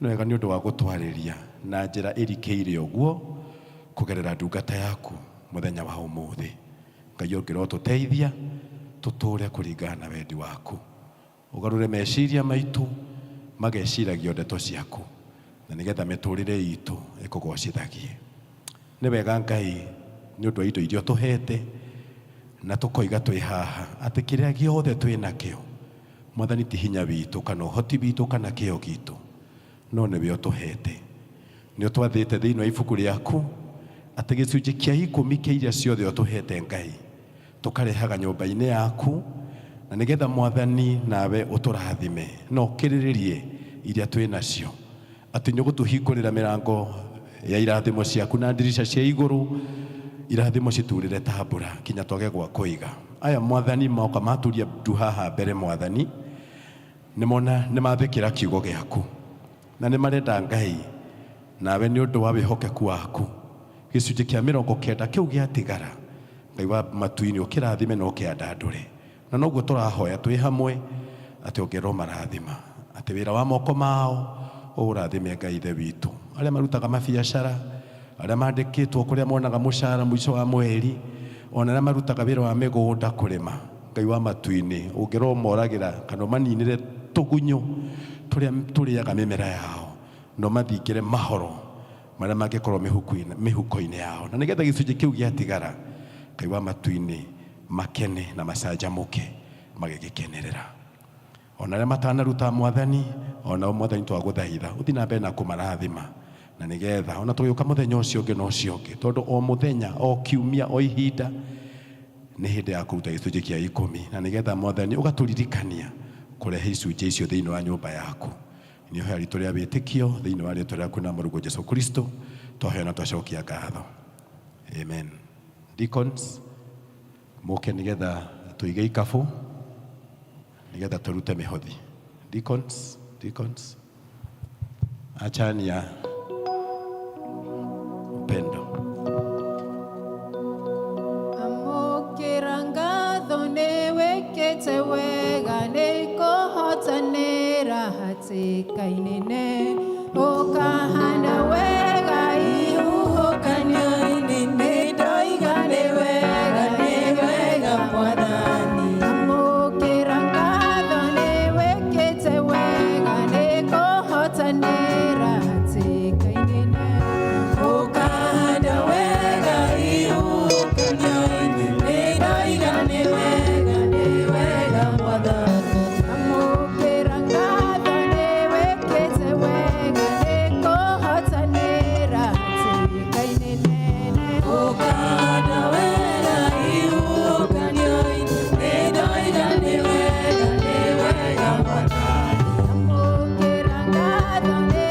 Nĩ wega nĩ ũndũ wa gũtwarĩria na njĩra ĩrikĩire ũguo kũgerera ndungata yaku mũthenya wa ũmũthĩ. Ngai ũngĩrotũteithia tũtũre kũringana na wendi waku. Ũgarũre meciria maitũ mageciragio ndeto ciaku na nĩgetha mĩtũrĩre itũ ĩkũgocithagie. Nĩ wega Ngai nĩ ũndũ wa indo iria ũtũhete na tũkoiga twĩ haha atĩ kĩrĩa gĩothe twĩ nakĩo Mwathani ti hinya witũ kana ũhoti witũ kana kĩo gitũ, no nĩwe ũtũhete. Nĩ ũtwathĩte thĩinĩ wa ibuku rĩaku atĩ gĩcunjĩ kĩa ikũmi kĩa iria ciothe ũtũhete Ngai tũkarehaga nyũmba-inĩ yaku na nĩgetha Mwathani nawe ũtũrathime na ũkĩrĩrĩrie iria twĩ nacio, atĩ nĩ ũgũtũhingũrĩra mĩrango ya irathimo ciaku na ndirica cia igũrũ, irathimo citurĩre ta mbura kinya twage gwa kũiga. Aya Mwathani moka maturia ndu haha mbere Mwathani, nĩmona nĩmathĩkĩra kiugo gĩaku na nĩmarenda Ngai nawe nĩ ũndũ wa wĩhokeku waku gĩcunjĩ kĩa mĩrongo kenda kĩu gĩatigara Ngai wa matu-inĩ ũkĩrathime na ũkĩandandũre. Na noguo tũrahoya twĩ hamwe atĩ ũngĩrwo marathima atĩ wĩra wa moko mao ũrathime Ngai Ithe witũ, arĩa marutaga mabiacara, arĩa mandĩkĩtwo kũrĩa monaga mũcara mũico wa mweri, ona arĩa marutaga wĩra wa mĩgũnda kũrĩma, Ngai wa matu-inĩ ũngĩrwo moragĩra kana ũmaninĩre tũgunyũ tũrĩa tũrĩaga mĩmera yao na ũmathingĩre mahoro marĩa mangĩkorwo mĩhuko-inĩ yao, na nĩgetha gĩcunjĩ kĩu gĩatigara Ngai wa matu-inĩ makene na macanjamũke magĩgĩkenerera. Ona arĩa matanaruta Mwathani, ona Mwathani twagũthaitha ũthiĩ na mbere na kũmarathima na nĩgetha ona tũgĩũka mũthenya ũcio ũngĩ na ũcio ũngĩ, tondũ o mũthenya o kiumia o ihinda nĩ hĩndĩ ya kũruta gĩcunjĩ kĩa ikũmi, na nĩgetha Mwathani ũgatũririkania kũrehe icunjĩ icio thĩinĩ wa nyũmba yaku. Nĩ ihoya ritũ rĩa wĩtĩkio thĩinĩ wa rĩtwa rĩaku na Mũrũguo Jesũ Kristo twahoya na twacokia ngatho. Amen. Deacons, mũke nĩgetha tũige ikabũ nĩgetha tũrute mĩhothi. Deacons, deacons, achania upendo. Amũkĩra ngatho nĩ wĩkĩte wega, nĩ kũhotanĩra hatĩka-inĩ nene, ũkahanda wega ihuhũkanio-inĩ, nĩ ndoiga nĩ wega, nĩ wega Mwathani. Amũkĩra ngatho nĩ wĩkĩte wega, nĩ kũhotanĩra hatĩka-inĩ nene, ũkahanda wega ihuhũkanio-inĩ, nĩ ndoiga nĩ wega, nĩ wega Mwathani. Amũkĩra ngatho nĩ wĩkĩte wega, nĩ kũhotanĩra hatĩka-inĩ nene, ũkahanda wega ihuhũkanio-inĩ, nĩ ndoiga nĩ wega, nĩ wega Mwathani. Amũkĩra ngatho nĩ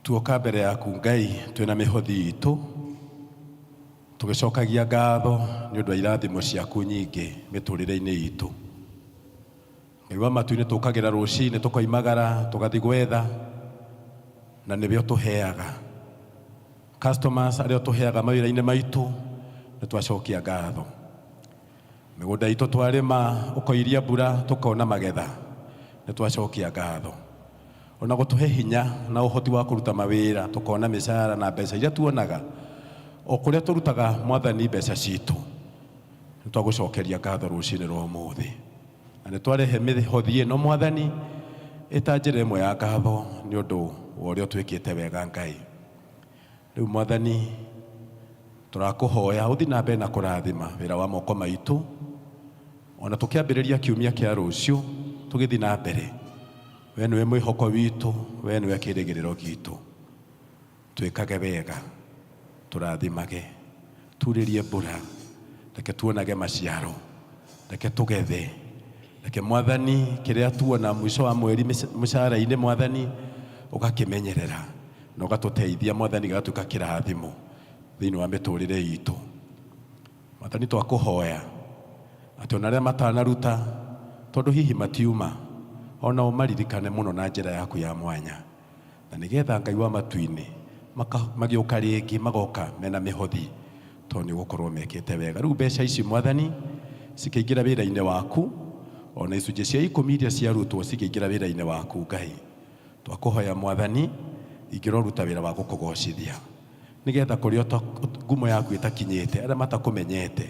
Tuoka mbere yaku Ngai twĩna mĩhothi itũ tũgĩcokagia ngatho nĩ ũndũ wa irathimo ciaku nyingĩ mĩtũrĩre-inĩ itũ. Ngai wa matu-inĩ tũkagĩra rũcinĩ tũkoimagara tũgathiĩ gwetha na nĩwe ũtũheaga. Customers arĩa ũtũheaga mawĩra-inĩ maitũ nĩ twacokia ngatho. Mĩgũnda itũ twarĩma ũkoiria mbura tũkona magetha nĩ twacokia ngatho. Ona gũtũhe hinya na ũhoti wa kũruta mawĩra tũkona mĩcara na mbeca iria tuonaga o kũrĩa tũrutaga Mwathani mbeca citũ nĩ twagũcokeria ngatho rũcinĩ rwa ũmũthĩ. Na nĩ twarehe mĩhothi ĩno Mwathani ĩta njĩra ĩmwe ya ngatho nĩ ũndũ wa ũrĩa ũtwĩkĩte wega Ngai. Rĩu Mwathani tũrakũhoya ũthiĩ na mbere na kũrathima wĩra wa moko maitũ ona tũkĩambĩrĩria kiumia kĩa rũciũ tũgĩthiĩ na mbere. We nĩwe mwĩhoko witũ, we nĩwe kĩrĩgĩrĩro gitũ. Twĩkage wega, tũrathimage, turĩrie mbura, reke tuonage maciaro, reke tũgethe, reke Mwathani kĩrĩa tuona mũico wa mweri mũcara-inĩ Mwathani ũgakĩmenyerera na ũgatũteithia Mwathani gĩgatuĩka kĩrathimo thĩinĩ wa mĩtũrĩre itũ. Mwathani twakũhoya atĩ ona arĩa matanaruta tondũ hihi matiuma ona ũmaririkane mũno na njĩra yaku ya mwanya na nĩgetha Ngai wa matu-inĩ magĩũka rĩngĩ magoka mena mĩhothi tondũ nĩ ũgũkorwo mekĩte wega. Rĩu mbeca ici Mwathani cikĩingĩra wĩra-inĩ waku ona icunjĩ cia ikũmi iria ciarutwo cikĩingĩra wĩra-inĩ waku Ngai. Twakũhoya Mwathani ingĩra ũruta wĩra wa gũkũgocithia nĩgetha kũrĩa ngumo yaku ĩtakinyĩte arĩa matakũmenyete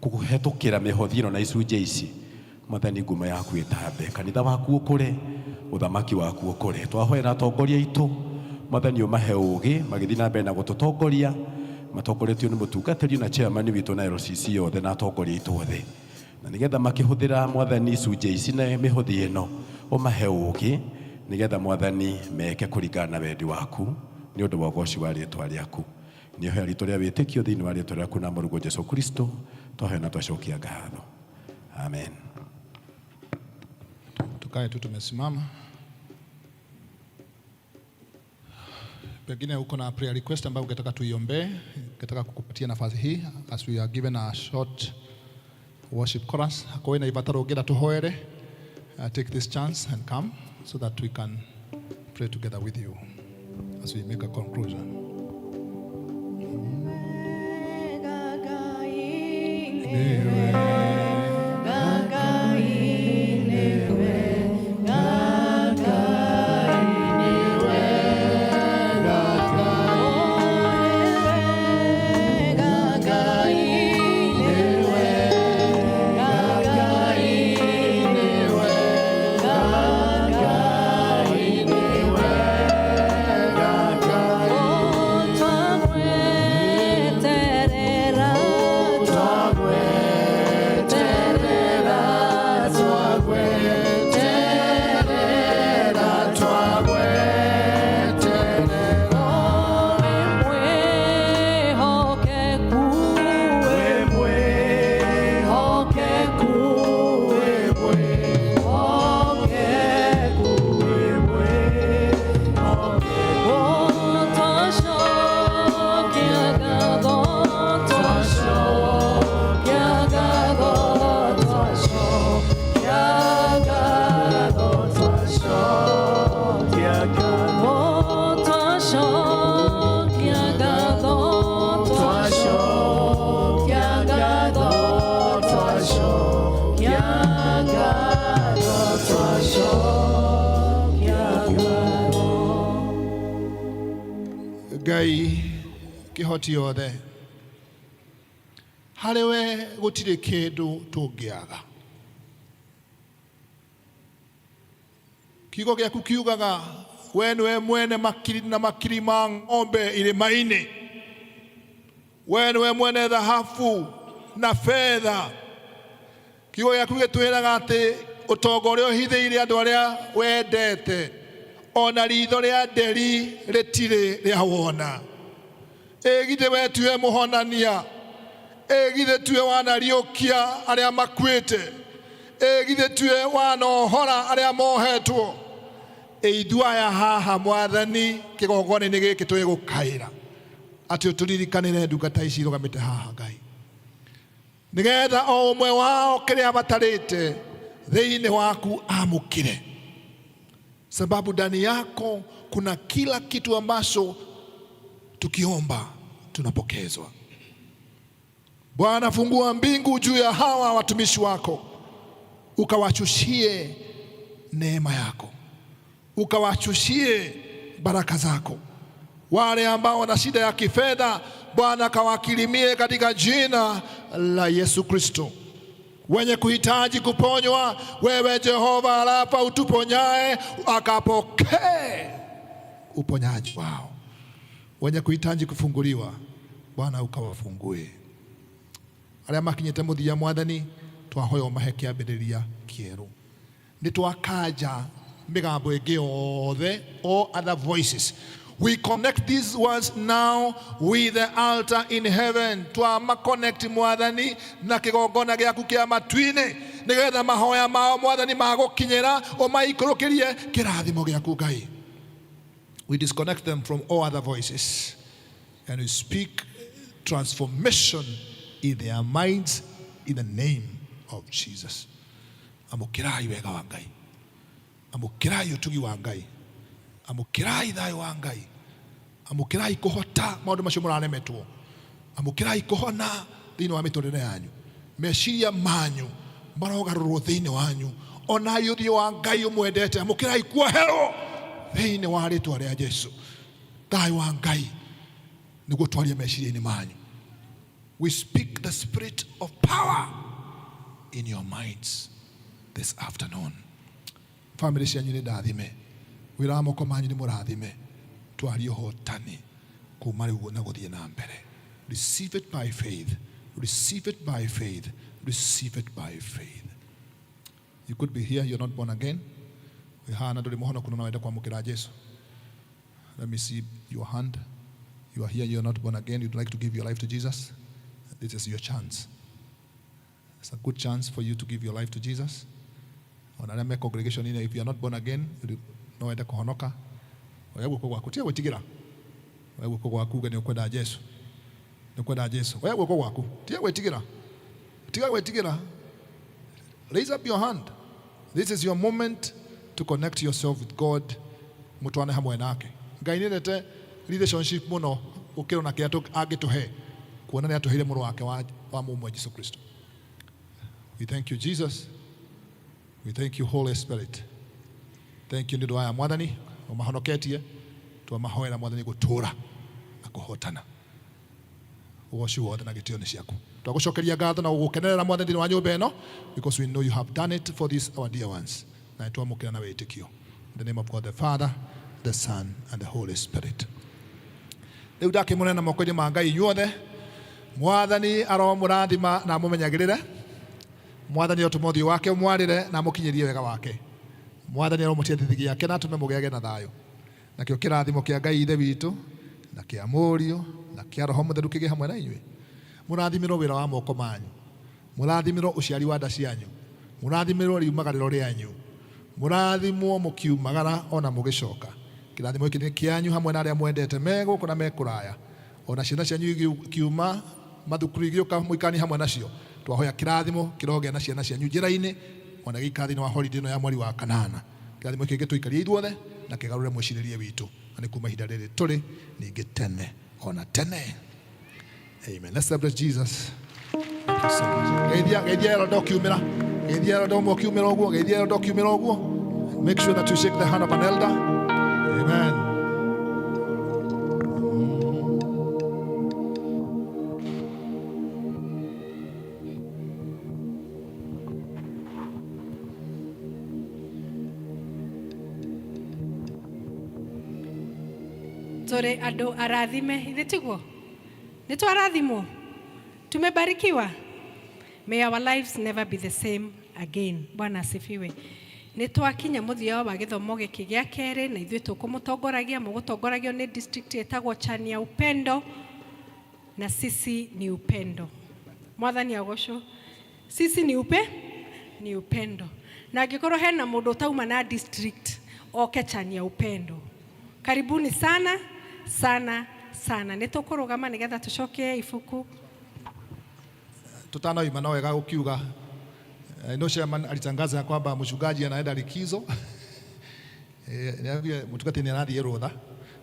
kũhetũkĩra mĩhothi ĩno na icunjĩ ici Mwathani ngumo yaku ĩtambe kanitha waku ũkũre ũthamaki waku ũkũre. Twahoera atongoria aitũ Mwathani ũmahe ũgĩ magĩthiĩ na mbere na gũtũtongoria matongoretio nĩ mũtungatĩri na chairman witũ na LCC yothe na atongoria aitũ othe na nĩgetha makĩhũthĩra Mwathani icunjĩ ici na mĩhothi ĩno ũmahe ũgĩ nĩgetha Mwathani meke kũringana na wendi waku nĩ ũndũ wa ũgoci wa rĩtwa rĩaku. Nĩ ihoya ritũ rĩa wĩtĩkio thĩinĩ wa rĩtwa rĩaku na mũrũguo Jesu Kristo twahoya na twacokia ngatho. Amen. Tukae tu tumesimama. Pengine uko na prayer request ambayo ungetaka tuiombee, ungetaka kukupatia nafasi hii as we are given a short worship chorus. Akorwo wĩna ibataro ũngĩenda tũhoere, take this chance and come so that we can pray together with you as we make a conclusion. Ngai kĩhoti yothe harĩ we gũtirĩ kĩndũ tũngĩaga. Kiugo gĩaku kiugaga we nĩwe mwene makiri na makiri ma ng'ombe irĩma-inĩ, we nĩwe mwene thahabu na fedha. Kiugo gĩaku gĩtwĩraga atĩ ũtonga ũrĩa ũhithĩire andũ arĩa wendete ona ritho rĩa nderi rĩtirĩ rĩawona. Ĩ githĩ we tiwe mũhonania? Ĩ githĩ tiwe wanariũkia arĩa makuĩte? Ĩ githĩ tiwe wanohora arĩa mohetwo? Ithuĩ aya haha Mwathani kĩgongona-inĩ gĩkĩ twĩgũkaĩra atĩ ũtũririkanĩre ndungata ici irũgamĩte haha Ngai, nĩgetha o ũmwe wao kĩrĩa abatarĩte thĩinĩ waku amũkĩre, sababu ndani yako kuna kila kitu ambacho tukiomba tunapokezwa. Bwana, fungua mbingu juu ya hawa watumishi wako, ukawashushie neema yako, ukawashushie baraka zako. Wale ambao wana shida ya kifedha, Bwana kawakirimie katika jina la Yesu Kristo. Wenye kuhitaji kuponywa, wewe Jehova Rafa utuponyae, akapokee uponyaji wao. Wenye kuhitaji kufunguliwa, Bwana ukawafungue. Arĩa makinyĩte mũthia, Mwathani, twahoya ũmahe kĩambĩrĩria kĩerũ. Nĩ twakanja mĩgambo ĩngĩ yothe, all other voices. We connect these ones now with the altar in heaven. Twama connect, Mwathani, na kĩgongona gĩaku kĩa matu-inĩ, nĩgetha mahoya mao, Mwathani, magũkinyĩra, ũmaikũrũkĩrie kĩrathimo gĩaku Ngai. We disconnect them from all other voices and we speak transformation in their minds in the name of Jesus. Amũkĩrai wega wa Ngai, amũkĩrai ũtugi wa Ngai, amũkĩrai thayũ wa Ngai, amũkĩrai kũhota maũndũ macio mũraremetwo, amũkĩrai kũhona thĩinĩ wa mĩtũrĩre yanyu. Meciria manyu marogarũrwo thĩinĩ wanyu, onai ũthiũ wa Ngai ũmwendete. Amũkĩrai kuoherwo thĩinĩ wa rĩtwa rĩa Jesu. Thayũ wa Ngai nĩguo twarie meciria-inĩ manyu. We speak the spirit of power in your minds this afternoon. Family cianyu nĩ ndathime, wĩra wa moko manyu nĩ mũrathime. Twarie ũhotani kuma rĩu na gũthiĩ na mbere. Receive it by faith, receive it by faith, receive it by faith. You could be here, you're not born again. Wĩ haha na ndũrĩ mũhonoku na wende kwamũkĩra Jesu. Let me see your hand. You are here, you're not born again, you'd like to give your life to Jesus. This is your chance. It's a good chance for you to give your life to Jesus. Ona arĩa me congregation inĩ, if you are not born again, no wende kũhonoka, oya guoko gwaku. Tiga gwĩtigĩra. Oya guoko gwaku uge nĩ ũkwenda Jesu, nĩ ũkwenda Jesu. Oya guoko gwaku, tiga gwĩtigĩra, tiga gwĩtigĩra. Raise up your hand. This is your moment to connect yourself with God. Mũtwane hamwe nake. Ngai nĩendete relationship mũno gũkĩra ona kĩrĩa angĩtũhe, kuona nĩ atũheire mũrũ wake wa mũmwe, Jesu Kristo. We thank you, Jesus. We thank you, Holy Spirit. Thank you nĩ ũndũ wa aya, Mwathani, ũmahonoketie. Twamahoera, Mwathani, gũtũũra na kũhotana. Ũgoci wothe na gĩtĩo nĩ ciaku. Twagũcokeria ngatho na gũgũkenerera, Mwathani, thĩinĩ wa nyũmba ĩno, because we know you have done it for these our dear ones, na nĩ twamũkĩra na wĩtĩkio. In the name of God the Father, the Son and the Holy Spirit. Rĩu ndakĩmũneana moko-inĩ ma Ngai inyuothe. Mwathani aromũrathima na amũmenyagĩrĩre. Mwathani arotũma ũthiũ wake ũmwarĩre na amũkinyĩrie wega wake. Mwathani aromũtia thithi gĩake na atũme mũgĩage na thayũ. Nakĩo kĩrathimo kĩa Ngai Ithe witũ na kĩa Mũriũ na kĩa Roho Mũtheru kĩgĩe hamwe na inyuĩ. Mũrathimĩrwo wĩra wa moko manyu, mũrathimĩrwo ũciari wa nda cianyu, mũrathimĩrwo riumagarĩro rĩanyu, mũrathimwo mũkiumagara ona mũgĩcoka. Kĩrathimo gĩkĩ nĩ kĩanyu hamwe na arĩa mwendete me gũkũ na me kũraya, ona ciana cianyu ikiuma mathukuru igĩũka mũikani hamwe nacio. Twahoya kĩrathimo kĩrogĩa na ciana cianyu njĩra-inĩ, ona gĩikara thĩinĩ wa holiday ĩno ya mweri wa kanana. Kĩrathimo gĩkĩ gĩtũikarie ithuothe na kĩgarũre mwĩcirĩrie witũ, na nĩ kuma ihinda rĩrĩ tũrĩ ningĩ tene ona tene. Amen. Let's celebrate Jesus. Thank you so much. Geithia, geithia elder ũkiumĩra. Geithia elder ũmwe ũkiumĩra ũguo. Geithia elder ũkiumĩra ũguo. Make sure that you shake the hand of an elder. Amen. Tũrĩ andũ arathime, ithe tiguo? Nĩ twarathimwo, tumebarikiwa. May our lives never be the same again. Bwana asifiwe. Nĩ twakinya mũthia wa gĩthomo gĩkĩ gĩa kerĩ, na ithuĩ tũkũmũtongoragia, mũgũtongoragio nĩ district ĩtagwo Chania Upendo, na sisi ni upendo. Mwathani agocwo. Sisi ni upendo. Na angĩkorwo hena mũndũ ũtauma na district Oke Chania Upendo. Karibuni sana sana sana. Nĩ tũkũrũgama nĩgetha tũcokie ibuku. Tutanoima no wega gukiuga no chairman alitangaza ya kwamba mchungaji anaenda likizo. Niambie mtukati ni arathiĩ rũtha.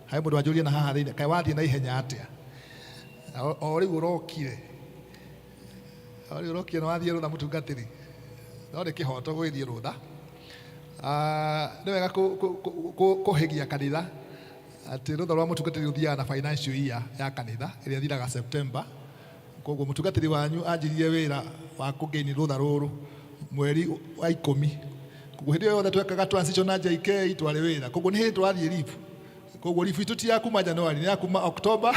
Hai mũndũ wanjũria na haha thĩinĩ, kaĩ wathiĩ na ihenya atĩa? O rĩu ũrokire. O rĩu ũrokire na wathiĩ rũtha mũtungatĩri. No nĩ kĩhoto gũgĩthiĩ rũtha. Nĩ wega kũhĩgia kanitha atĩ rũtha rwa mũtungatĩri rũthiaga na financial year ya kanitha ĩrĩa ĩthiraga September. Koguo mũtungatĩri wanyu anjirie wĩra wa kũgain rũtha rũrũ mweri wa 10. Koguo hĩndĩ ĩyo yothe twekaga transition na JK twarĩ wĩra. Koguo nĩ hĩndĩ tũrathiĩ leave. Koguo leave itũ ti ya kuma January, nĩ ya kuma October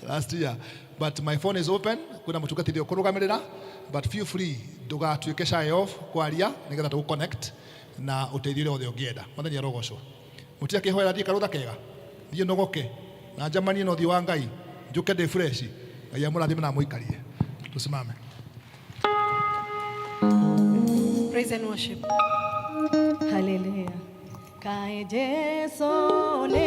last year. But my phone is open, kwĩna mũtungatĩri ũkũrũgamĩrĩra, but feel free, ndũgatuĩke shy off kwaria nĩgetha tũgũ connect na ũteithio ũrĩa wothe ũngĩenda. Mwathani arogocwo. Mũtiga kĩhoera thiĩ karũtha kega, thiĩ nogoke na njamanie na ũthiũ wa Ngai, njũke ndĩ fresh. Ngai amũrathime na amũikarie. Tusimame. Praise and worship. Hallelujah. Kae Jesu ne